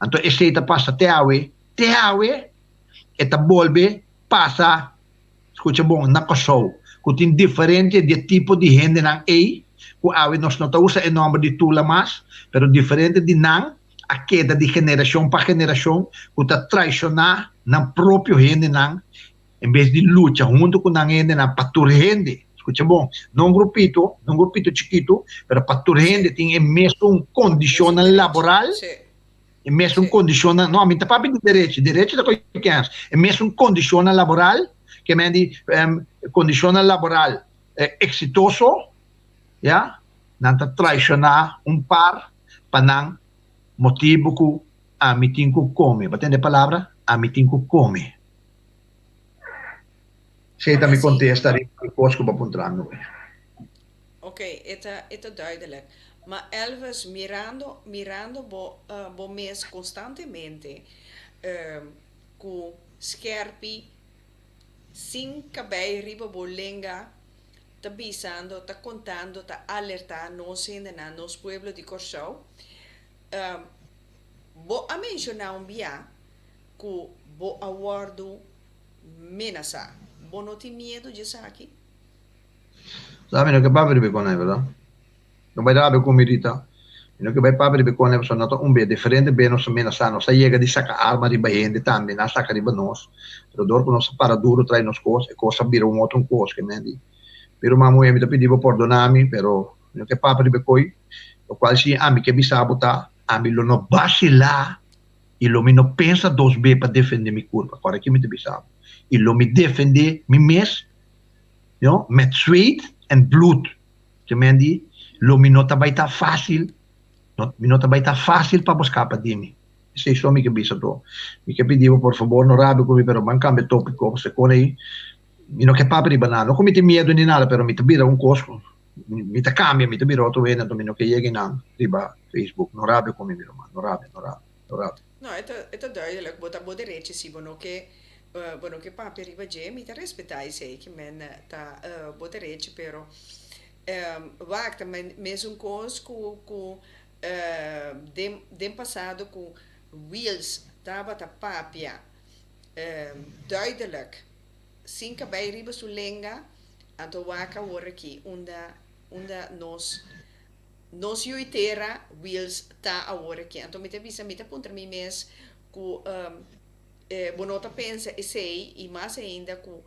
Anto esei ta pasa te awe, te awe e ta bolbe pasa, skucha bon, na Kòrsou, ku tin diferente di e tipo di hendenan ei, ku awe nos no ta usa e nòmber di Tula mas, pero diferente di nan a keda di generashon pa generashon ku ta traishoná nan propio hendenan en bes di lucha huntu ku nan hendenan pa tur hende. Skucha bon, no un grupito, no un grupito chikitu, pero pa tur hende tin e mesun kondishonnan laboral, e mesun kondishonnan, no, mi ta papia di derechi, derechi ta ko'i kens, e mesun kondishonnan laboral, ke men di kondishonnan laboral eksitoso, ya, nan ta traishoná un par pa nan motibu ku ami tin ku kome. Bo a tende e palabra? Ami tin ku kome. Esei ta mi kontesta riba e kos ku bo a puntra mi oe. Ok, e ta e ta duidelijk. Ma Elvis, mirando mirando bo bo mes konstantemente ku skerpi sin kabei riba bo lenga ta bisando, ta kontando, ta alertá nos hendenan, nos pueblo di Kòrsou, bo a menshoná un bia ku bo a wòrdu menasá. Bo no tin miedu di esaki? Sa mi no ke papia riba e kone, verdad? No bai rabia ku mi Rita. Mi no ke bai papia riba e kone pasobra no ta un be, diferente be nos a menasá. Nos a yega di saka arma riba hende tambe, nan a saka riba nos. Pero dor ku nos a para duro trae nos kos, e kos a bira un otro un kos ke men di. Mi ruman muhé, mi ta pidi bo pordona mi, pero mi no ke papia riba e koi. Lokual si ami ke bisa bo ta, ami lo no basilá i lo mi no pensa dos be pa defende mi kurpa, kòrda ki mi ta bisa bo, i lo mi defende mi mes, yo, met zweet en bloed, te men di, lo mi no ta bai ta fásil, no, mi no ta bai ta fásil pa bo skapa di mi. Esei so mi ke bisa to. Mi ke pidi bo por fabor no rabia ku mi, pero ban kambia topiko, pasobra kon ei mi no ke papia riba nada, no ku mi tin miedu ni nada, pero mi ta bira un kos ku mi ta kambia, mi ta bira otro hende, anto mi no ke yega einan riba Facebook. No rabia ku mi, mi ruman, no rabia, no rabia, no rabia. No, e ta, e ta duidelijk, bo ta bo derechi si bo no ke, bo no ke papia riba dje, mi ta respetá esei, ke men ta bo derechi, pero wak ta mesun kos ku, ku den, den pasado ku Wiels tabata papia duidelijk sin kabei riba su lenga, anto wak awor aki unda unda nos nos yui tera Wiels ta awor aki. Anto mi ta bisa, mi ta puntra mi mes ku bo no ta pensa esei i mas ainda ku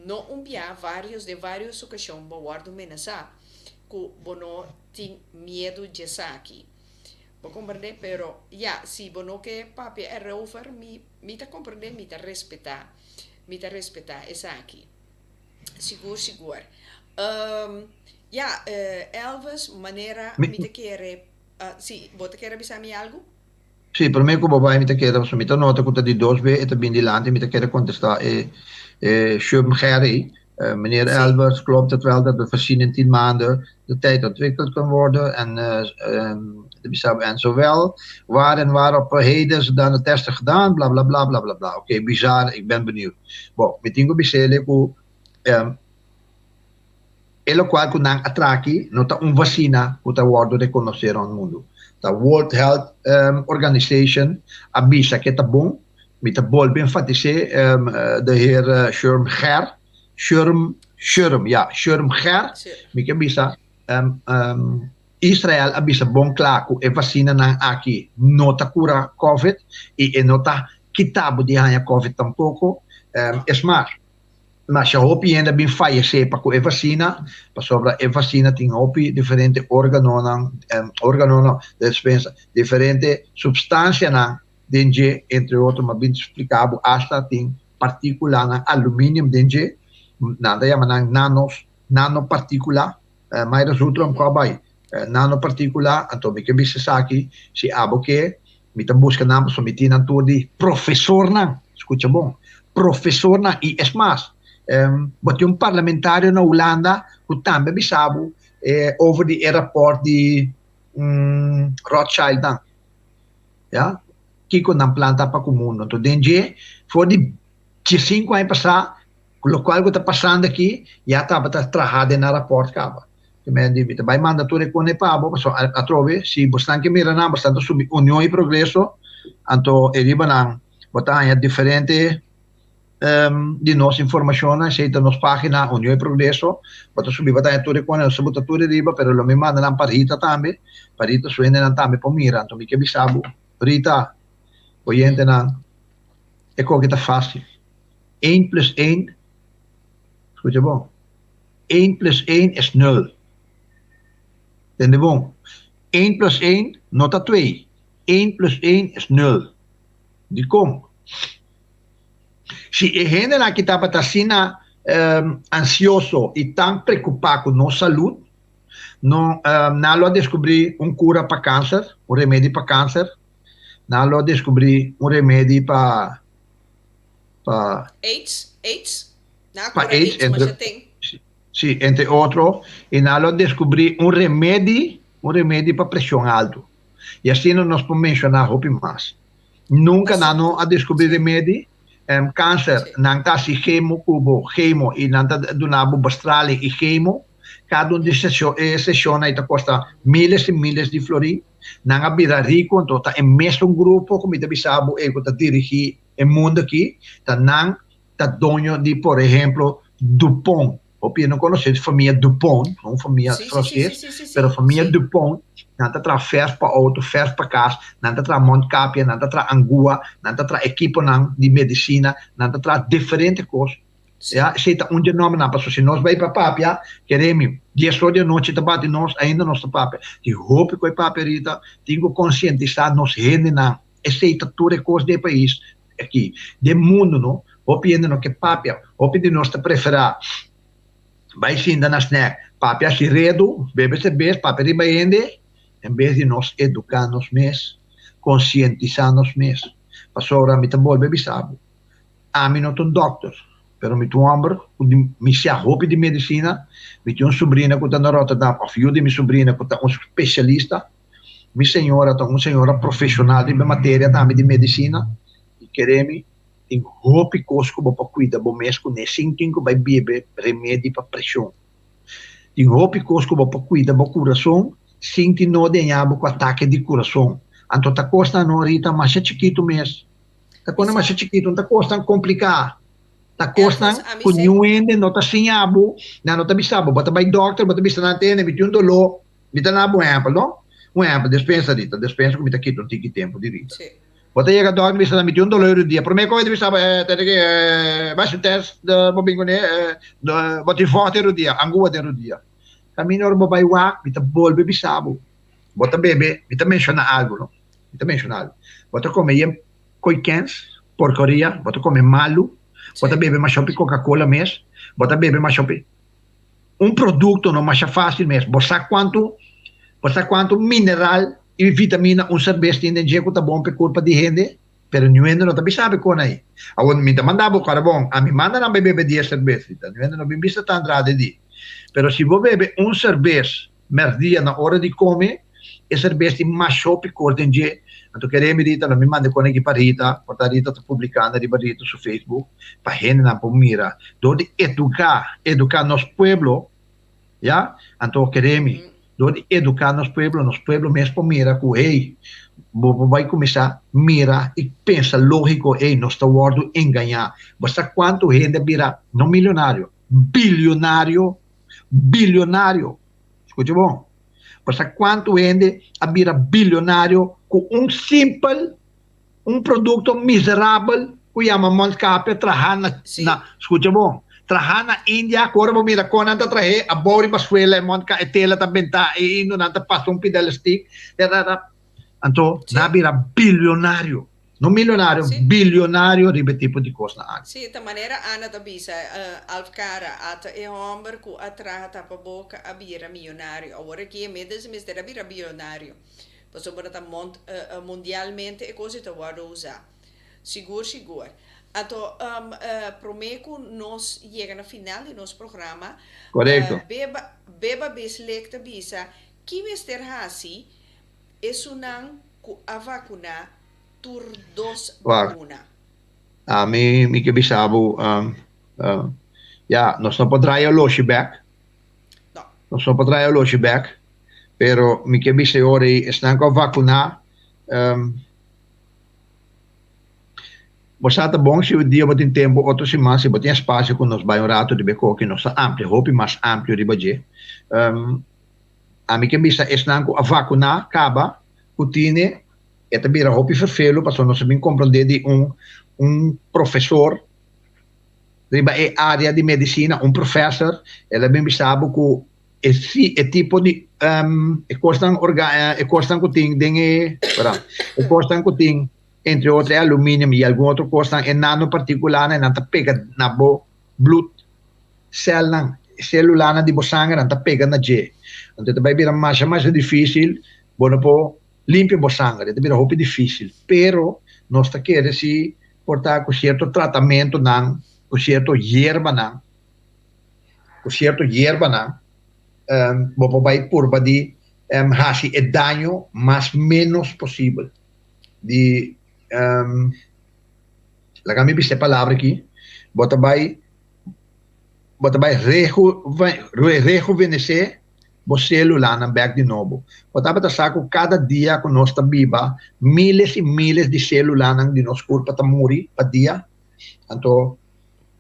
no un bia, varios den varios okashon bo wòrdu menasá ku bo no tin miedu djesaki. Bo komprendé? Pero ya, si bo no ke papia erover mi mi ta komprendé, mi ta respetá. Mi ta respetá esaki. Sigur sigur. Ya, Elvis, manera mi ta kere, si, bo ta kere bisa mi algu? Sí, promé ku bo bai mi ta kere, pasobra mi ta nota ku ta di dos be e ta bin dilanti, mi ta kere kontestá e e Schubmger ei. Meneer Elbers, klopt het wel dat de vaccine in 10 maanden de tijd ontwikkeld kan worden en de bisa en zowel waar en waarop heden ze dan de testen gedaan, bla bla bla bla bla bla. Oké, okay, bizar, ik ben benieuwd. Bon, mi tin ku bisele ku um, e lokual ku nan a traki no ta un vasina ku ta wòrdu rekonosé rònt mundu. Ta World Health um, Organization a bisa ke ta bon. Mi ta bolbe enfatisé um, de heer Sherm Ger, Sherm, Sherm, ja, Sherm Ger, mi ke bisa um, um, Israel a bisa bon kla ku e vasinanan aki no ta kura Covid i e no ta kita bo di haña Covid tampoko. Es mas, masha hopi hende a bin fayesé pa ku e vasina, pasobra e vasina tin hopi diferente organonan, organo no, despensa, diferente supstansianan den dje, entre otro mi a bin splika bo asta tin partikulanan aluminium den dje, nan ta yama nan nanos, nanopartikula. Mayra Zutrom ku a bai nanopartikula, anto mi ke bisa esaki, si abo ke, mi ta buska nan pasobra mi tin nan tur di profesornan, skucha bon, profesornan i es mas, bo tin un parlamentario na Hulanda ku tambe a bisa bo over di e raport di Rothschildnan, ya, kiko nan planta pa ku mundu, anto den dje for di diesinku aña pasá Lokual ku ta pasando aki ya tabata traha den nan rapòrt kaba. Te meen di mi ta bai manda tur e kone pa bo pasobra atrobe si bosnan ke mira nan bosnan ta subi Union y Progreso anto e riba nan bo ta haña diferente di nos informashonnan esei ta nos pagina Union y Progreso bo ta subi bo ta haña tur e kone nos ta buta tur e riba pero lo mi manda nan pa Rita tambe pa Rita su hendenan tambe por mira anto mi ke bisa bo Rita oyentenan e koke ta fácil. Eén plus één, skucha bon. Eén plus één is nul. Tende bon? Eén plus één no ta twee. Eén plus één is nul. Dikon? Si e hendenan aki tabata asina ansioso i tan preokupá ku nos salud, no, nan lo a deskubrí un kura pa kanser, un remedi pa kanser, nan lo a deskubrí un remedi pa pa AIDS, AIDS, nan a pa kura AIDS, AIDS entre, masha ten. sí, entre otro, i nan lo a deskubrí un remedi, un remedi pa preshon altu. I asina nos por menshoná hopi mas. Nunka nan no a deskubrí remedi. Kanser, nan ta hasi gemo ku bo, gemo, i nan ta duna bo bestraling i gemo. Kada un di e seshonnan ei ta kosta miles i miles di florin. Nan a bira riku, anto ta e mesun grupo ku mi ta bisa bo ei ku ta dirigí e mundu aki, ta nan ta doño di por ehemplo Dupont. Hopi no konosé famia Dupont, un famia franses, pero famia Dupont nan ta traha fèrf pa outo, fèrf pa kas, nan ta traha mondkapia, nan ta traha angua, nan ta traha ekiponan di medisina, nan ta traha diferente kos. Ya, esei ta un dje nòmbernan, pasobra si nos bai pa papia, kere mi, dies or di anochi ta bati nos, ainda nos ta papia. Tin hopi ku e papia Rita, tin ku konsientisá nos hendenan. Esei ta tur e kos di e pais aki. Den mundu no, hopi hende no ke papia. Hopi di nos ta preferá bai sinta na snack, papia hasi redu, bebe serbes, papia riba hende, en bes di nos eduká nos mes, konsientisá nos mes. Pasobra mi ta bolbe bisa bo, ami no ta un dòkter, pero mi ta un hòmber ku di mi si'a hopi di medisina. Mi tin un subrina ku ta na Rotterdam, òf yu di mi subrina ku ta un spesialista. Mi señora ta un señora profesional riba e materia tambe di medicina y kere mi tin hopi cos cu bo por cuida bo mes cune sin tin cu bay bebe remedi pa presion. Tin hopi cos cu bo por cuida bo curason sin tin no deña bo cu atake di curason. Anto ta cosnan no Rita masha chikito mes. Ta cosnan masha chikito, no ta cosnan complica. Ta cosnan cu niun hende no ta siña bo, nan no ta bisa bo. Bo ta bay dokter, bo ta bisa nan tene mi tin un dolor. Mi ta na bo ehempel, no? Un ehempel, despensa Rita, despensa ku mi ta kita un tiki tempu di Rita. Sí. Bo ta yega dòkter bisa nan mi tin un dolor di dia. Promé ku e ta bisa bo, eh, tene ke eh, bai su tèst, bo bin kuné, eh, bo tin vògt den rudia, angua den rudia. Kaminda ora bo bai wak, mi ta bolbe bisa bo. Bo ta bebe, mi ta menshoná algu, no? Mi ta menshoná algu. Bo ta kome yen koi kens, porkoria, bo ta kome malu, bo ta bebe masha hopi Coca-Cola mes, bo ta bebe masha hopi. Un produkto no masha fásil mes. Bo sa kuantu bo sa kuantu mineral i vitamina un serbes tin den dje ku ta bon pa e kurpa di hende? Pero niun hende no ta bisa be kon ei. Awor mi ta manda bo kòrda bon, ami manda nan bai bebe dies serbes. Niun hende no bin bisa ta Andrade di. Pero si bo bebe un serbes mèrdia na ora di kome, e serbes tin masha hopi kos den dje. Anto kere mi Rita lo mi manda e kon aki pa Rita, por ta Rita ta publikando riba Rita su Facebook pa hendenan por mira. Dor di eduká, eduká nos pueblo, ya, anto kere mi, dor di eduká nos pueblo, nos pueblo mes por mira ku hey, bo por bai kuminsá mira i pensa lógiko, hey, nos ta wòrdu engañá. Bo sa kuantu hende a bira, no milionario, bilionario, bilionario. Skucha bon. Bo sa kuantu hende a bira bilionario ku un simpel, un produkto miserabel ku yama mondkapje trahá na, na, skucha bon, trahá na India, ku ora bo mira kon nan ta trah'é, abou riba suela e mondka, e tela ta bentá, e indonan ta pasa un pida elastik, ta, ta, ta. Anto nan a bira bilionario. No milionario, bilionario riba e tipo di kosnan aki. Sí, ta manera Ana ta bisa, Alf Cara, ata e hòmber ku a traha tapaboka a bira miyonario. Awor aki e mester si mester a bira biyonario, pasobra ta mundialmente e kos ei ta wòrdu usá. Sigur, sigur. Anto, promé ku nos yega na final di nos programa, Beba, Beba Bislek ta bisa, ki mester hasi Esunnan ku a vakuná tur dos Wak, bakuna. ami mi ke bisa bo, ya, nos no por draai oloshi bek, No. nos no por draai oloshi bek, pero mi ke bisa e ora ei, esnan ku a vakuná, bo sa ta bon si un dia bo tin tempu, otro siman si bo tin espasio ku nos bai un ratu riba e koki, nos ta amplia, hopi mas amplio riba dje. Ami ke bisa esnan ku a vakuná kaba ku tine e ta bira hopi ferfelu pasobra nos a bin komprondé di un un profesor. Riba e área di medisina, un profèser, el a bin bisa bo ku e si e tipo di e kosnan orga e kosnan ku tin den e perdon e kosnan ku tin entre otro e aluminium i algun otro kosnan e nanopartikulanan nan ta pega na bo bloed sèlnan selulanan di bo sanger nan ta pega na dje anto e ta bai bira masha masha difisil bo no por limpia bo sanger e ta bira hopi difisil pero nos ta kere si Por ta ku sierto tratamentunan, ku sierto yerbanan, ku sierto yerbanan, bo por bai purba di hasi e daño mas ménos posibel. Di, laga mi bisa e palabra aki, bo ta bai, bo ta bai rehuvenesé bo celulanan bek di nobo. Bo tabata sa cu cada dia cu nos ta biba, miles y miles di celulanan di nos curpa ta muri pa dia? Anto,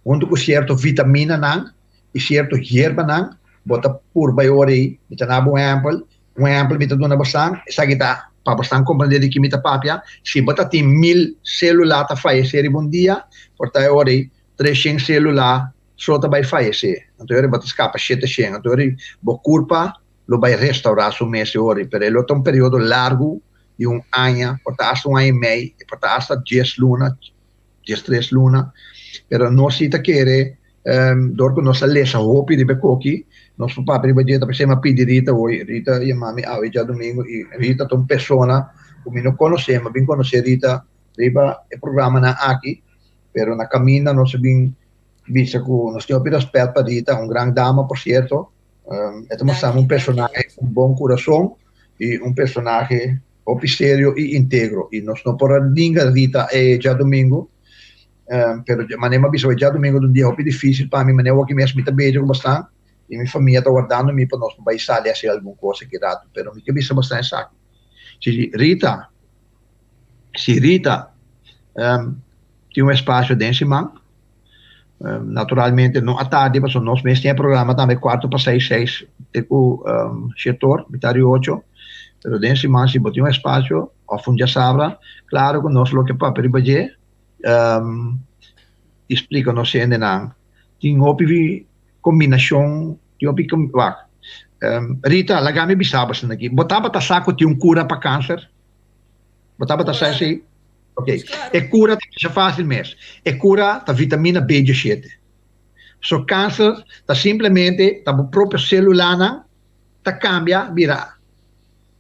hunto cu cierto vitaminanan y cierto hierbanan, bo ta purba e ora ey. Mi ta naba un ehempel, un ehempel mi ta duna bosan, esaki ta pa bosan comprende di ki mi ta papia, si bo ta tin mil celula ta fayece riba un dia, por ta e ora ey treshen celula So ta bai fayesé, anto e ora bo ta skapa 700, anto e ora bo kurpa lo bai restaurá su mes e ora, pero e lo ta un periodo largu di un aña, por ta asta un aña i mei, e por ta asta dies luna, diestres luna, pero nos si ta kere, dor ku nos a lesa hopi riba e koki, nos por papia riba dje, ta p'esei mi a pidi Rita hoy, Rita yama mi awe djadumingu i Rita ta un persona ku mi no konosé, mi a bin konosé Rita riba e programanan aki, pero na kaminda nos a bin bisa ku nos tin hopi rèspèt pa Rita, un gran dama por sierto. E ta mostrami un personahe ku un bon kurason i un personahe hopi serio i integro. I nos no por a ninga Rita e djadumingu, pero manera mi a bisa e djadumingu ta un dia hopi difisil pa mi, manera awor ki mes mi ta beja ku bastan i mi famia ta wardando mi pa nos por bai sali hasi algun kos aki ratu. Pero mi ke bisa bastan esaki, si Rita, si Rita tin un espasio den siman, Naturalmente no atardi pasobra nos mes tin e programa tambe cuarto pa seis, seis te cu siete or, mitad di ocho, pero den siman si bo tin un espacio of un diasabra, claro cu nos lo ke papia riba dje y splica nos hendenan. Tin hopi combinacion, tin hopi, wak, Rita laga mi bisa bo esaki, bo tabata sa cu tin un cura pa cancer? Bo tabata sa esey? Ok. E kura ta masha fácil mes. E kura ta vitamina B diesshete. So kanser ta simplemente ta bo propio selulanan ta kambia bira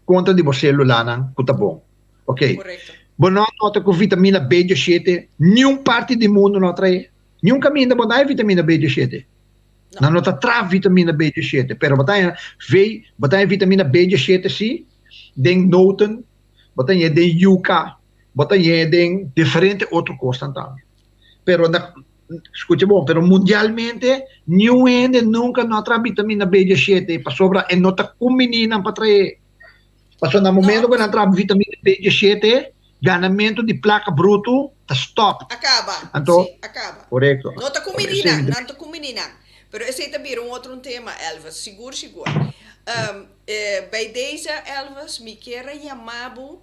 kontra di bo selulanan ku ta bon. Ok. Bo no a nota ku vitamina B diesshete niun parti di mundu no a trae? Niun kaminda bo no a haña vitamina B diesshete. Nan no ta traha vitamina B diesshete, pero bo ta haña V, bo ta haña vitamina B diesshete si den noten bo ta ñe den yuca, bo ta ñe den diferente otro cosnan tambe. Pero na, scucha bon, pero mundialmente niun hende nunca no a traha vitamina B diesshete pasobra e no ta cumbini nan pa trae. Pasobra na momento cu nan traha vitamina B diesshete, ganamento di placa bruto ta stop. A caba, Anto, si, a caba. Correcto. No ta cumbini nan, nan ta cumbini nan. Pero esey ta bira un otro un tema, Elvis, sigur sigur. Bij deze, Elvis, mi kier a yama bo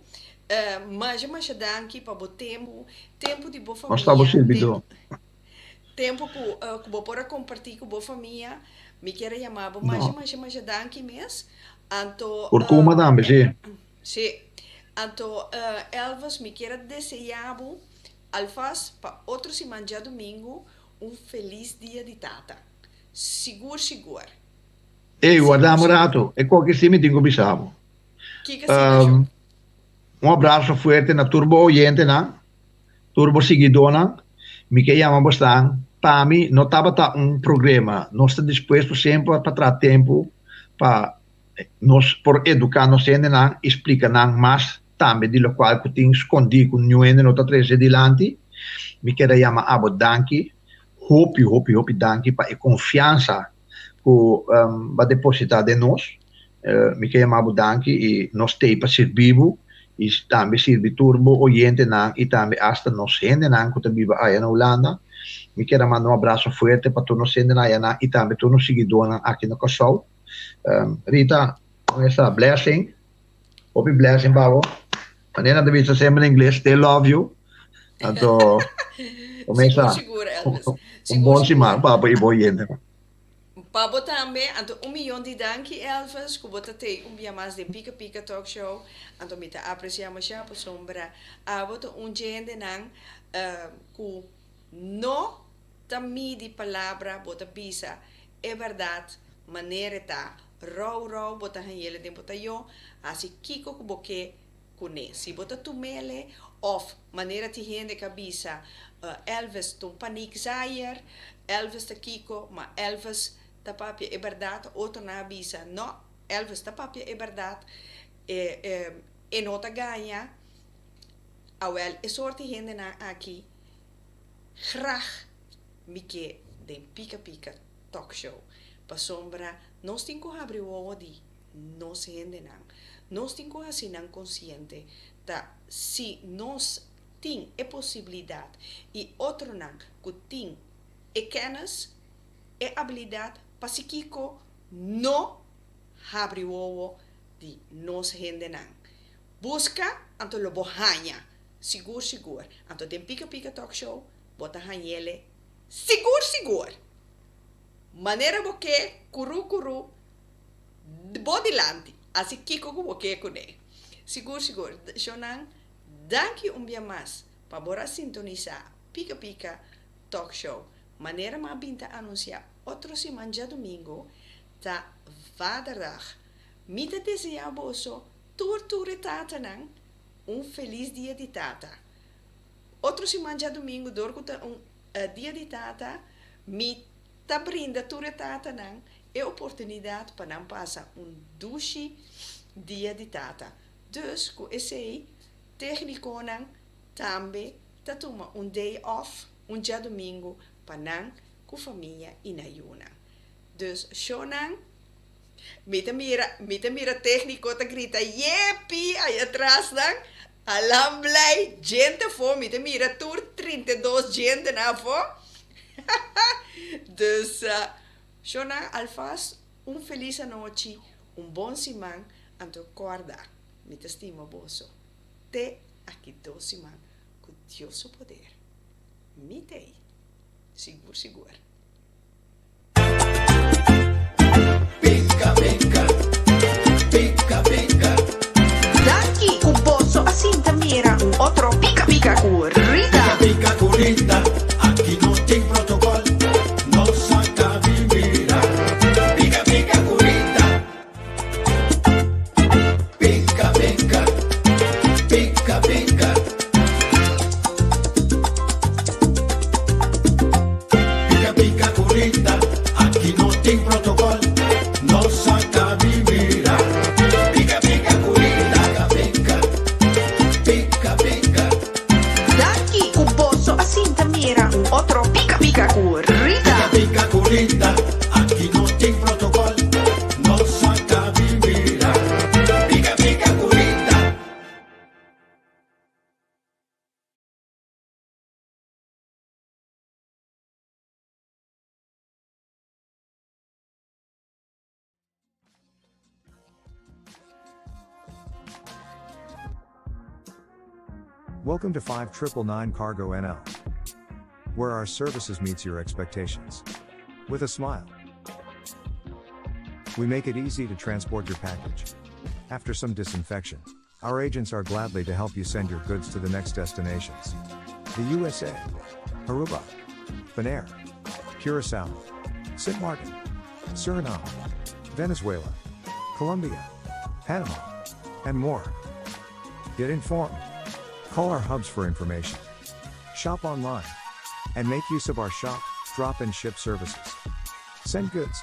masha masha danki pa bo tempu, tempu di bo Nos ta bo famia, sirbidó. tempu ku ku bo por a kompartí ku bo famia. Mi kier a yama bo masha No. masha masha danki mes. Anto, Kurkuma tambe, sí. Sí. Anto, Elvis, mi kier a deseá bo alvast pa otro siman djadumingu un felis dia di tata. Sigur sigur. Ey, warda un rato. E koki si mi tin ku bisa bo. Kiko situashon? Un abraso fuerte na tur bo oyentenan, tur bo siguidónan. Mi ke yama bosnan, pa mi no tabata un progrema. Nos ta dispuesto semper pa traha tempu pa nos por eduká nos hendenan i splika nan mas tambe di lokual ku tin skondí ku niun hende no ta trese dilanti. Mi keda yama abo danki, hopi, hopi, hopi danki pa e konfiansa ku bo a depositá den nos. Mi ke yama bo danki i nos t'ei pa sirbi bo i tambe sirbi tur bo oyentenan i tambe asta nos hendenan ku ta biba aya na Hulanda. Mi kier a manda un abraso fuerte pa tur nos hendenan ayanan i tambe tur nos siguidónan aki na Kòrsou. Rita, con esta blessing, hopi blessing pa bo. Manera nan ta bisa semper na ingles, they love you. Anto. Sigur, sigur, Elvis. Un bon siman pa bo i bo oyentenan. Pa bo tambe, anto un miyon di danki Elvis ku bo ta tei un bia mas den Pika Pika Talk Show, anto mi ta apresia masha pasobra abo ta un dje hendenan ku no ta midi palabra, bo ta bisa e bèrdat manera e ta, rou rou bo ta hañ'el den bo tayó, hasi kiko ku bo ke kuné. Si bo ta tum'el òf manera tin hende ka bisa Elvis ta un panikzaaier, Elvis ta kiko, ma Elvis ta papia e bèrdat, otronan a bisa no, Elvis ta papia e bèrdat, e no ta gaña. Awèl e sorti hendenan aki grag mi ke den Pika Pika Talk Show, pasobra nos tin ku habri wowo di nos hendenan. Nos tin ku hasi nan konsiente ta si nos tin e posibilidat i otronan ku tin e kennis, e abilidat pa si kiko no habri wowo di nos hendenan. Buska anto lo bo haña, sigur sigur. Anto den Pika Pika Talk Show bo ta hañ'ele sigur sigur. Manera bo ke kuru kuru bo dilanti, hasi kiko ku bo ke kuné. Sigur sigur. Shownan, danki un bia mas pa bo ra sintonisá Pika Pika Talk Show. Manera m'a bin ta anunsiá otro siman djadumingu ta Vaderdag. Mi ta deseá boso tur tur e tatanan un felis dia di tata. Otro siman djadumingu dor ku ta un dia di tata mi ta brinda tur e tatanan e oportunidat pa nan pasa un dushi dia di tata. Dus ku esei teknikonan tambe ta tuma un day off un djadumingu pa nan ku famia i nan yunan. Dus shownan mi ta mira mi ta mira tekniko ta grita yepi ai atrasnan alan blei djente afo mi ta mira tur 32 djentenan afo dus Shownan alvast un felis anochi, un bon siman, anto corda mi ta stima boso te aki dos siman cu Dios su poder. Mi t'ey, sigur sigur. Pica pica, pica pica. Danki cu boso a sinta mira un otro Pica Pica cu Rita. Pica pica cu Rita, aki no tin protocol, nos a cabi mira. Pica pica cu Rita. Pica pica, pica pica. Pica pica cu Rita, aki no tin protocol, nos a cabi mira. Pica pica cu Rita, pica pica, pica pica. Danki cu boso a sinta mira un otro Pica Pica cu Rita. Pica pica cu Rita, aki no tin protocol, nos a cabi mira. Pica pica cu Rita. Welcome to 5999 Cargo NL, where our services meets your expectations. With a smile. We make it easy to transport your package. After some disinfection, our agents are gladly to help you send your goods to the next destinations. The USA, Aruba, Bonaire, Curacao, St. Martin, Suriname, Venezuela, Colombia, Panama, and more. Get informed. Call our hubs for information. Shop online. And make use of our shop, drop, and ship services. Send goods.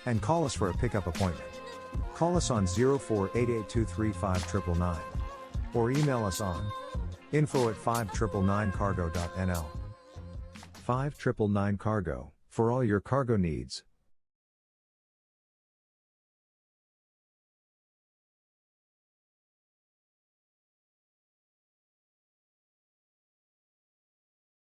And call us for a pickup appointment. Call us on 0488235999 or email us on info at 5999cargo.nl. 5999 Cargo, for all your cargo needs.